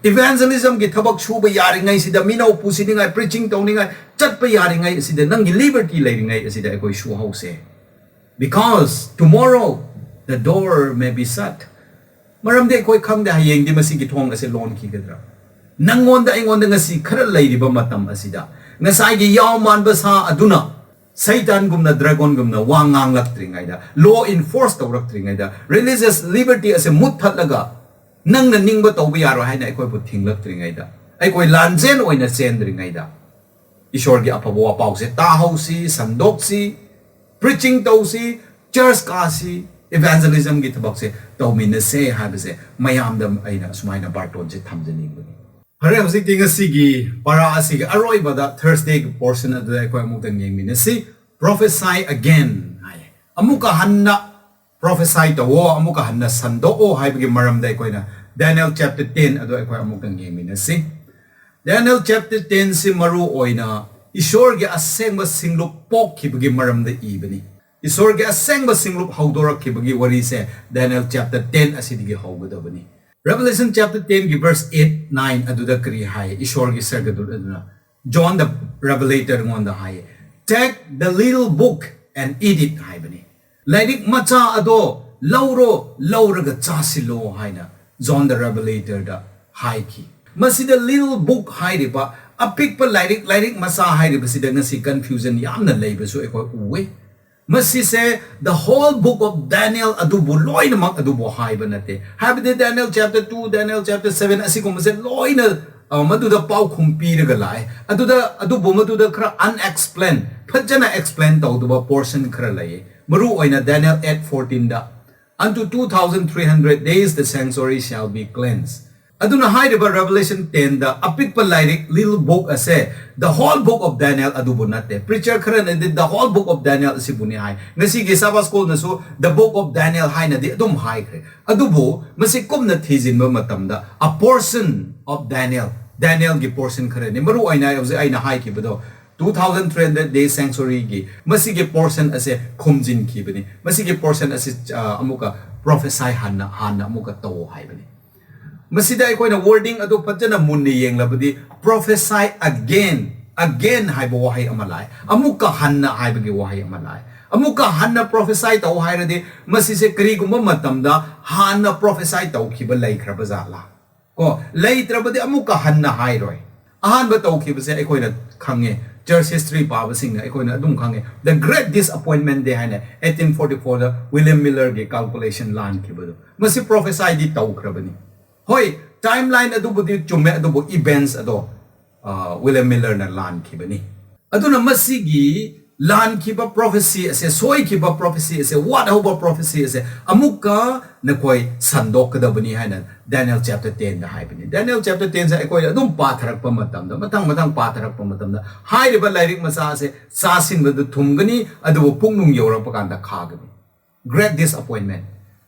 ꯏꯚꯦꯟꯖꯦꯂꯤꯖꯝꯒꯤ ꯊꯕꯛ ꯁꯨꯕ ꯌꯥꯔꯤꯉꯩꯁꯤꯗ, ꯃꯤꯅꯧ ꯄꯨꯁꯤꯅꯤꯡꯉꯥꯏ, ꯄ꯭ꯔꯤꯆꯤꯡ ꯇꯧꯅꯤꯡꯉꯥꯏ ꯆꯠꯄ ꯌꯥꯔꯤꯉꯩ ꯑꯁꯤꯗ, ꯅꯪꯒꯤ ꯂꯤꯕꯔꯇꯤ ꯂꯩꯔꯤꯉꯩ ꯑꯁꯤꯗ ꯑꯩꯈꯣꯏ ꯁꯨꯍꯧꯁꯦ꯫ Because tomorrow the door may be shut. ꯃꯔꯝꯗꯤ ꯑꯩꯈꯣꯏ ꯈꯪꯗꯦ ꯍꯌꯦꯡꯗꯤ ꯃꯁꯤꯒꯤ ꯊꯣꯡ ꯑꯁꯦ ꯂꯣꯟꯈꯤꯒꯗ꯭ꯔꯥ꯫ ꯅꯪꯉꯣꯟꯗ, ꯑꯩꯉꯣꯟꯗ ꯉꯁꯤ ꯈꯔ ꯂꯩꯔꯤꯕ ꯃꯇꯝ ꯑꯁꯤꯗ, ꯉꯁꯥꯏꯒꯤ ꯌꯥꯎ ꯃꯥꯟꯕ ꯁꯥ ꯑꯗꯨꯅ ꯁꯩꯇꯥꯟꯒꯨꯝꯅ, ꯗ꯭ꯔꯦꯒꯣꯟꯒꯨꯝꯅ ꯋꯥ ꯉꯥꯡꯂꯛꯇ꯭ꯔꯤꯉꯩꯗ, ꯂꯣ ꯏꯟꯐꯣꯔꯁ ꯇꯧꯔꯛꯇ꯭ꯔꯤꯉꯩꯗ, ꯔꯤꯂꯤꯖꯤꯌꯁ ꯂꯤꯕꯔꯇꯤ ꯑꯁꯦ ꯃꯨꯠꯊꯠꯂꯒ ꯅꯪꯅ ꯅꯤꯡꯕ ꯇꯧꯕ ꯌꯥꯔꯣꯏ ꯍꯥꯏꯅ ꯑꯩꯈꯣꯏꯕꯨ ꯊꯤꯡꯂꯛꯇ꯭ꯔꯤꯉꯩꯗ, ꯑꯩꯈꯣꯏ ꯂꯥꯟꯖꯦꯟ ꯑꯣꯏꯅ ꯆꯦꯟꯗ꯭ꯔꯤꯉꯩꯗ, ꯏꯁꯣꯔꯒꯤ ꯑꯐꯕ ꯋꯥꯄꯥꯎꯁꯦ ꯇꯥꯍꯧꯁꯤ, ꯁꯟꯗꯣꯛꯁꯤ, ꯄ꯭ꯔꯤꯆꯤꯡ ꯇꯧꯁꯤ, ꯆꯔꯆ ꯀꯥꯁꯤ, ꯏꯚꯦꯟꯖꯦꯂꯤꯖꯝꯒꯤ ꯊꯕꯛꯁꯦ ꯇꯧꯃꯤꯟꯅꯁꯦ ꯍꯥꯏꯕꯁꯦ ꯃꯌꯥꯝꯗ ꯑꯩꯅ ꯁꯨꯃꯥꯏꯅ ꯕꯥꯔꯇꯣꯟꯁꯦ ꯊꯝꯖꯅꯤꯡꯕꯅꯤ꯫ ꯐꯔꯦ, ꯍꯧꯖꯤꯛꯇꯤ ꯉꯁꯤꯒꯤ ꯄꯥꯔꯥ ꯑꯁꯤꯒꯤ ꯑꯔꯣꯏꯕꯗ, ꯊꯔꯁꯗꯦꯒꯤ ꯄꯣꯔꯁꯟ ꯑꯗꯨꯗ ꯑꯩꯈꯣꯏ ꯑꯃꯨꯛꯇꯪ ꯌꯦꯡꯃꯤꯟꯅꯁꯤ꯫ Prophesy again ꯍꯥꯏ꯫ ꯑꯃꯨꯛꯀ ꯍꯟꯅ ꯄ꯭ꯔꯣꯐꯦꯁꯥꯏ ꯇꯧꯋꯣ, ꯑꯃꯨꯛꯀ ꯍꯟꯅ ꯁꯟꯗꯣꯛꯑꯣ ꯍꯥꯏꯕꯒꯤ ꯃꯔꯝꯗ ꯑꯩꯈꯣꯏꯅ ꯗꯦꯅꯤꯌꯦꯜ ꯆꯦꯞꯇꯔ ꯇꯦꯟ ꯑꯗꯨ ꯑꯩꯈꯣꯏ ꯑꯃꯨꯛꯇꯪ ꯌꯦꯡꯃꯤꯟꯅꯁꯤ꯫ ꯗꯦꯅꯤꯌꯦꯜ ꯆꯦꯞꯇꯔ ꯇꯦꯟꯁꯤ ꯃꯔꯨ ꯑꯣꯏꯅ ꯏꯁꯣꯔꯒꯤ ꯑꯁꯦꯡꯕ ꯁꯤꯡꯂꯨꯞ ꯄꯣꯛꯈꯤꯕꯒꯤ ꯃꯔꯝꯗ ꯏꯕꯅꯤ꯫ ꯏꯁꯣꯔꯒꯤ ꯑꯁꯦꯡꯕ ꯁꯤꯡꯂꯨꯞ ꯍꯧꯗꯣꯔꯛꯈꯤꯕꯒꯤ ꯋꯥꯔꯤꯁꯦ ꯗꯦꯅꯤꯌꯦꯜ ꯆꯦꯞꯇꯔ ꯇꯦꯟ ꯑꯁꯤꯗꯒꯤ ꯍꯧꯒꯗꯕꯅꯤ꯫ ꯔꯦꯚꯦꯂꯦꯁꯟ ꯆꯦꯞꯇꯔ ꯇꯦꯟꯒꯤ ꯚꯔꯁ ꯑꯩꯠ, ꯅꯥꯏꯟ ꯑꯗꯨꯗ ꯀꯔꯤ ꯍꯥꯏ? ꯏꯁꯣꯔꯒꯤ ꯁꯔꯒꯗꯨꯠ ꯑꯗꯨꯅ ꯖꯣꯟ ꯗ ꯔꯦꯚꯦꯂꯦꯇꯔꯉꯣꯟꯗ ꯍꯥꯏꯌꯦ, "Take the little book and eat it" ꯍꯥꯏꯕꯅꯤ꯫ "ꯂꯥꯏꯔꯤꯛ ꯃꯆꯥ ꯑꯗꯣ ꯂꯧꯔꯣ, ꯂꯧꯔꯒ ꯆꯥꯁꯤꯜꯂꯣ" ꯍꯥꯏꯅ ꯖꯣꯟ ꯗ ꯔꯦꯚꯦꯂꯦꯇꯔꯗ ꯍꯥꯏꯈꯤ꯫ ꯃꯁꯤꯗ ꯂꯤꯇꯜ ꯕꯨꯛ ꯍꯥꯏꯔꯤꯕ ꯑꯄꯤꯛꯄ ꯂꯥꯏꯔꯤꯛ, ꯂꯥꯏꯔꯤꯛ ꯃꯆꯥ ꯍꯥꯏꯔꯤꯕꯁꯤꯗ ꯉꯁꯤ ꯀꯟꯐ꯭ꯌꯨꯖꯟ ꯌꯥꯝꯅ ꯂꯩꯕꯁꯨ ꯑꯩꯈꯣꯏ ꯎꯏ꯫ ꯃꯁꯤꯁꯦ the whole book of Daniel ꯑꯗꯨꯕꯨ ꯂꯣꯏꯅꯃꯛ ꯑꯗꯨꯕꯨ ꯍꯥꯏꯕ ꯅꯠꯇꯦ꯫ ꯍꯥꯏꯕꯗꯤ ꯗꯦꯅꯤꯌꯦꯜ ꯆꯦꯞꯇꯔ ꯇꯨ, ꯗꯦꯅꯤꯌꯦꯜ ꯆꯦꯞꯇꯔ ꯁꯚꯦꯟ ꯑꯁꯤꯒꯨꯝꯕꯁꯦ ꯂꯣꯏꯅ, ꯑ, ꯃꯗꯨꯗ ꯄꯥꯎꯈꯨꯝ ꯄꯤꯔꯒ ꯂꯥꯛꯑꯦ꯫ ꯑꯗꯨꯗ, ꯑꯗꯨꯕꯨ ꯃꯗꯨꯗ ꯈꯔ ꯑꯟꯑꯦꯛꯁꯄ꯭ꯂꯦꯟ, ꯐꯖꯅ ꯑꯦꯛꯁꯄ꯭ꯂꯦꯟ ꯇꯧꯗꯕ ꯄꯣꯔꯁꯟ ꯈꯔ ꯂꯩꯌꯦ꯫ ꯃꯔꯨ ꯑꯣꯏꯅ ꯗꯦꯅꯤꯌꯦꯜ eight ꯐꯣꯔꯇꯤꯟꯗ, "Unto two thousand three hundred days the sanctuary shall be cleansed." ꯑꯗꯨꯅ ꯍꯥꯏꯔꯤꯕ ꯔꯦꯚꯦꯂꯦꯁꯟ ꯇꯦꯟꯗ ꯑꯄꯤꯛꯄ ꯂꯥꯏꯔꯤꯛ, ꯂꯤꯇꯜ ꯕꯨꯛ ꯑꯁꯦ the whole book of Daniel ꯑꯗꯨꯕꯨ ꯅꯠꯇꯦ꯫ ꯄ꯭ꯔꯤꯆꯔ ꯈꯔꯅꯗꯤ the whole book of Daniel ꯑꯁꯤꯕꯨꯅꯤ ꯍꯥꯏ꯫ ꯉꯁꯤꯒꯤ ꯁꯥꯕꯥ ꯁ꯭ꯀꯨꯜꯅꯁꯨ the book of Daniel ꯍꯥꯏꯅꯗꯤ ꯑꯗꯨꯝ ꯍꯥꯏꯈ꯭ꯔꯦ꯫ ꯑꯗꯨꯕꯨ ꯃꯁꯤ ꯀꯨꯞꯅ ꯊꯤꯖꯤꯟꯕ ꯃꯇꯝꯗ a portion of Daniel, ꯗꯦꯅꯤꯌꯦꯜꯒꯤ ꯄꯣꯔꯁꯟ ꯈꯔꯅꯤ꯫ ꯃꯔꯨ ꯑꯣꯏꯅ ꯑꯩ ꯍꯧꯖꯤꯛ ꯑꯩꯅ ꯍꯥꯏꯈꯤꯕꯗꯣ, two thousand three hundred day sanctuaryꯒꯤ ꯃꯁꯤꯒꯤ ꯄꯣꯔꯁꯟ ꯑꯁꯦ ꯈꯨꯝꯖꯤꯟꯈꯤꯕꯅꯤ꯫ ꯃꯁꯤꯒꯤ ꯄꯣꯔꯁꯟ ꯑꯁꯤ, ꯑ, ꯑꯃꯨꯛꯀ ꯄ꯭ꯔꯣꯐꯦꯁꯥꯏ ꯍꯥꯟꯅ, ꯍꯥꯟꯅ ꯑꯃꯨꯛꯀ ꯇꯧ ꯍꯥꯏꯕꯅꯤ꯫ ꯃꯁꯤꯗ ꯑꯩꯈꯣꯏꯅ ꯋꯥꯔꯗꯤꯡ ꯑꯗꯨ ꯐꯖꯅ ꯃꯨꯟꯅ ꯌꯦꯡꯂꯕꯗꯤ, "Prophesy again, again" ꯍꯥꯏꯕ ꯋꯥꯍꯩ ꯑꯃ ꯂꯥꯛꯑꯦ, "ꯑꯃꯨꯛꯀ ꯍꯟꯅ" ꯍꯥꯏꯕꯒꯤ ꯋꯥꯍꯩ ꯑꯃ ꯂꯥꯛꯑꯦ꯫ "ꯑꯃꯨꯛꯀ ꯍꯟꯅ ꯄ꯭ꯔꯣꯐꯦꯁꯥꯏ ꯇꯧ" ꯍꯥꯏꯔꯗꯤ, ꯃꯁꯤꯁꯦ ꯀꯔꯤꯒꯨꯝꯕ ꯃꯇꯝꯗ ꯍꯥꯟꯅ ꯄ꯭ꯔꯣꯐꯦꯁꯥꯏ ꯇꯧꯈꯤꯕ ꯂꯩꯈ꯭ꯔꯕ ꯖꯥꯠꯂꯥ? ꯀꯣ, ꯂꯩꯇ꯭ꯔꯕꯗꯤ ꯑꯃꯨꯛꯀ ꯍꯟꯅ ꯍꯥꯏꯔꯣꯏ꯫ ꯑꯍꯥꯟꯕ ꯇꯧꯈꯤꯕꯁꯦ ꯑꯩꯈꯣꯏꯅ ꯈꯪꯉꯦ, Church history ꯄꯥꯕꯁꯤꯡꯅ ꯑꯩꯈꯣꯏꯅ ꯑꯗꯨꯝ ꯈꯪꯉꯦ, the great disappointment day ꯍꯥꯏꯅ eighteen forty fourꯗ William Millerꯒꯤ calculation ꯂꯥꯟꯈꯤꯕꯗꯣ꯫ ꯃꯁꯤ prophesyꯗꯤ ꯇꯧꯈ꯭ꯔꯕꯅꯤ꯫ ꯍꯣꯏ, timeline ꯑꯗꯨꯕꯨꯗꯤ ꯆꯨꯝꯃꯦ, ꯑꯗꯨꯕꯨ events ꯑꯗꯣ ꯋꯤꯂꯤꯌꯝ ꯃꯤꯂꯔꯅ ꯂꯥꯟꯈꯤꯕꯅꯤ꯫ ꯑꯗꯨꯅ ꯃꯁꯤꯒꯤ ꯂꯥꯟꯈꯤꯕ prophecy ꯑꯁꯦ, ꯁꯣꯏꯈꯤꯕ prophecy ꯑꯁꯦ, ꯋꯥꯠꯍꯧꯕ prophecy ꯑꯁꯦ ꯑꯃꯨꯛꯀ ꯅꯈꯣꯏ ꯁꯟꯗꯣꯛꯀꯗꯕꯅꯤ ꯍꯥꯏꯅ Daniel chapter tenꯗ ꯍꯥꯏꯕꯅꯤ꯫ Daniel chapter tenꯁꯦ ꯑꯩꯈꯣꯏ ꯑꯗꯨꯝ ꯄꯥꯊꯔꯛꯄ ꯃꯇꯝꯗ, ꯃꯊꯪ ꯃꯊꯪ ꯄꯥꯊꯔꯛꯄ ꯃꯇꯝꯗ, ꯍꯥꯏꯔꯤꯕ ꯂꯥꯏꯔꯤꯛ ꯃꯆꯥ ꯑꯁꯦ ꯆꯥꯁꯤꯟꯕꯗ ꯊꯨꯝꯒꯅꯤ, ꯑꯗꯨꯕꯨ ꯄꯨꯛꯅꯨꯡ ꯌꯧꯔꯛꯄ ꯀꯥꯟꯗ ꯈꯥꯒꯅꯤ꯫ Great disappointment꯫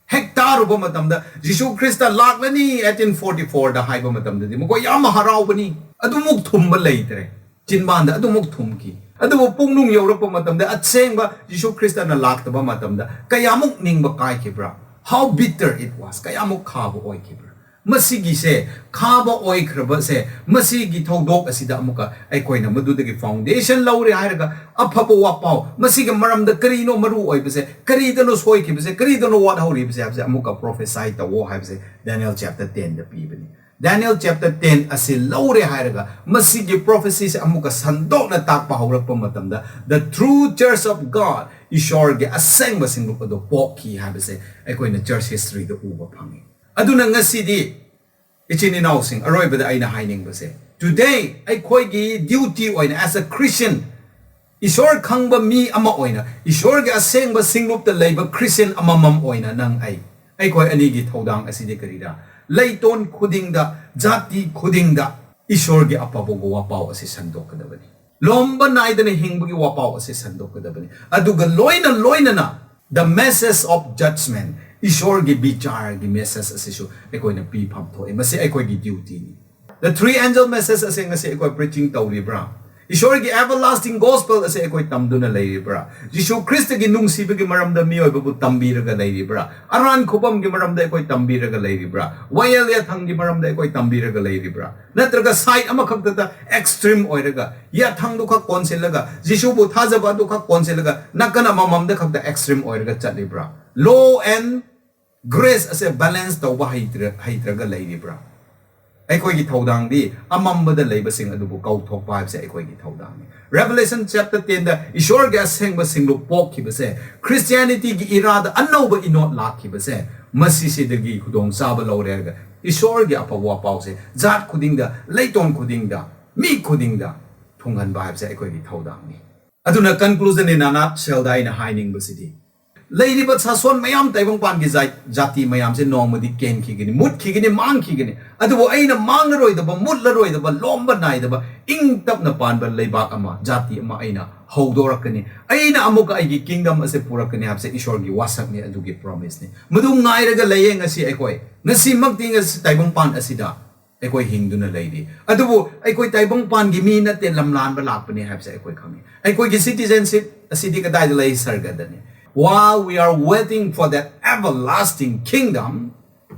ꯍꯦꯛ ꯇꯥꯔꯨꯕ ꯃꯇꯝꯗ, "ꯖꯤꯁꯨ ꯈ꯭ꯔꯤꯁꯇ ꯂꯥꯛꯂꯅꯤ eighteen forty fourꯗ" ꯍꯥꯏꯕ ꯃꯇꯝꯗꯗꯤ ꯃꯈꯣꯏ ꯌꯥꯝ ꯍꯔꯥꯎꯕꯅꯤ꯫ ꯑꯗꯨꯃꯨꯛ ꯊꯨꯝꯕ ꯂꯩꯇ꯭ꯔꯦ꯫ ꯆꯤꯟꯕꯥꯟꯗ ꯑꯗꯨꯃꯨꯛ ꯊꯨꯝꯈꯤ꯫ ꯑꯗꯨꯕꯨ ꯄꯨꯡꯅꯨꯡ ꯌꯧꯔꯛꯄ ꯃꯇꯝꯗ, ꯑꯁꯦꯡꯕ ꯖꯤꯁꯨ ꯈ꯭ꯔꯤꯁꯇꯅ ꯂꯥꯛꯇꯕ ꯃꯇꯝꯗ ꯀꯌꯥꯃꯨꯛ ꯅꯤꯡꯕ ꯀꯥꯏꯈꯤꯕ꯭ꯔꯥ? How bitter it was꯫ ꯀꯌꯥꯃꯨꯛ ꯈꯥꯕ ꯑꯣꯏꯈꯤꯕ꯭ꯔꯥ? ꯃꯁꯤꯒꯤꯁꯦ, ꯈꯥꯕ ꯑꯣꯏꯈ꯭ꯔꯕꯁꯦ, ꯃꯁꯤꯒꯤ ꯊꯧꯗꯣꯛ ꯑꯁꯤꯗ ꯑꯃꯨꯛꯀ ꯑꯩꯈꯣꯏꯅ ꯃꯗꯨꯗꯒꯤ foundation ꯂꯧꯔꯦ ꯍꯥꯏꯔꯒ, ꯑꯐꯕ ꯋꯥꯄꯥꯎ, ꯃꯁꯤꯒꯤ ꯃꯔꯝꯗ ꯀꯔꯤꯅꯣ ꯃꯔꯨ ꯑꯣꯏꯕꯁꯦ, ꯀꯔꯤꯗꯅꯣ ꯁꯣꯏꯈꯤꯕꯁꯦ, ꯀꯔꯤꯗꯅꯣ ꯋꯥꯠꯍꯧꯔꯤꯕꯁꯦ ꯍꯥꯏꯕꯁꯦ ꯑꯃꯨꯛꯀ prophecy ꯇꯧꯋꯣ ꯍꯥꯏꯕꯁꯦ Daniel chapter tenꯗ ꯄꯤꯕꯅꯤ꯫ Daniel chapter ten ꯑꯁꯤ ꯂꯧꯔꯦ ꯍꯥꯏꯔꯒ, ꯃꯁꯤꯒꯤ prophecyꯁꯦ ꯑꯃꯨꯛꯀ ꯁꯟꯗꯣꯛꯅ ꯇꯥꯛꯄ ꯍꯧꯔꯛꯄ ꯃꯇꯝꯗ, the true church of God, ꯏꯁꯣꯔꯒꯤ ꯑꯁꯦꯡꯕ ꯁꯤꯡꯂꯨꯞ ꯑꯗꯨ ꯄꯣꯛꯈꯤ ꯍꯥꯏꯕꯁꯦ ꯑꯩꯈꯣꯏꯅ church historyꯗ ꯎꯕ ꯐꯪꯉꯤ꯫ ꯑꯗꯨꯅ ꯉꯁꯤꯗꯤ, ꯏꯆꯤꯟ ꯏꯅꯥꯎꯁꯤꯡ, ꯑꯔꯣꯏꯕꯗ ꯑꯩꯅ ꯍꯥꯏꯅꯤꯡꯕꯁꯦ, today ꯑꯩꯈꯣꯏꯒꯤ duty ꯑꯣꯏꯅ, as a Christian, ꯏꯁꯣꯔ ꯈꯪꯕ ꯃꯤ ꯑꯃ ꯑꯣꯏꯅ, ꯏꯁꯣꯔꯒꯤ ꯑꯁꯦꯡꯕ ꯁꯤꯡꯂꯨꯞꯇ ꯂꯩꯕ Christian ꯑꯃꯃꯝ ꯑꯣꯏꯅ, ꯅꯪ, ꯑꯩ, ꯑꯩꯈꯣꯏ ꯑꯅꯤꯒꯤ ꯊꯧꯗꯥꯡ ꯑꯁꯤꯗꯤ ꯀꯔꯤꯔꯥ? ꯂꯩꯇꯣꯟ ꯈꯨꯗꯤꯡꯗ, ꯖꯥꯇꯤ ꯈꯨꯗꯤꯡꯗ ꯏꯁꯣꯔꯒꯤ ꯑꯐꯕ ꯋꯥꯄꯥꯎ ꯑꯁꯤ ꯁꯟꯗꯣꯛꯀꯗꯕꯅꯤ꯫ ꯂꯣꯝꯕ ꯅꯥꯏꯗꯅ ꯍꯤꯡꯕꯒꯤ ꯋꯥꯄꯥꯎ ꯑꯁꯤ ꯁꯟꯗꯣꯛꯀꯗꯕꯅꯤ꯫ ꯑꯗꯨꯒ ꯂꯣꯏꯅ ꯂꯣꯏꯅꯅ, the message of judgment, ꯏꯁꯣꯔꯒꯤ ꯕꯤꯆꯥꯔꯒꯤ message ꯑꯁꯤꯁꯨ ꯑꯩꯈꯣꯏꯅ ꯄꯤꯐꯝ ꯊꯣꯛꯏ꯫ ꯃꯁꯤ ꯑꯩꯈꯣꯏꯒꯤ dutyꯅꯤ꯫ The three angel message ꯑꯁꯤ ꯉꯁꯤ ꯑꯩꯈꯣꯏ preaching ꯇꯧꯔꯤꯕ꯭ꯔꯥ? ꯏꯁꯣꯔꯒꯤ everlasting gospel ꯑꯁꯤ ꯑꯩꯈꯣꯏ ꯇꯝꯗꯨꯅ ꯂꯩꯔꯤꯕ꯭ꯔꯥ? ꯖꯤꯁꯨ ꯈ꯭ꯔꯤꯁꯇꯒꯤ ꯅꯨꯡꯁꯤꯕꯒꯤ ꯃꯔꯝꯗ ꯃꯤꯑꯣꯏꯕꯕꯨ ꯇꯝꯕꯤꯔꯒ ꯂꯩꯔꯤꯕ꯭ꯔꯥ? ꯑꯔꯥꯟ ꯈꯨꯕꯝꯒꯤ ꯃꯔꯝꯗ ꯑꯩꯈꯣꯏ ꯇꯝꯕꯤꯔꯒ ꯂꯩꯔꯤꯕ꯭ꯔꯥ? ꯋꯥꯌꯦꯜ ꯌꯥꯊꯪꯒꯤ ꯃꯔꯝꯗ ꯑꯩꯈꯣꯏ ꯇꯝꯕꯤꯔꯒ ꯂꯩꯔꯤꯕ꯭ꯔꯥ? ꯅꯠꯇ꯭ꯔꯒ side ꯑꯃꯈꯛꯇꯗ extreme ꯑꯣꯏꯔꯒ, ꯌꯥꯊꯪꯗꯨ ꯈꯛ ꯀꯣꯟꯁꯤꯜꯂꯒ, ꯖꯤꯁꯨꯕꯨ ꯊꯥꯖꯕ ꯑꯗꯨ ꯈꯛ ꯀꯣꯟꯁꯤꯜꯂꯒ, ꯅꯥꯀꯟ ꯑꯃꯃꯝꯗ ꯈꯛꯇ extreme ꯑꯣꯏꯔꯒ ꯆꯠꯂꯤꯕ꯭ꯔꯥ? Law and grace ꯑꯁꯦ balance ꯇꯧꯕ ꯍꯩꯇ꯭ꯔ-, ꯍꯩꯇ꯭ꯔꯒ ꯂꯩꯔꯤꯕ꯭ꯔꯥ? ꯑꯩꯈꯣꯏꯒꯤ ꯊꯧꯗꯥꯡꯗꯤ ꯑꯃꯝꯕꯗ ꯂꯩꯕꯁꯤꯡ ꯑꯗꯨꯕꯨ ꯀꯧꯊꯣꯛꯄ ꯍꯥꯏꯕꯁꯦ ꯑꯩꯈꯣꯏꯒꯤ ꯊꯧꯗꯥꯡꯅꯤ꯫ Revelation chapter ten ꯗ ꯏꯁꯣꯔꯒꯤ ꯑꯁꯦꯡꯕ ꯁꯤꯡꯂꯨꯞ ꯄꯣꯛꯈꯤꯕꯁꯦ, Christianity ꯒꯤ ꯏꯔꯥꯗ ꯑꯅꯧꯕ ꯏꯅꯣꯠ ꯂꯥꯛꯈꯤꯕꯁꯦ, ꯃꯁꯤꯁꯤꯗꯒꯤ ꯈꯨꯗꯣꯡꯆꯥꯕ ꯂꯧꯔꯦ ꯍꯥꯏꯔꯒ ꯏꯁꯣꯔꯒꯤ ꯑꯐꯕ ꯋꯥꯄꯥꯎꯁꯦ ꯖꯥꯠ ꯈꯨꯗꯤꯡꯗ, ꯂꯩꯇꯣꯟ ꯈꯨꯗꯤꯡꯗ, ꯃꯤ ꯈꯨꯗꯤꯡꯗ ꯊꯨꯡꯍꯟꯕ ꯍꯥꯏꯕꯁꯦ ꯑꯩꯈꯣꯏꯒꯤ ꯊꯧꯗꯥꯡꯅꯤ꯫ ꯑꯗꯨꯅ conclusion ꯅꯤ ꯅꯅꯥꯠ ꯁꯦꯜꯗ ꯑꯩꯅ ꯍꯥꯏꯅꯤꯡꯕꯁꯤꯗꯤ, ꯂꯩꯔꯤꯕ ꯁꯥꯁꯣꯟ ꯃꯌꯥꯝ, ꯇꯥꯏꯕꯪꯄꯥꯟꯒꯤ ꯖꯥꯏ-, ꯖꯥꯇꯤ ꯃꯌꯥꯝꯁꯦ ꯅꯣꯡꯃꯗꯤ ꯀꯦꯟꯈꯤꯒꯅꯤ, ꯃꯨꯠꯈꯤꯒꯅꯤ, ꯃꯥꯡꯈꯤꯒꯅꯤ꯫ ꯑꯗꯨꯕꯨ ꯑꯩꯅ ꯃꯥꯡꯂꯔꯣꯏꯗꯕ, ꯃꯨꯠꯂꯔꯣꯏꯗꯕ, ꯂꯣꯝꯕ ꯅꯥꯏꯗꯕ, ꯏꯪ ꯇꯞꯅ ꯄꯥꯟꯕ ꯂꯩꯕꯥꯛ ꯑꯃ, ꯖꯥꯇꯤ ꯑꯃ ꯑꯩꯅ ꯍꯧꯗꯣꯔꯛꯀꯅꯤ꯫ ꯑꯩꯅ ꯑꯃꯨꯛꯀ ꯑꯩꯒꯤ kingdom ꯑꯁꯦ ꯄꯨꯔꯛꯀꯅꯤ ꯍꯥꯏꯕꯁꯦ ꯏꯁꯣꯔꯒꯤ ꯋꯥꯁꯛꯅꯤ, ꯑꯗꯨꯒꯤ promise ꯅꯤ꯫ ꯃꯗꯨ ꯉꯥꯏꯔꯒ ꯂꯩꯌꯦ ꯉꯁꯤ ꯑꯩꯈꯣꯏ꯫ ꯉꯁꯤꯃꯛꯇꯤ ꯉꯁꯤ ꯇꯥꯏꯕꯪꯄꯥꯟ ꯑꯁꯤꯗ ꯑꯩꯈꯣꯏ ꯍꯤꯡꯗꯨꯅ ꯂꯩꯔꯤ꯫ ꯑꯗꯨꯕꯨ ꯑꯩꯈꯣꯏ ꯇꯥꯏꯕꯪꯄꯥꯟꯒꯤ ꯃꯤ ꯅꯠꯇꯦ, ꯂꯝꯂꯥꯟꯕ ꯂꯥꯛꯄꯅꯤ ꯍꯥꯏꯕꯁꯦ ꯑꯩꯈꯣꯏ ꯈꯪꯉꯤ꯫ ꯑꯩꯈꯣꯏꯒꯤ citizenship ꯑꯁꯤꯗꯤ ꯀꯗꯥꯏꯗ ꯂꯩ? ꯁꯔꯒꯗꯅꯤ꯫ While we are waiting for that everlasting kingdom,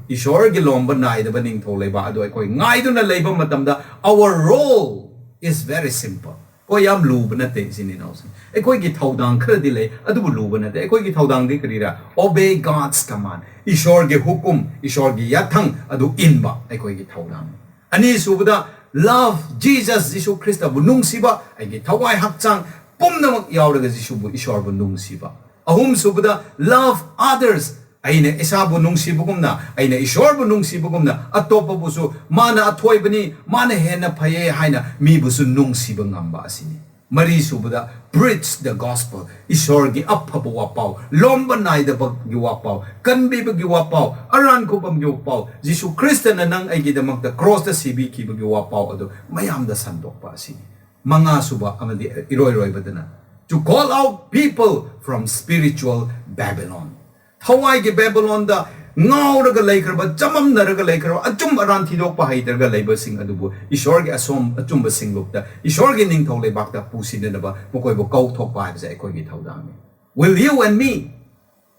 ꯏꯁꯣꯔꯒꯤ ꯂꯣꯝꯕ ꯅꯥꯏꯗꯕ ꯅꯤꯡꯊꯧ ꯂꯩꯕꯥꯛ ꯑꯗꯨ ꯑꯩꯈꯣꯏ ꯉꯥꯏꯗꯨꯅ ꯂꯩꯕ ꯃꯇꯝꯗ, our role is very simple꯫ ꯍꯣꯏ, ꯌꯥꯝ ꯂꯨꯕ ꯅꯠꯇꯦ, ꯏꯆꯤꯟ ꯏꯅꯥꯎꯁꯤꯡ꯫ ꯑꯩꯈꯣꯏꯒꯤ ꯊꯧꯗꯥꯡ ꯈꯔꯗꯤ ꯂꯩ, ꯑꯗꯨꯕꯨ ꯂꯨꯕ ꯅꯠꯇꯦ꯫ ꯑꯩꯈꯣꯏꯒꯤ ꯊꯧꯗꯥꯡꯗꯤ ꯀꯔꯤꯔꯥ? Obey God's command꯫ ꯏꯁꯣꯔꯒꯤ ꯍꯨꯀꯨꯝ, ꯏꯁꯣꯔꯒꯤ ꯌꯥꯊꯪ ꯑꯗꯨ ꯏꯟꯕ ꯑꯩꯈꯣꯏꯒꯤ ꯊꯧꯗꯥꯡꯅꯤ꯫ ꯑꯅꯤꯁꯨꯕꯗ, love Jesus, ꯖꯤꯁꯨ ꯈ꯭ꯔꯤꯁꯇꯕꯨ ꯅꯨꯡꯁꯤꯕ, ꯑꯩꯒꯤ ꯊꯋꯥꯏ ꯍꯛꯆꯥꯡ ꯄꯨꯝꯅꯃꯛ ꯌꯥꯎꯔꯒ ꯖꯤꯁꯨꯕꯨ, ꯏꯁꯣꯔꯕꯨ ꯅꯨꯡꯁꯤꯕ꯫ ꯑꯍꯨꯝꯁꯨꯕꯗ, love others, ꯑꯩꯅ ꯏꯁꯥꯕꯨ ꯅꯨꯡꯁꯤꯕꯒꯨꯝꯅ, ꯑꯩꯅ ꯏꯁꯣꯔꯕꯨ ꯅꯨꯡꯁꯤꯕꯒꯨꯝꯅ, ꯑꯇꯣꯞꯄꯕꯨꯁꯨ ꯃꯥꯅ ꯑꯊꯣꯏꯕꯅꯤ, ꯃꯥꯅ ꯍꯦꯟꯅ ꯐꯩꯌꯦ ꯍꯥꯏꯅ ꯃꯤꯕꯨꯁꯨ ꯅꯨꯡꯁꯤꯕ ꯉꯝꯕ ꯑꯁꯤꯅꯤ꯫ ꯃꯔꯤꯁꯨꯕꯗ, preach the gospel, ꯏꯁꯣꯔꯒꯤ ꯑꯐꯕ ꯋꯥꯄꯥꯎ, ꯂꯣꯝꯕ ꯅꯥꯏꯗꯕꯒꯤ ꯋꯥꯄꯥꯎ, ꯀꯟꯕꯤꯕꯒꯤ ꯋꯥꯄꯥꯎ, ꯑꯔꯥꯟ ꯈꯨꯕꯝꯒꯤ ꯋꯥꯄꯥꯎ, ꯖꯤꯁꯨ ꯈ꯭ꯔꯤꯁꯇꯅ ꯅꯪ ꯑꯩꯒꯤꯗꯃꯛꯇ ꯀ꯭ꯔꯣꯁꯇ ꯁꯤꯕꯤꯈꯤꯕꯒꯤ ꯋꯥꯄꯥꯎ ꯑꯗꯨ ꯃꯌꯥꯝꯗ ꯁꯟꯗꯣꯛꯄ ꯑꯁꯤꯅꯤ꯫ ꯃꯉꯥꯁꯨꯕ ꯑꯃꯗꯤ ꯏꯔꯣꯏ ꯂꯣꯏꯕꯗꯅ, to call out people from spiritual Babylon꯫ ꯊꯋꯥꯏꯒꯤ ꯕꯦꯕꯤꯂꯣꯟꯗ ꯉꯥꯎꯔꯒ ꯂꯩꯈ꯭ꯔꯕ, ꯆꯃꯝꯅꯔꯒ ꯂꯩꯈ꯭ꯔꯕ, ꯑꯆꯨꯝ ꯑꯔꯥꯟ ꯊꯤꯗꯣꯛꯄ ꯍꯩꯇ꯭ꯔꯒ ꯂꯩꯕꯁꯤꯡ ꯑꯗꯨꯕꯨ ꯏꯁꯣꯔꯒꯤ ꯑꯁꯣꯝ-, ꯑꯆꯨꯝꯕ ꯁꯤꯡꯂꯨꯞꯇ, ꯏꯁꯣꯔꯒꯤ ꯅꯤꯡꯊꯧ ꯂꯩꯕꯥꯛꯇ ꯄꯨꯁꯤꯟꯅꯅꯕ ꯃꯈꯣꯏꯕꯨ ꯀꯧꯊꯣꯛꯄ ꯍꯥꯏꯕꯁꯦ ꯑꯩꯈꯣꯏꯒꯤ ꯊꯧꯗꯥꯡꯅꯤ꯫ Will you and me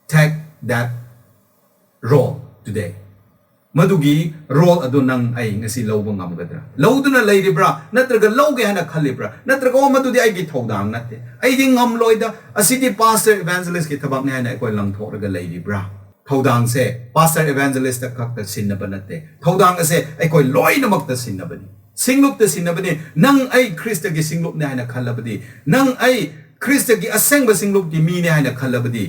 take that role today? ꯃꯗꯨꯒꯤ role ꯑꯗꯨ ꯅꯪ ꯑꯩ ꯉꯁꯤ ꯂꯧꯕ ꯉꯝꯒꯗ꯭ꯔꯥ? ꯂꯧꯗꯨꯅ ꯂꯩꯔꯤꯕ꯭ꯔꯥ? ꯅꯠꯇ꯭ꯔꯒ ꯂꯧꯒꯦ ꯍꯥꯏꯅ ꯈꯜꯂꯤꯕ꯭ꯔꯥ? ꯅꯠꯇ꯭ꯔꯒ, "ꯑꯣ, ꯃꯗꯨꯗꯤ ꯑꯩꯒꯤ ꯊꯧꯗꯥꯡ ꯅꯠꯇꯦ, ꯑꯩꯗꯤ ꯉꯝꯂꯣꯏꯗ, ꯑꯁꯤꯗꯤ pastor, evangelist ꯀꯤ ꯊꯕꯛꯅꯤ" ꯍꯥꯏꯅ ꯑꯩꯈꯣꯏ ꯂꯪꯊꯣꯛꯂꯒ ꯂꯩꯔꯤꯕ꯭ꯔꯥ? ꯊꯧꯗꯥꯡꯁꯦ pastor evangelist ꯈꯛꯇ ꯁꯤꯟꯅꯕ ꯅꯠꯇꯦ꯫ ꯊꯧꯗꯥꯡ ꯑꯁꯦ ꯑꯩꯈꯣꯏ ꯂꯣꯏꯅꯃꯛꯇ ꯁꯤꯟꯅꯕꯅꯤ꯫ ꯁꯤꯡꯂꯨꯞꯇ ꯁꯤꯟꯅꯕꯅꯤ꯫ ꯅꯪ ꯑꯩ ꯈ꯭ꯔꯤꯁꯇꯒꯤ ꯁꯤꯡꯂꯨꯞꯅꯤ ꯍꯥꯏꯅ ꯈꯜꯂꯕꯗꯤ, ꯅꯪ ꯑꯩ ꯈ꯭ꯔꯤꯁꯇꯒꯤ ꯑꯁꯦꯡꯕ ꯁꯤꯡꯂꯨꯞꯀꯤ ꯃꯤꯅꯤ ꯍꯥꯏꯅ ꯈꯜꯂꯕꯗꯤ,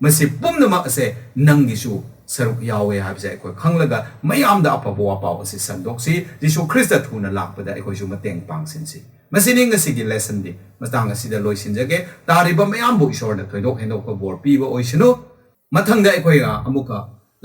ꯃꯁꯤ ꯄꯨꯝꯅꯃꯛ ꯑꯁꯦ ꯅꯪꯒꯤꯁꯨ ꯁꯔꯨꯛ ꯌꯥꯎꯋꯦ ꯍꯥꯏꯕꯁꯦ ꯑꯩꯈꯣꯏ ꯈꯪꯂꯒ ꯃꯌꯥꯝꯗ ꯑꯐꯕ ꯋꯥꯄꯥꯎ ꯑꯁꯤ ꯁꯟꯗꯣꯛꯁꯤ꯫ ꯖꯤꯁꯨ ꯈ꯭ꯔꯤꯁꯇ ꯊꯨꯅ ꯂꯥꯛꯄꯗ ꯑꯩꯈꯣꯏꯁꯨ ꯃꯇꯦꯡ ꯄꯥꯡꯁꯤꯟꯁꯤ꯫ ꯃꯁꯤꯅꯤ ꯉꯁꯤꯒꯤ lessonꯗꯤ꯫ ꯃꯇꯥꯡ ꯑꯁꯤꯗ ꯂꯣꯏꯁꯤꯟꯖꯒꯦ꯫ ꯇꯥꯔꯤꯕ ꯃꯌꯥꯝꯕꯨ ꯏꯁꯣꯔꯅ ꯊꯣꯏꯗꯣꯛ ꯍꯦꯟꯗꯣꯛꯄ ꯕꯣꯔ ꯄꯤꯕ ꯑꯣꯏꯁꯅꯨ꯫ ꯃꯊꯪꯗ ꯑꯩꯈꯣꯏ ꯑꯃꯨꯛꯀ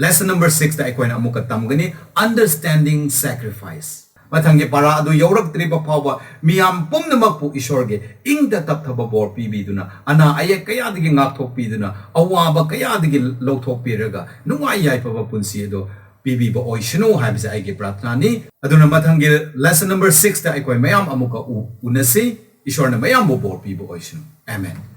lesson number sixꯇ ꯑꯩꯈꯣꯏꯅ ꯑꯃꯨꯛꯀ ꯇꯝꯒꯅꯤ, understanding sacrifice꯫ ꯃꯊꯪꯒꯤ ꯄꯥꯔꯥ ꯑꯗꯨ ꯌꯧꯔꯛꯇ꯭ꯔꯤꯕ ꯐꯥꯎꯕ ꯃꯤꯌꯥꯝ ꯄꯨꯝꯅꯃꯛꯄꯨ ꯏꯁꯣꯔꯒꯤ ꯏꯪꯗ ꯇꯞꯊꯕ ꯕꯣꯔ ꯄꯤꯕꯤꯗꯨꯅ, ꯑꯅꯥ ꯑꯌꯦꯛ ꯀꯌꯥꯗꯒꯤ ꯉꯥꯛꯊꯣꯛꯄꯤꯗꯨꯅ, ꯑꯋꯥꯕ ꯀꯌꯥꯗꯒꯤ ꯂꯧꯊꯣꯛꯄꯤꯔꯒ ꯅꯨꯡꯉꯥꯏ ꯌꯥꯏꯐꯕ ꯄꯨꯟꯁꯤ ꯑꯗꯨ ꯄꯤꯕꯤꯕ ꯑꯣꯏꯁꯅꯨ ꯍꯥꯏꯕꯁꯦ ꯑꯩꯒꯤ ꯄ꯭ꯔꯥꯔꯊꯅꯥꯅꯤ꯫ ꯑꯗꯨꯅ ꯃꯊꯪꯒꯤ lesson number sixꯇ ꯑꯩꯈꯣꯏ ꯃꯌꯥꯝ ꯑꯃꯨꯛꯀ ꯎ-, ꯎꯅꯁꯤ꯫ ꯏꯁꯣꯔꯅ ꯃꯌꯥꯝꯕꯨ ꯕꯣꯔ ꯄꯤꯕ ꯑꯣꯏꯁꯅꯨ꯫ ꯑꯃꯦꯟ꯫